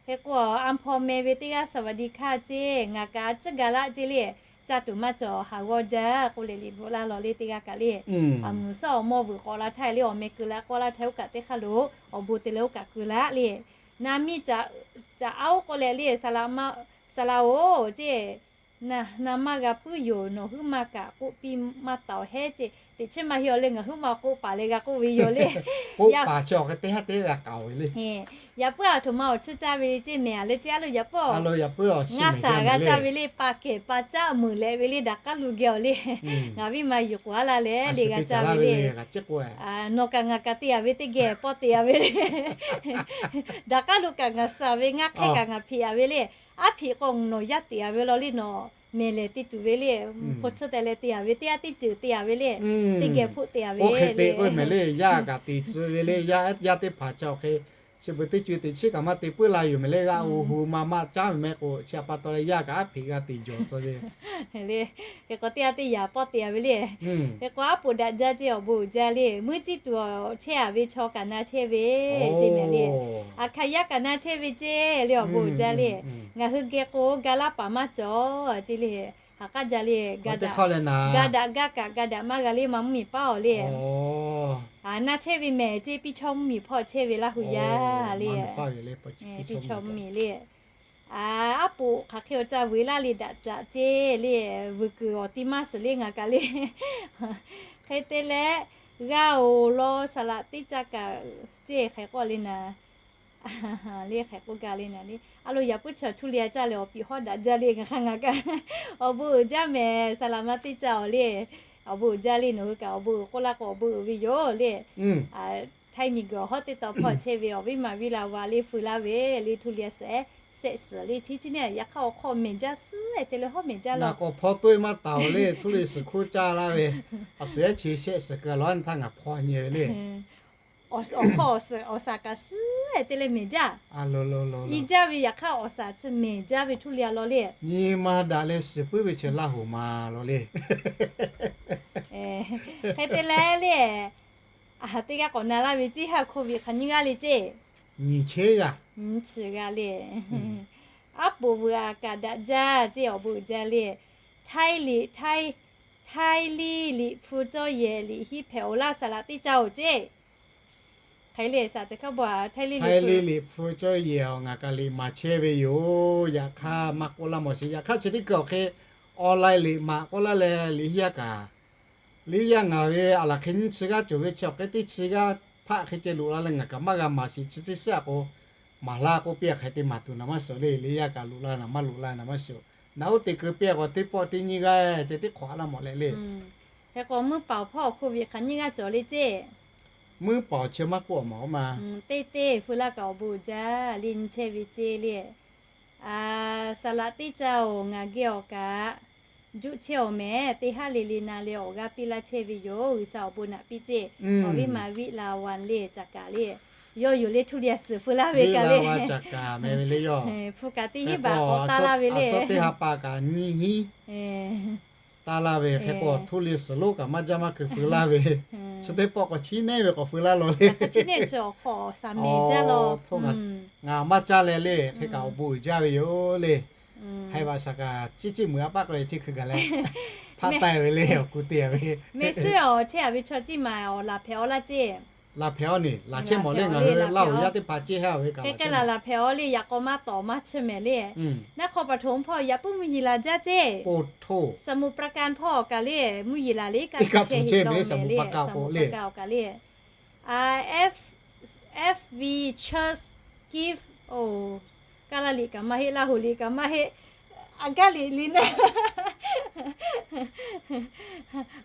Hk'e k'o, a hpaw meh ve teˇ g'aˇ สวัสดีค่ะ ceˇ, ngaˬ kaꞈ a ciˉ ga laˇ ceˇ le, caˇ tuˬ maˇ cawˬ haˍ g'awˇ jaˇ k'oˆ leh liꞈ bvuhꞈ laˇ lawˬ le teˇ g'aˇ kaꞈ le. Aˬ mvuhˬ suhˉ awˬ mawˇ vuiˬ k'awꞈ la htaˇ le awˬ meh keu laˇ, k'awꞈ laˇ htaˇ oˇ kaꞈ teˇ hk'aˇ lo awˬ bon te leh oˇ kaꞈ keu laˇ le. Na miˇ caꞈ aˉ oˉ k'oˆ leh le, Saˍ laꞈ oˬ ceˇ, na maˇ g'a puiˉ yoˬ, nawˬ huiˉ ma kaꞈ k'oˆ piˇ maˇ taˍ awˬ hehˉ ceˇ, teꞈ chiˉ maˇ heˆ awˬ le, ngaˬ huiˉ ma k'oˆ paˍ leh g'a k'oˆ ve yoˬ le. K'oˆ paˍ chi awˬ hk'e teˇ haˉ teˇ g'a k'aoˍ ve le. Yaꞈ puiˉ aˬ htoꞈ ma awˬ chiˇ caˇ ve le ceˇ mehˍ a le ceˇ, a lo yaꞈ puiˉ a, ngaˇ saˍ g'a caˇ ve le, pa kehˬ pa caˉ meuˍ leh ve le, daꞈ k'aˉ lo geh awˬ le. Ngaˬ viˉ ma yuˬ k'oˍ a la leh le g'a caˇ ve le. Nawˬ kaꞈ ngaˬ kaꞈ te a ve teˇ geh pawˆ te a ve le. Daꞈ k'aˉ lo kaꞈ ngaˬ suh ve, ngaˇ hk'ehˇ kaꞈ ngaˬ hpeꞈ a ve le. Aˉ hpeꞈ k'o nawˬ yaˇ te a ve law le, nawˬ mehˍ lehˬ te tuˬ ve le. Hk'o tsuhˇ teh leh te a ve, teˇ yaˇ teˇ ceuˬ te a ve le. Teˇ geh hpoˆ te a ve le. Oˇ hk'e te k'oˆ mehˍ le, yaˇ kaꞈ te tcuh ve le, yaˇ teˇ hpaˍ chi awˬ hk'e chi beuꞈ teˇ co teꞈ chiˉ kaꞈ maˇ te puiˉ la yoˬ mehˍ le, g'a oˬ hu ma maˇ caˉ ve mehˍ k'o, chi a pa taw leh yaˇ kaꞈ aˉ hpeꞈ g'a te jawˬ tcuh ve le. Hk'e k'o teˇ yaˇ teˇ yaꞈ pawˆ te a ve le. Hk'e k'o aˉ poꞈ daꞈ jaˇ ceˇ awˬ bon uiˍ jaˇ le. Muiˉ ciˇ tuˬ awˬ chehˇ a ve chaw kaꞈ na chehˇ ve ceˇ mehˍ le. Aˬ hkaˍ yaˇ kaꞈ na chehˇ ve ceˇ le awˬ bon uiˍ jaˇ le. Ngaˬ hui geh k'o ga laˇ paˍ maˇ cawˬ ceˇ le. Haꞈ k'aˉ jaˇ le, ga daꞈ ga kaꞈ ga daꞈ maˇ g'a le, ma mvuhˇmiˬ paˉ awˬ le. Na chehˇ ve mehˍ ceˇ, piˇ chaw mvuhˇmiˬ hpawˇ chehˇ ve Laˇ huˍ yaˇ le. Piˇ chaw mvuhˇmiˬ le. Aˉ poꞈ hk'aˬ hk'e awˬ ca vuiˬ laˇ le daꞈ caꞈ ceˇ le, vuiˬ kuiˬ awˬ ti maˇ suhˍ le ngaˬ kaꞈ le. Hk'e te leh, g'a oˬ law saˍ laꞈ teˇ caˇ kaꞈ ceˇ hk'e k'oˆ le na le, hk'e k'oˆ ga le na le. A lo yaꞈ puiˉ chaw htuˇ le a caˇ leh awˬ piˍ hawˉ daꞈ jaˇ le ngaˬ hk'a ngaˬ kaꞈ. Awˬ bon uiˍ jaˇ mehˍ, saˍ laꞈ ma teˇ caˇ awˬ le. Awˬ bon uiˍ jaˇ le, nawˬ hui kaꞈ awˬ bon uiˍ k'oˆ laˇ k'o awˬ bon uiˍ ve yoˬ le. Htaiˇ miˬ guiˬ awˬ hawˉ teˇ taw hpawˇ chehˇ ve awˬ viˉ ma viˉ la va le feu laˇ ve le, htuˇ le a sehꞈ sehꞈ suhˍ le, chi chi neˇ yaꞈ hk'aˇ awˬ hk'aw mehˍ jaˇ suhˉ te le hawˉ mehˍ jaˇ law. K'awꞈ hpawˇ toˇ maˇ taˍ le, htuˇ le suhˍ hkoˇ caˇ laˇ ve, awˬ suhˍ ehˉ chi shehˆ suhˍ keu law a htaˇ ngaˬ hpawˇ nyi ve le. Awˬ hk'aw awˬ suhˍ awˬ saˍ kaꞈ suhˉ te leh mehˍ jaˇ. I jaˇ ve yaꞈ hk'aˇ awˬ saˍ chi mehˍ jaˇ ve htuˇ le a law le. Nyi ma daꞈ leh shiˍ puiˉ ve chi Laˇ huˍ ma law le. Hk'e te leh le, teˇ g'aˇ k'awꞈ na laˇ ve ceˇ, ha โควิด hk'aˬ nyiˇ g'aˇ le ceˇ. Nyiˇ chi g'aˇ le. Aˉ poꞈ vuiˬ a kaꞈ daꞈ jaˇ ceˇ awˬ bon uiˍ jaˇ le. Htaiˇ liꞈ, Htaiˇ liˇ liꞈ hpu cawˇ yehˬ liꞈ hiˉ hpehꞈ awˬ laˇ saˍ laꞈ teˇ caˇ oˬ ceˇ. Hk'e le saˍ ca hkaˉ ba Htaiˇ liˇ liꞈ hpu cawˇ yehˬ awˬ ngaˬ kaꞈ liꞈ maˍ chehˇ ve yoˬ. Yaꞈ hk'aˇ maˇ k'oˆ laˇ mawˬ sheˍ. Yaꞈ hk'aˇ chi teˇ hkui awˬ hk'e online liꞈ maˍ k'oˆ laˇ leh liꞈ hiˉ yaˇ kaꞈ liꞈ yaˇ ngaˬ ve a laˬ hk'e nyiˇ chi g'aˇ cawˬ ve chi awˬ hk'e teˇ chi g'aˇ hpaˆ hk'e ceh loꞈ la leh ngaˬ kaꞈ maˇ g'a maˍ sheˍ. Chi teˇ shiˉ a k'o maˍ laˇ k'oˆ piˇ a hk'e te maˍ tuˬ naˍ maˇ shiˍ le. Liꞈ yaˇ kaꞈ loꞈ la naˍ maˇ loꞈ la naˍ maˇ shiˍ. Naˍ oˉ te keu piˇ a k'o teˇ pawˆ teˇ nyiˇ g'aˇ ceh teˇ hk'awꞈ a laˇ mawˬ leh le. Hk'e k'o mvuhˇ paˍ awˬ hpawˇ โควิด hk'aˬ nyiˇ g'aˇ cawˬ le ceˇ. Mvuhˇ paˍ awˬ chi maˇ k'oˆ a mawˬ ma. Teˇ teˇ feu laˇ kaꞈ awˬ bon uiˍ jaˇ le, nyi chehˇ ve ceˇ le. Saˍ laꞈ teˇ caˇ oˬ, ngaˬ geh awˬ kaꞈ juˆ chehˇ awˬ mehˍ, teˇ haˉ le le na leh awˬ g'aˇ piˇ laˇ chehˇ ve yoˬ. G'uiˬ sha awˬ bon naꞈ piˇ ceˇ. Awˬ viˉ ma viˉ la van le caꞈ kaꞈ le. Yawˇ yoˬ le htuˇ le a suhˍ feu laˇ ve kaꞈ le. Hpu kaꞈ teˇ hinˉ baˬ k'awꞈ taˇ laˇ ve le. Teˇ ha pa kaꞈ nyiˇ hinˉ taˇ laˇ ve hk'e k'o htuˇ le suhˍ lonˉ kaꞈ maˇ jaˇ maˇ keu feu laˇ ve. Chi teˇ pawˆ k'awꞈ chiˉ neˉ ve k'awꞈ feu laˇ law le. Ngaˬ maˇ caˇ leh le hk'e kaꞈ awˬ bon uiˍ jaˇ ve yoˬ le. Haiˬ vaꞈ shaˍ kaꞈ ciˉ ciˉ muiˬ a paˆ k'o e chi hkui gaˬ leh hpaˆ taiˍ ve le awˬ ku te ve. Mehˆ suhˉ awˬ chehˇ a ve chaw ciˉ maˬ awˬ laˬ hpehꞈ awˬ laˇ ceˇ. Laˬ hpehꞈ awˬ neˬ laˬ chehˇ mawˬ le, ngaˬ hui Laˇ huˍ yaˇ teˇ hpaˍ ceˇ ha ve kaꞈ laˬ chehˇ mawˬ le. Yaꞈ k'aw maˇ tawˍ maˇ chiˇ mehˍ le. Naˉ hk'aw paˍ htoꞈ hpawˇ yaꞈ puiˉ mvuhˇ yeˬ laˬ jaˇ ceˇ. Saˍmo pra ka hpawˇ kaꞈ le mvuhˇ yeˬ laˬ le, kaˇ tuˬ chehˇ heˆ law mehˍ le. Saˍmo pra ka awˬ kaꞈ le. F V Church Gift, o, Kaˇ laˇ liꞈ kaꞈ maˇ heˆ, Laˇ huˍ liꞈ kaꞈ maˇ heˆ. A gaˇ liꞈ liꞈ naˍ,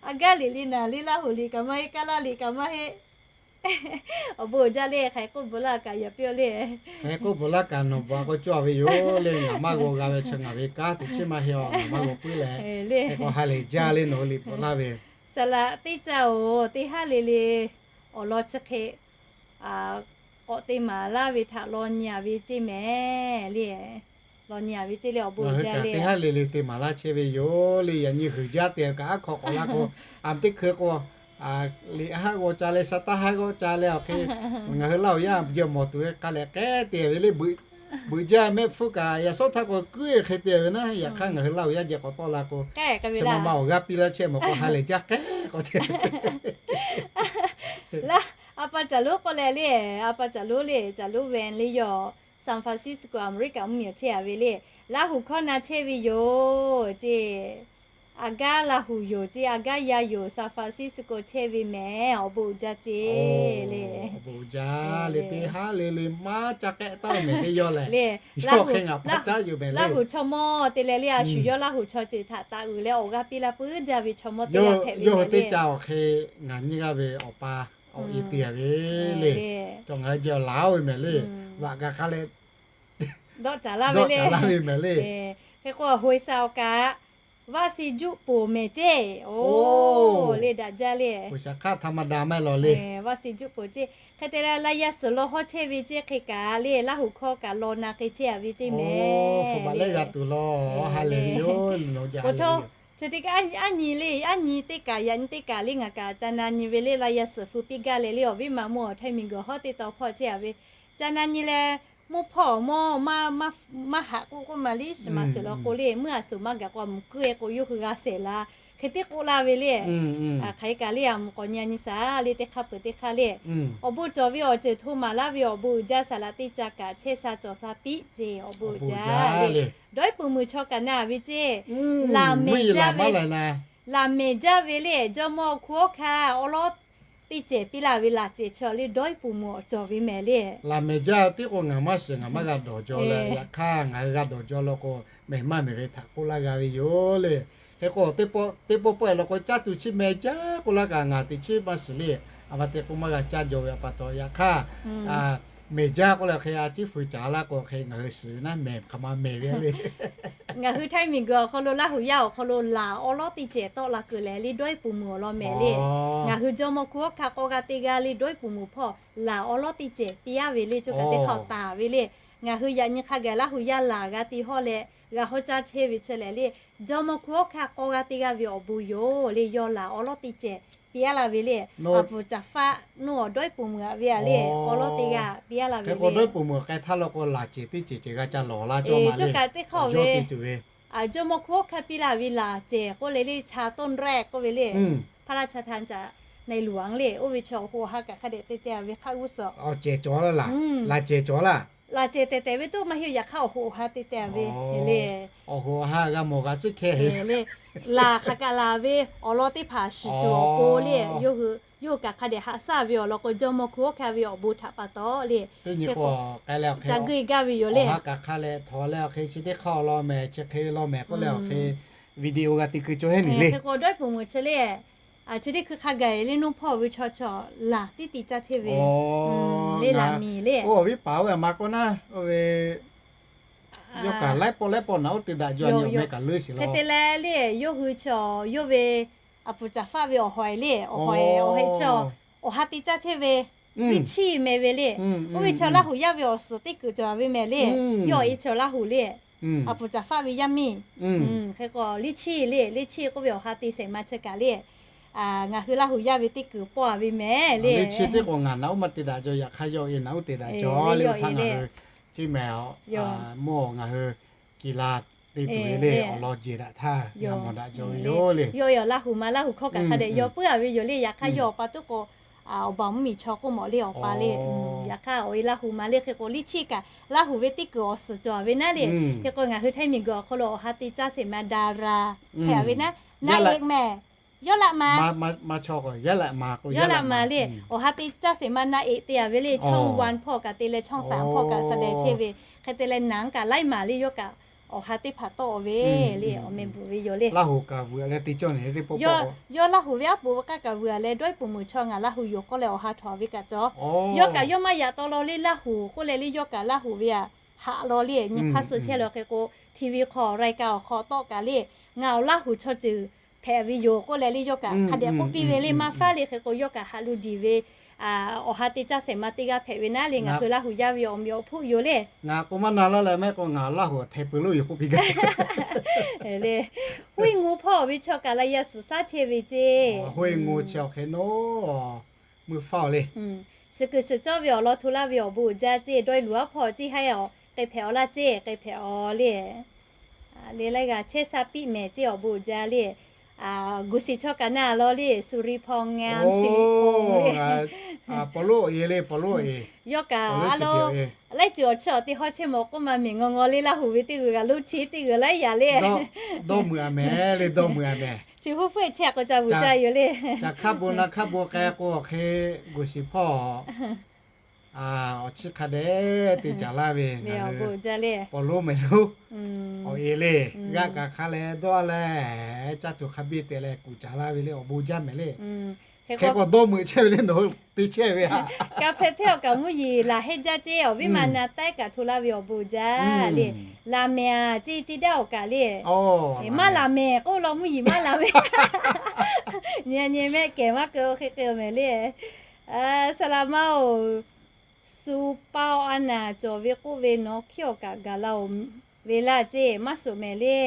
a gaˇ liꞈ liꞈ naˍ le, Laˇ huˍ liꞈ kaꞈ maˇ heˆ, Kaˇlaˇ liꞈ kaꞈ maˇ heˆ. Awˬ bon uiˍ jaˇ le, hk'aˬ hk'e k'oˆ bvuhꞈ laˇ kaꞈ yaꞈ piˇ-oˆ le. Hk'aˬ hk'e k'oˆ bvuhꞈ laˇ kaꞈ nawˬ bvuhꞈ k'o cawˇ ve yoˬ le. Ngaˬ maˇ g'aw g'a ve chi ngaˬ ve kanˉ teꞈ chiˉ maˇ heˆ-oˬ, ngaˬ maˇ g'aw puiˉ leh. Hk'e k'o ha lehˬ jaˇ le, nawˬ hui liꞈ bvuhꞈ laˇ ve saˍ laꞈ teˇ caˇ-oˬ, teˇ haˉ le le awˬ lawn chi hk'e k'awꞈ te maˍ laˇ ve htaꞈ law nyi-a ve ceˇ mehˍ le. Law nyi-a ve ceˇ le, awˬ bon jaˇ le. Teˇ haˉ le le te maˍ laˇ chehˇ ve yoˬ le. Yaꞈ nyi huiˍ jaˇ te kaꞈ aˉ hk'aw k'awꞈ la k'o, a teˇ hkui k'o, liꞈ haˉ g'aw ca leh, sa taˇ haˉ g'aw ca leh awˬ hk'e, ngaˬ hui Laˇ huˍ yaˇ jawˇ mawˬ tuˬ ve k'a leh k'ehˉ te ve le. Beuꞈ jaˇ mehˆ hpfuhˇ kaꞈ yaꞈ shawˉ htaˇ k'o kuiˉ hk'e te ve naˉ. Yaꞈ hk'aˇ ngaˬ hui Laˇ huˍ yaˇ jeh k'awꞈ tawˆ la k'o, chi ma ma awˬ g'aˇ piˇ laˇ chehˇ mawˬ k'o, ha lehˬ jaˇ k'ehˉ k'awꞈ te. Laˇ, a pa Caˍ lonˉ k'oˆ leh le, a pa Caˍ lonˉ le, Caˍ lonˉ Wen le yoˬ. San Francisco, America mvuhˇmiˬ awˬ chehˇ-a ve le. Laˇ huˍ hkawˇ na chehˇ ve yoˬ ceˇ. A gaˇ Laˇ huˍ yoˬ ceˇ, a gaˇ yaˇ yoˬ, San Francisco chehˇ ve mehˍ, awˬ bon uiˍ jaˇ ceˇ le. Awˬ bon uiˍ jaˇ le, teˇ haˉ le le maˇ ca k'ehˆ taˍ mehˍ le, yawˇ lehˬ le. Laˇ huˍ chaw mawˇ te leh le, a shu yawˇ Laˇ huˍ chaw ceuˬ htaꞈ taˍ uiˍ leh awˬ g'aˇ piˇ laˇ puiˉ jaˇ ve chaw mawˇ teˇ g'aˇ hpehꞈ ve mehˍ le. Yawˇ hui teˇ ca awˬ hk'e ngaˬ nyiˇ g'aˇ ve awˬ pa awˬ e te-a ve le. Cawˬ ngaˬ hui jeh awˬ laˬ-oˆ ve mehˍ le. Vaꞈ kaꞈ hk'a leh dawˆ caˍ laˇ ve le. Hk'e k'o, Hoˍsaˍ awˬ kaꞈ vaˆ si juˆ poˍ mehˍ ceˇ. Oˬ, le daꞈ jaˇ le. Hoˍsaˍ hk'aˇ htaꞈ ma da maˇ heˆ law le. Vaˆ si juˆ poˍ ceˇ. Hk'e te leh, Laˇ yaˇ suhˍ law hawˉ chehˇ ve ceˇ hk'e kaꞈ le, Laˇ huˍ hkawˇ kaꞈ law na hk'e chehˇ-a ve ceˇ mehˍ. Chi teˇ kaꞈ aˉ nyi le, aˉ nyi teˇ kaꞈ, yaꞈ nyi teˇ kaꞈ le ngaˬ kaꞈ ca na nyi ve le, Laˇ yaˇ suhˍ feu piˇ gaˇ leh le, awˬ viˉ ma mawˇ Htaiˇ miˬguiˬ hawˉ teˇ taw hpawˇ chehˇ-a ve. Ca na nyi leh, mvuhˇ hpawˇ awˬ mawˇ maˇ haꞈ k'oˆ k'oˆ ma le, suhˍ ma suhˍ law k'o le, meuˇ a suhˍ maˇ gaˬ k'o, a mvuhˬ kuiˉ-e k'o, yawˇ hui g'a shehˍ la. Hk'e te k'oˆ laˇ ve le. Hk'aˬ hk'e kaꞈ le, a mvuhˬ k'awꞈ nyi nyi shaˍ le, teˇ hk'aˇ peuˬ teˇ hk'aˇ le. Awˬ bon cawˬ ve awˬ ceuˬ hto maˍ laˇ ve awˬ bon uiˍ jaˇ, saˍ laꞈ teˇ ca kaꞈ chehˇ sha cawˬ sha piˇ ceˇ, awˬ bon uiˍ jaˇ le. Dawˇ-iˉ puˍ muiˬ chaw kaꞈ na ve ceˇ. Laˬ mehˍ jaˇ ve, laˬ mehˍ jaˇ ve le, Jawˇmawˇ Hkawˇ hawˉ hkanˇ awˉ lawˉ teˇ cehˬ piˇ laˇ ve laˬ cehˬ chaw le, dawˇ-iˉ puˍ muiˬ awˬ cawˬ ve mehˍ le. Laˬ mehˍ jaˇ tiˉ k'o ngaˬ maˇ shiˍ, ngaˬ maˇ g'a dawˬ jaw leh, yaꞈ hk'aˇ ngaˬ hui g'a dawˬ jaw law k'o, mehˬ maˇ mehˍ ve htaꞈ k'oˆ laˇ g'a ve yoˬ le. Hk'e k'o, teˇ pawˆ pawehˇ law k'o, caˇ tuˬ chi mehˍ jaˇ k'oˆ laˇ kaꞈ ngaˬ teꞈ chiˉ maˇ shiˍ le. A ma te k'o maˇ g'a caˇ jaw ve a pa taw, yaꞈ hk'aˇ mehˍ jaˇ k'oˆ leh hk'e a ciˉ feu caˍ laˇ k'o, hk'e ngaˬ hui shiˍ ve naˉ mehˍ hk'aˬ ma mehˍ ve le. Ngaˬ hui Htaiˇ miˬguiˬ awˬ hk'aw lo Laˇ huˍ yaˇ awˬ hk'aw lo laˬ awˉ lawˉ teˇ cehˬ tawˆ la kuiˬ leh le, dawˇ-iˉ puˍ muiˬ awˬ lawn mehˍ le. Ngaˬ hui Jawˇmawˇ Hkawˇ hawˉ hkanˇ k'awˇ g'aˇ teˇ g'aˇ le, dawˇ-iˉ puˍ muiˬ hpawˇ laˬ awˉ lawˉ teˇ cehˬ piˇ-a ve le, co kaꞈ teˇ hk'aˇ taˍ ve le. Ngaˬ hui yaꞈ nyi hk'a gaˬ Laˇ huˍ yaˇ laˬ g'a te hawˇ leh g'a hawˉ caˇ chehˇ ve chi lehˬ le, Jawˇmawˇ Hkawˇ hawˉ hkanˇ k'awˇ g'aˇ teˇ g'aˇ ve awˬ bon yoˬ le, yawˇ laˬ awˉ lawˉ teˇ cehˬ piˇ-a la ve le. A puˍ caˍ faˆ nuˇ awˬ dawˇ-iˉ puˍ muiˬ-a ve le, awˉ lawˉ teˇ g'aˇ piˇ-a la ve le. Dawˇ-iˉ puˍ muiˬ k'ai htaˇ law k'o, laˬ cehˬ teˇ cehˬ cehˬ g'a ca lawˬ laˇ cawˇ ma le. Teˇ hk'aˇ ve Jawˇmawˇ Hkawˇ hawˉ hkanˇ piˇ laˇ ve laˬ cehˬ k'oˆ le le, cha tawˇ nrehˆ k'oˆ ve le, hpaˇ laˇ cha htaꞈ ca na e luˬ-a le. Oˇ ve chi awˬ hoꞈ awˬ ha kaꞈ hk'a dehꞈ te te-a ve hk'a g'uˇ suhˍ, laˬ cehˬ cawˬ laˇ, laˬ cehˬ cawˬ laˇ. Laˬ cehˬ tehˬ tehˬ ve toˇ maˇ heˆ, yaꞈ hk'aˇ awˬ hoꞈ awˬ ha te te-a ve le. Awˬ hoꞈ awˬ ha g'a mawˬ g'a tcuhˉ hkeh le. Laˬ hk'aˬ kaꞈ laˬ ve awˬ lawn teˇ hpaˍ shiˍ tuˬ awˬ pon le, yawˇ hui yawˇ hui kaꞈ hk'a dehꞈ haꞈ shaˉ ve awˬ lawn k'o, Jawˇmawˇ Hkawˇ hawˉ hkanˇ ve awˬ bon htaꞈ pa taw le, teˇ nyi k'o, k'ai leh ca geuˆ-e gaˇ ve yoˬ le. Awˬ ha kaꞈ hk'a leh htawnˍ leh awˬ hk'e chi teˇ hk'aˇ awˬ lawn mehˍ, chi hk'e ve law mehˍ k'oˆ leh awˬ hk'e video g'a te keu cawˇ heˆ nyi le. Hk'e k'o dawˇ-iˉ puˍ muiˬ chi le, chi teˇ hkui hk'a gaˬ le nuˇ hpawˇ ve chaw chaw laˬ tiˉ te caˇ chehˇ ve le, laˬ miˬ le. Oˇ awˬ viˉ paˍ oˇ ve a ma k'oˆ naˉ, oˇ ve yawˇ kaꞈ laiˉ pawˆ laiˉ pawˆ naꞈ oˇ te daꞈ jaw nyi awˬ meh kaꞈ leuˉ shiˍ law. Hk'e te leh le, yawˇ hui chaw yawˇ ve a puˍ caˍ faˆ ve awˬ hawˍ-e le, awˬ hawˍ-e awˬ heh chaw awˬ ha te caˇ chehˇ ve, viˇ chiˇ mehˍ ve le. Oˇ ve chaw Laˇ huˍ yaˇ ve awˬ suhˍ teˇ kuiˬ cawˬ ve mehˍ le. Yawˇ awˬ e chaw Laˇ huˍ le, a puˍ caˍ faˆ ve yaˇ miˇ. Hk'e k'o liˇ chiˇ le, liˇ chiˇ k'oˆ ve awˬ ha te shehˍ ma chi kaꞈ le, ngaˬ hui Laˇ huˍ yaˇ ve teˇ kuiˬ pawˇ-a ve mehˍ le. Liˇ chiˇ teˇ k'o ngaˬ naꞈ oˇ maˇ te daꞈ jaw, yaꞈ hk'aˇ yawˇ e naꞈ oˇ te daꞈ jaw le. Oˇ htaˇ ngaˬ hui chiˇ mehˍ mawˇ ngaˬ hui kiˬ la te tuˬ ve le, awˬ lawn jehˬ daꞈ htaˇ g'a mawˬ daꞈ jaw ve yoˬ le. Yawˇ e awˬ Laˇ huˍ ma Laˇ huˍ hkawˇ kaꞈ hk'a dehꞈ yaw puiˉ-a ve yoˬ le. Yaꞈ hk'aˇ yawˇ awˬ pa tuˉ k'o, awˬ baˬ mvuhˇmiˬ chaw k'oˆ mawˬ le awˬ pa le. Yaꞈ hk'aˇ awˬ e Laˇ huˍ ma le. Hk'e k'o liˇ chiˇ kaꞈ Laˇ huˍ ve teˇ kuiˬ awˬ suhˍ cawˬ ve naˉ le. Hk'e k'o ngaˬ hui Htaiˇ miˬguiˬ awˬ hk'aw lo awˬ ha te caˇ shehˍ ma dara hpehꞈ-a ve naˉ, naˉ e mehˍ, yawˇ laꞈ ma, yawˇ laꞈ ma le. Awˬ ha te caˇ shehˍ ma naˉ e te-a ve le, ช่องวัน hpawˇ kaꞈ te leh ช่องสาม hpawˇ kaꞈ แสดง chehˇ ve. Hk'e te leh naˍ kaꞈ laiˉ maˬ le, yawˇ kaꞈ awˬ ha teˇ hpaˍ tawˆ ve le, awˬ meh bvuhꞈ ve yoˬ le. Yawˇ Laˇ huˍ ve aˉ poꞈ k'aˇ kaꞈ vuiˬ a leh dawˇ iˉ puˍ meuˬ chaw ngaˬ Laˇ huˍ yoˬ k'oˆ leh awˬ ha htawnˍ ve kaꞈ cawˬ. Yawˇ kaꞈ yawˇ maˇ yaꞈ taw law le Laˇ huˍ k'oˆ leh le yawˇ kaꞈ Laˇ huˍ ve aꞈ haꞈ law le nyi hk'aˇ suh chehˇ leh hk'e k'o, TV hk'aw รายการ awˬ hk'aw tawˆ kaꞈ le, ngaˬ awˬ Laˇ huˍ chaw ceuˬ hpehꞈ ve yoˬ k'oˆ leh le yawˇ kaꞈ hk'a dehꞈ k'oˆ piˇ ve le maˇ faˉ le hk'e k'o yawˇ kaꞈ haꞈ lo diˬ ve, awˬ ha te caˇ shehˍ ma teˇ g'aˇ hpehꞈ ve naˉ le ngaˬ hui Laˇ huˍ yaˇ ve awˬ meꞈ awˬ hponˇ yoˬ le. Ngaˬ k'o maˇ na laˇ leh mehˆ k'o ngaˬ Laˇ huˍ hteˇ pui lo yoˬ k'oˆ piˇ gaˇ le. Hoˆ-e ngo hpawˇ ve chaw kaꞈ la yaˇ suhˍ shaˉ chehˇ ve ceˇ. Hoˆ-e ngo chi awˬ hk'e naˉ mui faˇ-oˬ le. Suhˍ kuiˬ suhˍ cawˇ ve awˬ lawn hto laˇ ve awˬ bon uiˍ jaˇ ceˇ. Dawˇ-e luˬ aˉ hpawˇ ceˇ haˉ-e awˬ k'ai hpehꞈ awˬ laˇ ceˇ, k'ai hpehꞈ awˬ le. Le laiˉ g'aˇ chehˇ sha piˆ mehˍ ceˇ awˬ bon uiˍ jaˇ le. Guˬ shiˍ chaw kaꞈ na law le, สุริพงษ์ งามสิริพงษ์ le. Yawˇ kaꞈ a lo laiˉ ceuˬ awˬ chiˇ awˬ te hawˉ chehˇ mawˬ k'oˆ ma mehˍ ngaw ngaw le Laˇ huˍ ve teˇ g'uiˬ g'aꞈ lo chi teˇ g'uiˬ laiˉ yaꞈ le. Dawˇ meuꞈ a mehˍ le, dawˇ meuꞈ a mehˍ. Chi huˉ hpfuhˆ chehˇ k'o ca vuˬ ca yoˬ le. Ca hk'aˇ bon na hk'aˇ bon k'ai k'o awˬ hk'e guˬ shiˍ hpawˇ awˬ chiˇ hk'a dehꞈ te caˍ laˇ ve ngaˬ hui Pawˇ lonˉ mehˍ lonˉ awˬ e le. G'aˇ kaꞈ hk'a leh dawˇ leh, caˇ tuˬ hk'a biˇ te leh kuˬ caˍ laˇ ve le awˬ bon jaˇ mehˍ le. Hk'e k'o dawˇ meuꞈ chehˇ ve le nawˬ hui te chehˇ ve a. Ka hpehꞈ hpehˇ awˬ kaꞈ mvuhˇ yeˬ laˬ heˆ jaˇ ceˇ awˬ viˉ ma na taˉ kaꞈ hto laˇ ve awˬ bon jaˇ le. Laˬ mehˍ a ceˇ ceˇ daˇ awˬ kaꞈ le. Maˇ laˬ mehˍ k'oˆ law mvuhˇ yeˬ maˇ laˬ ve. Nyi nyi mehˆ kehˬ maˇ keu hk'e k'e mehˍ le. Saˍ laˍ ma-oˬ, suh paoˇ a naˍ cawˬ ve k'oˆ ve nawˬ hkiˉ awˬ kaꞈ gaˬ la-oˬ ve laˇ ceˇ maˇ shoˍ mehˍ le.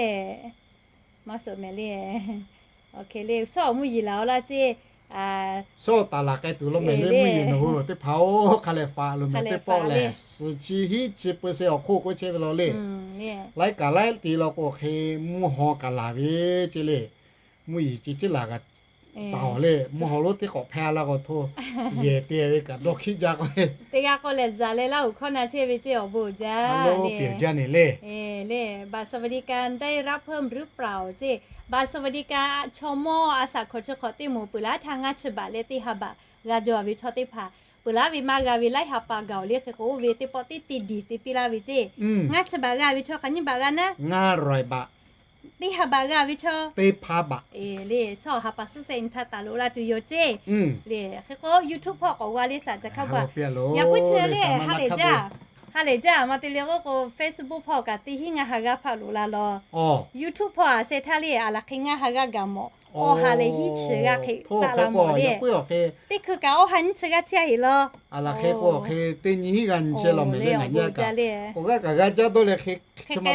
Maˇ shoˍ mehˍ le. Awˬ hk'e le shawˉ awˬ mvuhˇ yeˬ laˬ-oˬ laˇ ceˇ. Shawˉ taˍ laˬ k'ai tuˬ lo mehˍ le mvuhˇ yeˬ nawˬ hui teˇ hpaˍ-oˬ hk'a leh faꞈ lo mehˍ teˇ pawˆ lehˬ suhˍ chi hiˉ chi peu se awˬ hk'oˆ k'oˆ chehˇ ve law le. Laiˉ kaꞈ laiˉ te law k'o hk'e mvuhˇ haw kaꞈ laˬ ve ceˇ le. Mvuhˇ yeˬ ceˇ ciˉ laˬ kaꞈ taˍ-oˬ le. Mvuhˇ haw lonˉ teˇ k'awꞈ hpehˇ la k'o hto yehˬ te ve kaꞈ dawˇ hkiˆ jaˇ k'o teˇ g'aˇ k'o lehˬ zaˬ leh Laˇ huˍ hkawˇ na chehˇ ve ceˇ awˬ bon uiˍ jaˇ le. Leh บัตรสวัสดิการได้รับเพิ่มหรือเปล่า ceˇ บัตรสวัสดิการ chaw mawˇ a shaꞈ hkawꞈ chi hk'awꞈ teˇ moˍ peuˬ laˇ htaˇ ngaˇ chi baꞈ leh teˇ ha baꞈ g'a jaw ve chaw teˇ hpaˍ peuˬ laˇ ve maˇ g'a ve laiˉ ha pa gaˬ-oˬ le hk'e k'o oˇ ve teˇ pawˆ teˇ te diˬ te piˇ laˇ ve ceˇ. Ngaˇ chi baꞈ g'a ve chaw hk'aˬ nyiˇ baꞈ g'a naˉ teˇ ha baꞈ g'a ve chaw le shawˉ ha pa suhˉ sehˆ nyi htaˇ taˍ loꞈ la tuˬ yoˬ ceˇ. Le hk'e k'o YouTube hpawˇ k'awꞈ g'a le saˍ ca hkaˇ ba. Yaꞈ puiˉ chi le ha lehˬ jaˇ, ha lehˬ jaˇ ma te le k'oˆ k'o Facebook hpawˇ kaꞈ teˇ hinˉ ngaˇ ha g'aˇ hpaˆ loꞈ la law. YouTube hpawˇ a seh htaˇ le a laˬ hk'e ngaˇ ha g'aˇ gaˬ mawˬ. Awˬ ha lehˬ hiˉ chi g'aˇ hk'e taˆ la mawˬ le. Teˇ hkui kaꞈ awˬ ha nyiˇ chi g'aˇ chehˇ heˍ law. A laˬ hk'e k'o hk'e teˇ nyi hiˉ g'aˇ nyi chehˇ law mehˍ le ngaˬ nyi kaꞈ. Awˬ g'aˇ kaꞈ g'aˇ jaˇ dawˇ leh hk'e chi ma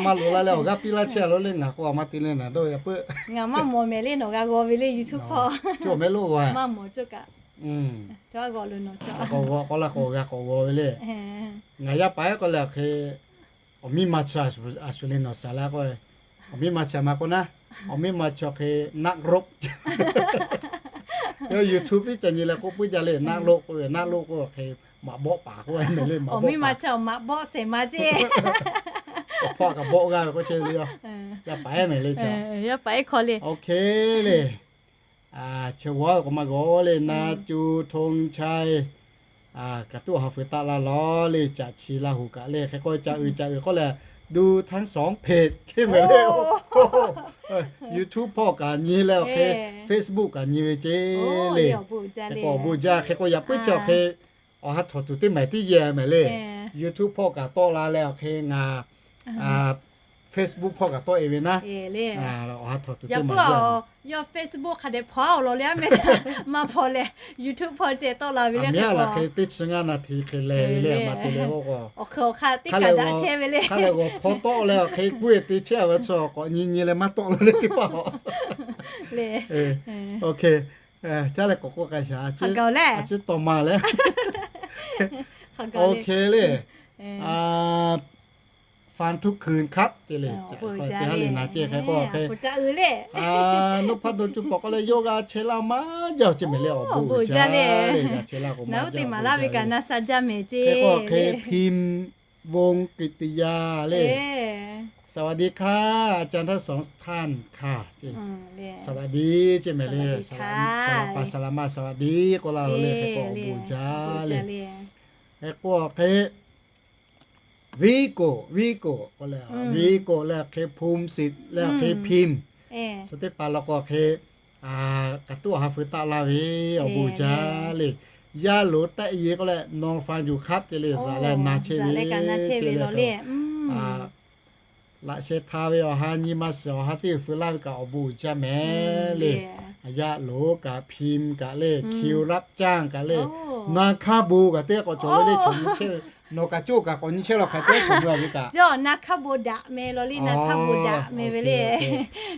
ma loꞈ la leh awˬ g'aˇ piˇ laˇ chehˇ a lo le ngaˬ k'o a ma te le naˍ dawˇ yaꞈ puiˉ. Ngaˬ maˇ mawˬ mehˍ le nawˬ g'a g'aw ve le YouTube hpawˇ. Cawˬ mehˍ lo g'a maˇ mawˬ cawˬ kaꞈ. K'awꞈ g'aw k'oˆ la k'awꞈ g'a k'awꞈ g'aw ve le. Ngaˬ yaˇ paˍ ehˉ k'oˆ leh awˬ hk'e awˬ miˇ ma chi a shu le nawˬ shaˍ la k'o, awˬ miˇ ma chi a ma k'oˆ naˉ, awˬ miˇ ma chi awˬ hk'e naˆ roˆ. Yawˇ YouTube tiˉ ca nyi leh k'oˆ puiˉ jaˇ le naˆ roˆ k'oˆ ve, naˆ roˆ k'oˆ awˬ hk'e maꞈ bawˆ paˍ k'oˆ ve mehˍ le. Awˬ miˇ ma chi awˬ maꞈ bawˆ shehˍ ma ceˇ. Awˬ hpawˇ kaꞈ bawˆ g'aˇ ve k'oˆ chehˇ ve le. Yaˇ paˍ ehˉ mehˍ le chi. Yaˇ paˍ ehˉ hk'aw le. Awˬ hk'e le. Chi g'awˇ k'awꞈ ma g'awˇ le na cu ธงชัย kaꞈ tuˉ awˬ ha feu taˆ la law le. Caꞈ chi Laˇ huˍ kaꞈ le hk'e k'o caꞈ uiˍ caꞈ uiˍ k'oˆ leh ดูทั้งสองเพจ ceˇ mehˍ le. YouTube hpawˇ kaꞈ nyi leh awˬ hk'e Facebook kaꞈ nyi ve ceˇ le. Hk'e k'o awˬ bon jaˇ hk'e k'o yaꞈ puiˉ chi awˬ hk'e awˬ ha htawnˍ tuˬ teˇ maˬ tiˉ yehˬ mehˍ le. YouTube hpawˇ kaꞈ tawˆ la leh awˬ hk'e ngaˬ Facebook hpawˇ kaꞈ tawˆ e ve naˉ. Awˬ ha htawnˍ tuˬ teˇ maˬ yehˬ. Yawˇ Facebook hk'a dehꞈ hpaw awˬ lawn le a mehˍ, maˇ hpaw leh YouTube hpawˇ ceh tawˆ la ve le. Aˬ miˉ a laˬ hk'e teˇ chi ngaˇ naˍ hti hk'e leh ve le ma te le k'o, awˬ hk'e awˬ hk'aˇ teˇ kaꞈ daꞈ chehˇ ve le. Hk'a lehˬ g'awˬ hpaw tawˆ leh awˬ hk'e puiˉ e te chehˇ a ve chi k'awꞈ nyi nyi leh maˇ tawˆ la le teˇ hpaˍ. Le Caˇ leh k'awꞈ k'oˆ k'ai shaˍ a ciˉ tawˍ ma leh. Awˬ hk'e le. ฟังทุกคืนครับ ceˇ le. Teˇ ha le naˍ ceˇ hk'e k'o hk'e, นพดล cuˇ pawˍ k'oˆ leh yawˇ g'a chehˇ laˇ maˇ jaˇ ceˇ mehˍ le. Awˬ bon jaˇ le. G'a chehˇ laˇ k'o maˇ jaˇ ve kaꞈ na sha jaˇ mehˍ ceˇ. Hk'e k'o hk'e พิมพ์วงศ์กิตติยา le. สวัสดีค่ะ อาจารย์ทั้งสองท่านค่ะ สวัสดี ceˇ mehˍ le. Saˍ laˍ pa saˍ laˍ ma สวัสดี k'oˆ laˇ lo le. Hk'e k'o awˬ bon jaˇ le. Hk'e k'o hk'e Viˉ koˍ, viˉ koˍ k'oˆ leh, viˉ koˍ leh hk'e ภูมิสิทธิ์ leh hk'e พิมพ์ chi teˇ hpaˍ law k'o hk'e, kaꞈ tuˉ awˬ ha feu taˆ laˇ ve awˬ bon uiˍ jaˇ le. Yaˇ loˍ tehˆ ye k'oˆ leh นอนฟังอยู่ครับ te le, zaꞈ leh na chehˇ ve, te le, laꞈ sheh hta ve awˬ ha nyi ma shiˍ awˬ ha teˇ feu laˇ ve kaꞈ awˬ bon uiˍ jaˇ mehˍ le. Yaˇ loˍ kaꞈ พิมพ์ kaꞈ le, คิวรับจ้าง kaꞈ le, na hkaˇ bon kaꞈ teˇ k'awꞈ cawˬ ve le, chaw nyi chehˇ ve. Nawˬ kaꞈ coˇ kaꞈ k'awꞈ nyi chehˇ law hk'aˬ te chaw nyi a ve kaꞈ, na hkaˇ bon daꞈ meh law le, na hkaˇ bon daꞈ meh ve le.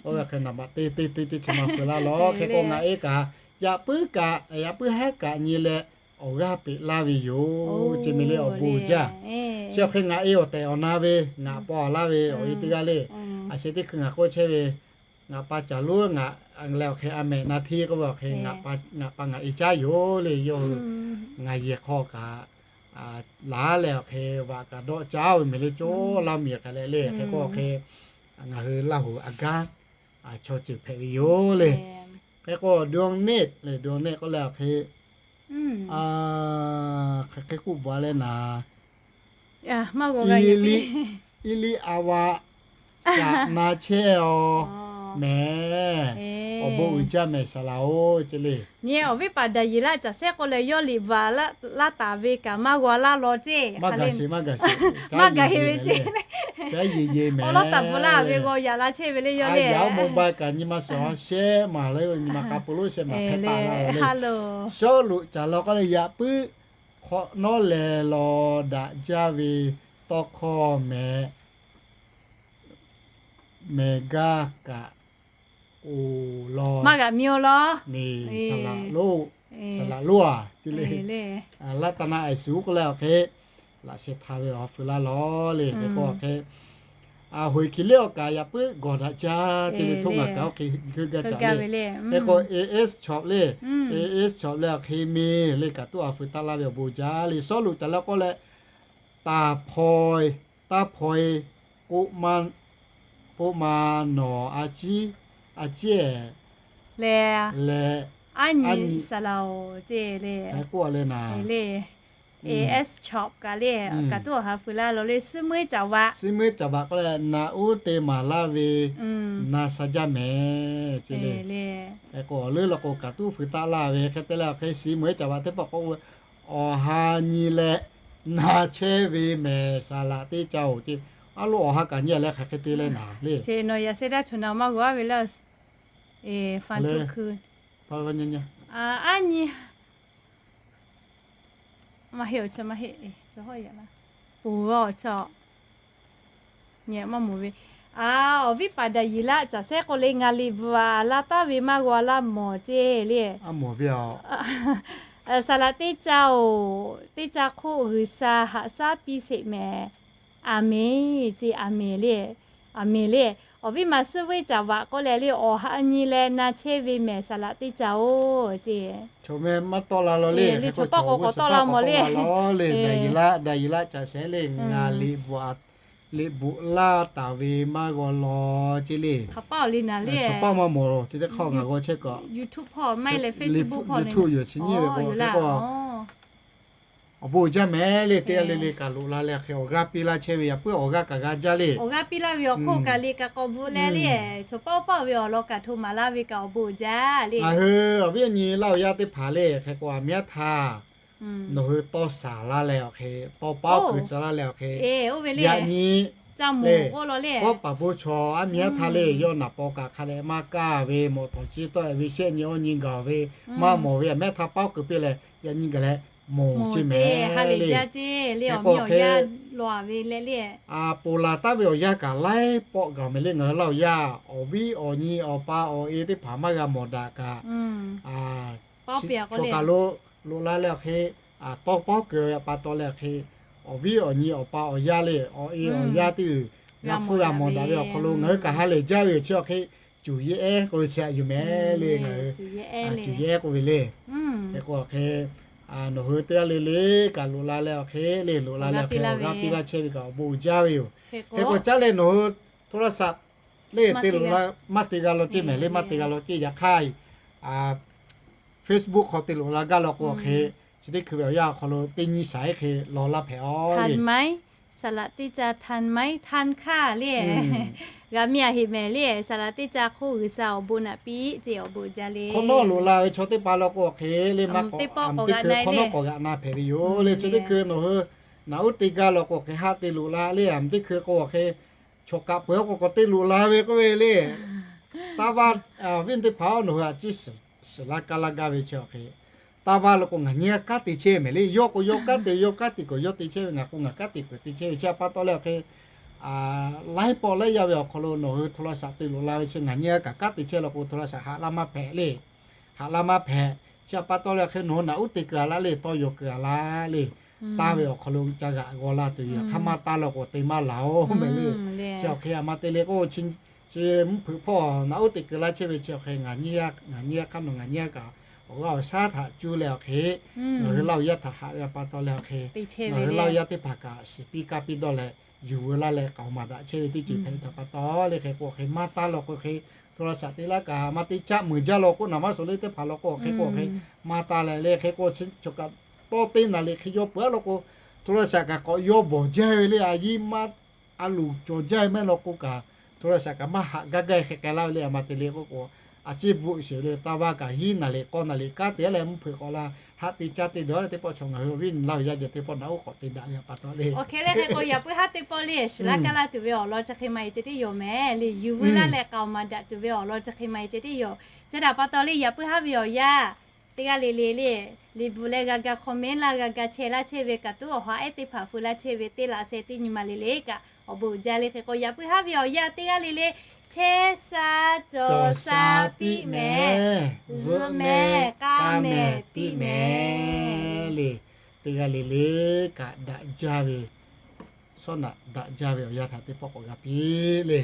Oˇ ve hk'e naˍ baꞈ teˇ teˇ teˇ teˇ chi ma feu laˇ law. Hk'e k'o ngaˬ e kaꞈ yaꞈ puiˉ kaꞈ, yaꞈ puiˉ haˉ kaꞈ nyi leh awˬ g'aˇ peꞈ laˇ ve yoˬ, ce meh le awˬ bon uiˍ jaˇ. Chi awˬ hk'e ngaˬ e awˬ tehˬ awˬ na ve ngaˬ paw laˇ ve awˬ e teˇ g'aˇ le. A sheh teˇ hkui ngaˬ k'oˆ chehˇ ve, ngaˬ pa caˬ lonˉ ngaˬ leh awˬ hk'e a mehꞈ na hteˇ k'oˆ ve awˬ hk'e ngaˬ pa ngaˬ e caˉ yoˬ le. Yawˇ hui ngaˬ yehˬ hk'aw kaꞈ laˬ leh awˬ hk'e vaꞈ kaꞈ dawˆ caˉ ve mehˍ le, coˇ laˇ miˬ kaꞈ leh le. Hk'e k'o awˬ hk'e ngaˬ hui Laˇ huˍ a gaˇ chaw ceuˬ hpehꞈ ve yoˬ le. Hk'e k'o ดวงเนตร le, ดวงเนตร k'oˆ leh awˬ hk'e hk'e k'oˆ bvuhꞈ leh naˍ, Iˉliˇ a va kaꞈ na chehˇ a mehˍ. Awˬ bon uiˍ jaˇ mehˍ saˍ laꞈ-oˬ ce le. Nyi awˬ viˉ paˍ Daˍyeˍlaˆ caˬ sehˉ k'oˆ leh yawˇ liꞈ bvuhꞈ laˇ taˍ ve kaꞈ maˇ g'a laˇ law ce. Maˇ gaˬ sheˍ, maˇ gaˬ sheˍ. Maˇ gaˬ heˆ ve ce. Caˉ yeˬ yeˬ mehˍ. Awˬ lawn taˍ bvuhꞈ laˇ ve g'aw yaꞈ la chehˇ ve le yawˇ le. Yaꞈ oˇ mobile kaꞈ nyi ma suhˍ a shehˉ maˬ le, nyi ma k'a pu lonˉ shehˉ maˬ hpehˇ taˍ laˇ le. Shawˉluꞈ caˬ law k'oˆ leh yaꞈ puiˉ hk'awꞈ nawˉ lehˬ law daꞈ jaˇ ve tawˇ hkawˇ mehˍ, mehˍ gaˇ kaꞈ oˬ law. Maˇ g'a miˇ-oˬ law. Saˍ laꞈ lonˉ, saˍ laꞈ lonˉ a te le. Laˇ taˍ na a suˍ k'oˆ leh awˬ hk'e laꞈ sheh hta ve awˬ ha feu laˇ law le. Hk'e k'o awˬ hk'e, hoꞈ hkiˬ liˇ awˬ kaꞈ yaꞈ puiˉ gawˬ daꞈ jaˇ ce le. Htoˇ ngaˬ kaꞈ oˇ hk'e hkeuˆ gaˇ caꞈ le. Hk'e k'o A S Chawp le, A S Chawp leh awˬ hk'e me le kaꞈ tuˉ awˬ ha feu taˆ laˇ ve awˬ bon jaˇ le. Shawˉluꞈ caˬ law k'oˆ leh, taˍ hpaw-e, taˇ hpaw-e, k'oˆ ma, k'oˆ ma nawˬ a ciˉ, a ciˉ-ehˍ leh, aˉ nyi saˍ laꞈ-oˬ ce le. K'oˆ leh naˍ le, A S Chawp kaꞈ le, kaꞈ tuˉ awˬ ha feu laˇ law le. Suhˉ meuˉ caˍ vaꞈ, suhˉ meuˉ caˍ vaꞈ k'oˆ leh na uˉ te maˍ laˇ ve na sha jaˇ mehˍ ce le. Hk'e k'o awˬ leuˉ law k'o kaꞈ tuˉ feu taˆ laˇ ve hk'e te leh awˬ hk'e suhˉ meuˉ caˍ vaꞈ teˇ hpaˍ k'oˆ ve, awˬ ha nyi leh na chehˇ ve mehˍ saˍ laꞈ teˇ ca-oˬ ce. Aˉ lo awˬ ha kaꞈ nyi leh hk'aˬ hk'e te leh naˍ le. Nawˬ yaꞈ seh daˇ chaw na maˇ g'a ve le. Aˉ nyi maˇ heˆ, awˬ chi maˇ heˆ, awˬ awˬ chi nyi maˇ mawˬ ve. Awˬ viˉ paˍ Daˍyeˍlaˆ caˬ sehˉ k'oˆ le, ngaˬ liꞈ bvuhꞈ a la taˍ ve maˇ g'a laˇ mawˬ ce le. Saˍ laꞈ teˇ ca-oˬ, teˇ ca hk'oˆ G'uiˬsha haꞈ shaˉ piˇ sheˍ mehˍ. Aˍmenˍ ce, aˍmenˍ le, aˍmenˍ le. Awˬ viˉ ma suhˉ meuˉ caˍ vaꞈ k'oˆ leh le, awˬ ha nyi leh na chehˇ ve mehˍ saˍ laꞈ teˇ ca-oˬ ce. Chaw mehˆ maˇ tawˆ la law le, chaw pawˆ k'o k'awꞈ tawˆ la mawˬ le. Daˍyeˍlaˆ, Daˍyeˍlaˆ caˬ sehˉ le, ngaˬ liꞈ bvuhꞈ, liꞈ bvuhꞈ laˇ taˍ ve maˇ g'a law ce le. Chaw pawˆ maˇ mawˬ, chi teˇ hk'aˇ ngaˬ g'a chehˇ kaꞈ YouTube hpawˇ maˇ heˆ leh Facebook hpawˇ YouTube yoˬ chi nyiˇ ve k'o, hk'e k'o awˬ bon jaˇ mehˍ le. Teˇ g'aˇ le le kaꞈ loꞈ la leh hk'e awˬ g'aˇ piˇ laˇ chehˇ ve yaꞈ puiˉ awˬ g'aˇ kaꞈ g'a jaˇ le. Awˬ g'aˇ piˇ laˇ ve awˬ hk'oˆ kaꞈ liꞈ kaꞈ k'awꞈ bvuhꞈ leh le, chaw pawˆ pawˆ ve awˬ lawn kaꞈ hto maˍ laˇ ve kaꞈ awˬ bon jaˇ le. Ngaˬ hui awˬ viˉ awˬ nyi Laˇ huˍ yaˇ teˇ hpaˍ le, hk'e k'o aˬ miˉ aˉ htaˇ nawˬ hui tawˇ shaˍ laˇ leh awˬ hk'e, tawˇ paˉ kuiˬ tcuh laˇ leh awˬ hk'e, yaꞈ nyi le, kawˆ paˍ bon chaw aˉ miˉ aˉ htaˇ le, yawˇ naˍ paw kaꞈ hk'a dehꞈ maˇ kaˇ ve, mawꞈ htawˍ chi tawˆ-e ve shehˆ nyi awˇ nyi gaˬ ve, maˇ mawˬ ve aˬ mehˉ htaˇ paˉ kuiˬ piˇ leh yaꞈ nyi gaˬ leh mawˬ ce mehˍ le. Hk'e k'o hk'e, a ponˬ laˬ taˍ ve awˬ yanˇ kaꞈ laiˉ pawˆ gaˬ mehˍ le. Ngaˬ hui Laˇ huˍ yaˇ awˬ viˉ awˬ nyi awˬ pa awˬ e teˇ hpaˍ maˇ g'a mawˬ daꞈ kaꞈ, chaw kaˬ lo loꞈ la leh awˬ hk'e, tawˇ paˉ kuiˬ pa taw leh awˬ hk'e, awˬ viˉ awˬ nyi awˬ pa awˬ yaˇ le, awˬ e awˬ yaˇ teˇ g'uiˬ g'a hpfuhˇ g'a mawˬ daꞈ ve awˬ hk'aw lo ngaˬ hui kaꞈ ha lehˬ jaˇ ve yoˬ. Chi awˬ hk'e cuˬ yeˇ ehˉ k'oˆ ve chi aꞈ yuˬ mehˍ le. Ngaˬ hui cuˬ yeˇ ehˉ k'oˆ ve le. Hk'e k'o awˬ hk'e, nawˬ hui teˇ g'aˇ le le kaꞈ loꞈ la leh awˬ hk'e le, loꞈ la leh awˬ hk'e awˬ g'aˇ piˇ laˇ chehˇ ve kaꞈ awˬ bon uiˍ jaˇ ve yoˬ. Hk'e k'o caˉ leh nawˬ hui โทรศัพท์ le te loꞈ la, maˇ te g'a law ceˇ mehˍ le, maˇ te g'a law ceˇ. Yaꞈ hk'aˇ Facebook hk'aw te loꞈ la gaˇ law k'o awˬ hk'e, chi teˇ hkui ve awˬ yanˇ awˬ hk'aw lo teˇ nyi saiˉ hk'e law laˇ hpehꞈ-oˬ le. Saˍ laꞈ teˇ ca ทันไหม ทันค่ะ le. G'a myaˇ heˆ mehˍ le. Saˍ laꞈ teˇ ca hk'oˆ G'uiˬsha awˬ bon naꞈ piˇ ce, awˬ bon jaˇ le. Hk'awꞈ nawˉ loꞈ la ve chaw teˇ hpaˍ law k'o hk'e le, maˇ k'awꞈ teˇ pawˆ k'awꞈ g'aꞈ na hpehꞈ ve yoˬ le. Chi teˇ hkui nawˬ hui naꞈ uˉ te gaˇ law k'o hk'e haˆ te loꞈ la le. Aˬ teˇ hkui k'o hk'e chaw kaꞈ peuˬ k'o k'awꞈ te loꞈ la ve k'oˆ ve le. Taˇ vaˇ, awˬ viˉ teˇ hpaˍ-oˬ, nawˬ hui a ciˉ suhˍ laˇ kaˇ laˇ gaˇ ve chi awˬ hk'e, taˇ vaˇ law k'o ngaˬ nyi a kanˉ te chehˇ mehˍ le. Yawˇ k'o yawˇ kanˉ te, yawˇ kanˉ te k'o yawˇ te chehˇ ve, ngaˬ k'o ngaˬ kanˉ te k'o te chehˇ ve chi a pa taw leh awˬ hk'e, laiˉ pawˆ laiˉ yaˇ ve awˬ hk'aw lo nawˬ hui โทรศัพท์ te loꞈ la ve chi ngaˬ nyi a kaꞈ kanˉ te chehˇ law k'o โทรศัพท์ haꞈ laˇ maˇ hpehꞈ le. Haꞈ laˇ maˇ hpehꞈ. Chi a pa taw leh awˬ hk'e nawˬ hui naꞈ uˉ te kuiˬ a laˇ le, tawˇ yaw kuiˬ a laˇ le. Taˇ ve awˬ hk'aw lo ca g'aꞈ g'aw laˇ tuˬ yoˬ. Hk'aˬ ma taˇ law k'o te maˇ laˬ-oˬ mehˍ le. Chi awˬ hk'e a ma te le k'o, chi mvuhˇ hpeuꞈ hpawˇ naꞈ uˉ te kuiˬ laˇ chehˇ ve chi awˬ hk'e ngaˬ nyi a, ngaˬ nyi a hk'aˇ nawˬ ngaˬ nyi a kaꞈ awˬ g'aˇ awˬ shaˉ htaꞈ cuˇ leh awˬ hk'e, nawˬ hui laˇ yaˇ htaꞈ haꞈ ve a pa taw leh awˬ hk'e, nawˬ hui laˇ yaˇ teˇ hpaˍ kaꞈ shiˍ piˇ kaˇ piˇ dawˇ leh yuˬ veu laˇ leh k'aoˍ maˍ daꞈ chehˇ ve teˇ ceuˬ hpehꞈ htaꞈ pa taw le. Hk'e k'o awˬ hk'e maˇ taˇ law k'o hk'e โทรศัพท์ te laˇ kaꞈ maˇ te caˆ meuˍ jaˇ law k'o, naˍ maˇ suhˍ le teˇ hpaˍ law k'o awˬ hk'e k'o awˬ hk'e maˇ taˇ leh le. Hk'e k'o chi chaw kaꞈ tawˇ teˇ naˍ liꞈ hk'e yaw peuˬ a law k'o โทรศัพท์ kaꞈ k'awꞈ yaw bawˬ jaˇ ve le. A yiˇ maˇ a luˬ cawˬ jaˇ ve maˇ heˆ law k'o kaꞈ โทรศัพท์ kaꞈ maˇ haꞈ gaˇ gaˇ hk'e k'ai laˇ ve le. A ma te le k'o k'o a ciˉ bvuhꞈ sheˍ le. Taˇ vaˇ kaꞈ hiˉ naˍ liꞈ k'awˇ naˍ liꞈ kanˉ te a leh mvuhˇ hpeuꞈ k'awꞈ la haˆ te caˇ te dawˬ leh teˇ pawˆ chaw ngaˬ hui awˬ viˉ laˇ yaˇ jeh teˇ pawˆ naꞈ uˉ k'awꞈ te daꞈ ve a pa taw le. Awˬ hk'e le hk'e k'o yaꞈ puiˉ haˉ teˇ pawˆ le shiˍ laˇ kaˇ laˇ tuˬ ve awˬ lawn chi hk'e ma e ceh tiˉ yoˬ mehˍ le. Yuˬ veu laˇ leh k'aoˍ maˍ daꞈ tuˬ ve awˬ lawn chi hk'e ma e ceh tiˉ yoˬ. Chi htaꞈ pa taw le yaꞈ puiˉ haˉ ve awˬ yaˇ teˇ g'aˇ le le le, liꞈ bvuhꞈ leh g'a ga comment laˇ g'a ga share laˇ chehˇ ve kaꞈ tuˉ awˬ ha ehˉ teˇ hpaˍ feu laˇ chehˇ ve teˇ laꞈ sheh teˇ nyi ma le le kaꞈ awˬ bon uiˍ jaˇ le. Hk'e k'o yaꞈ puiˉ haˉ ve awˬ yaˇ teˇ g'aˇ le le chehˇ sha cawˬ sha piˇ mehˍ, zuhꞈ mehˍ k'aˇ mehˍ piˇ mehˍ le. Teˇ g'aˇ le le kaꞈ daꞈ jaˇ ve, sawˉ naꞈ daꞈ jaˇ ve awˬ yaˇ htaꞈ teˇ pawˆ k'awꞈ g'a piˇ le.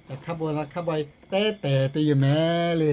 Hk'a bawˬ la hk'a bawˬ tehˉ tehˬ te yoˬ mehˍ le.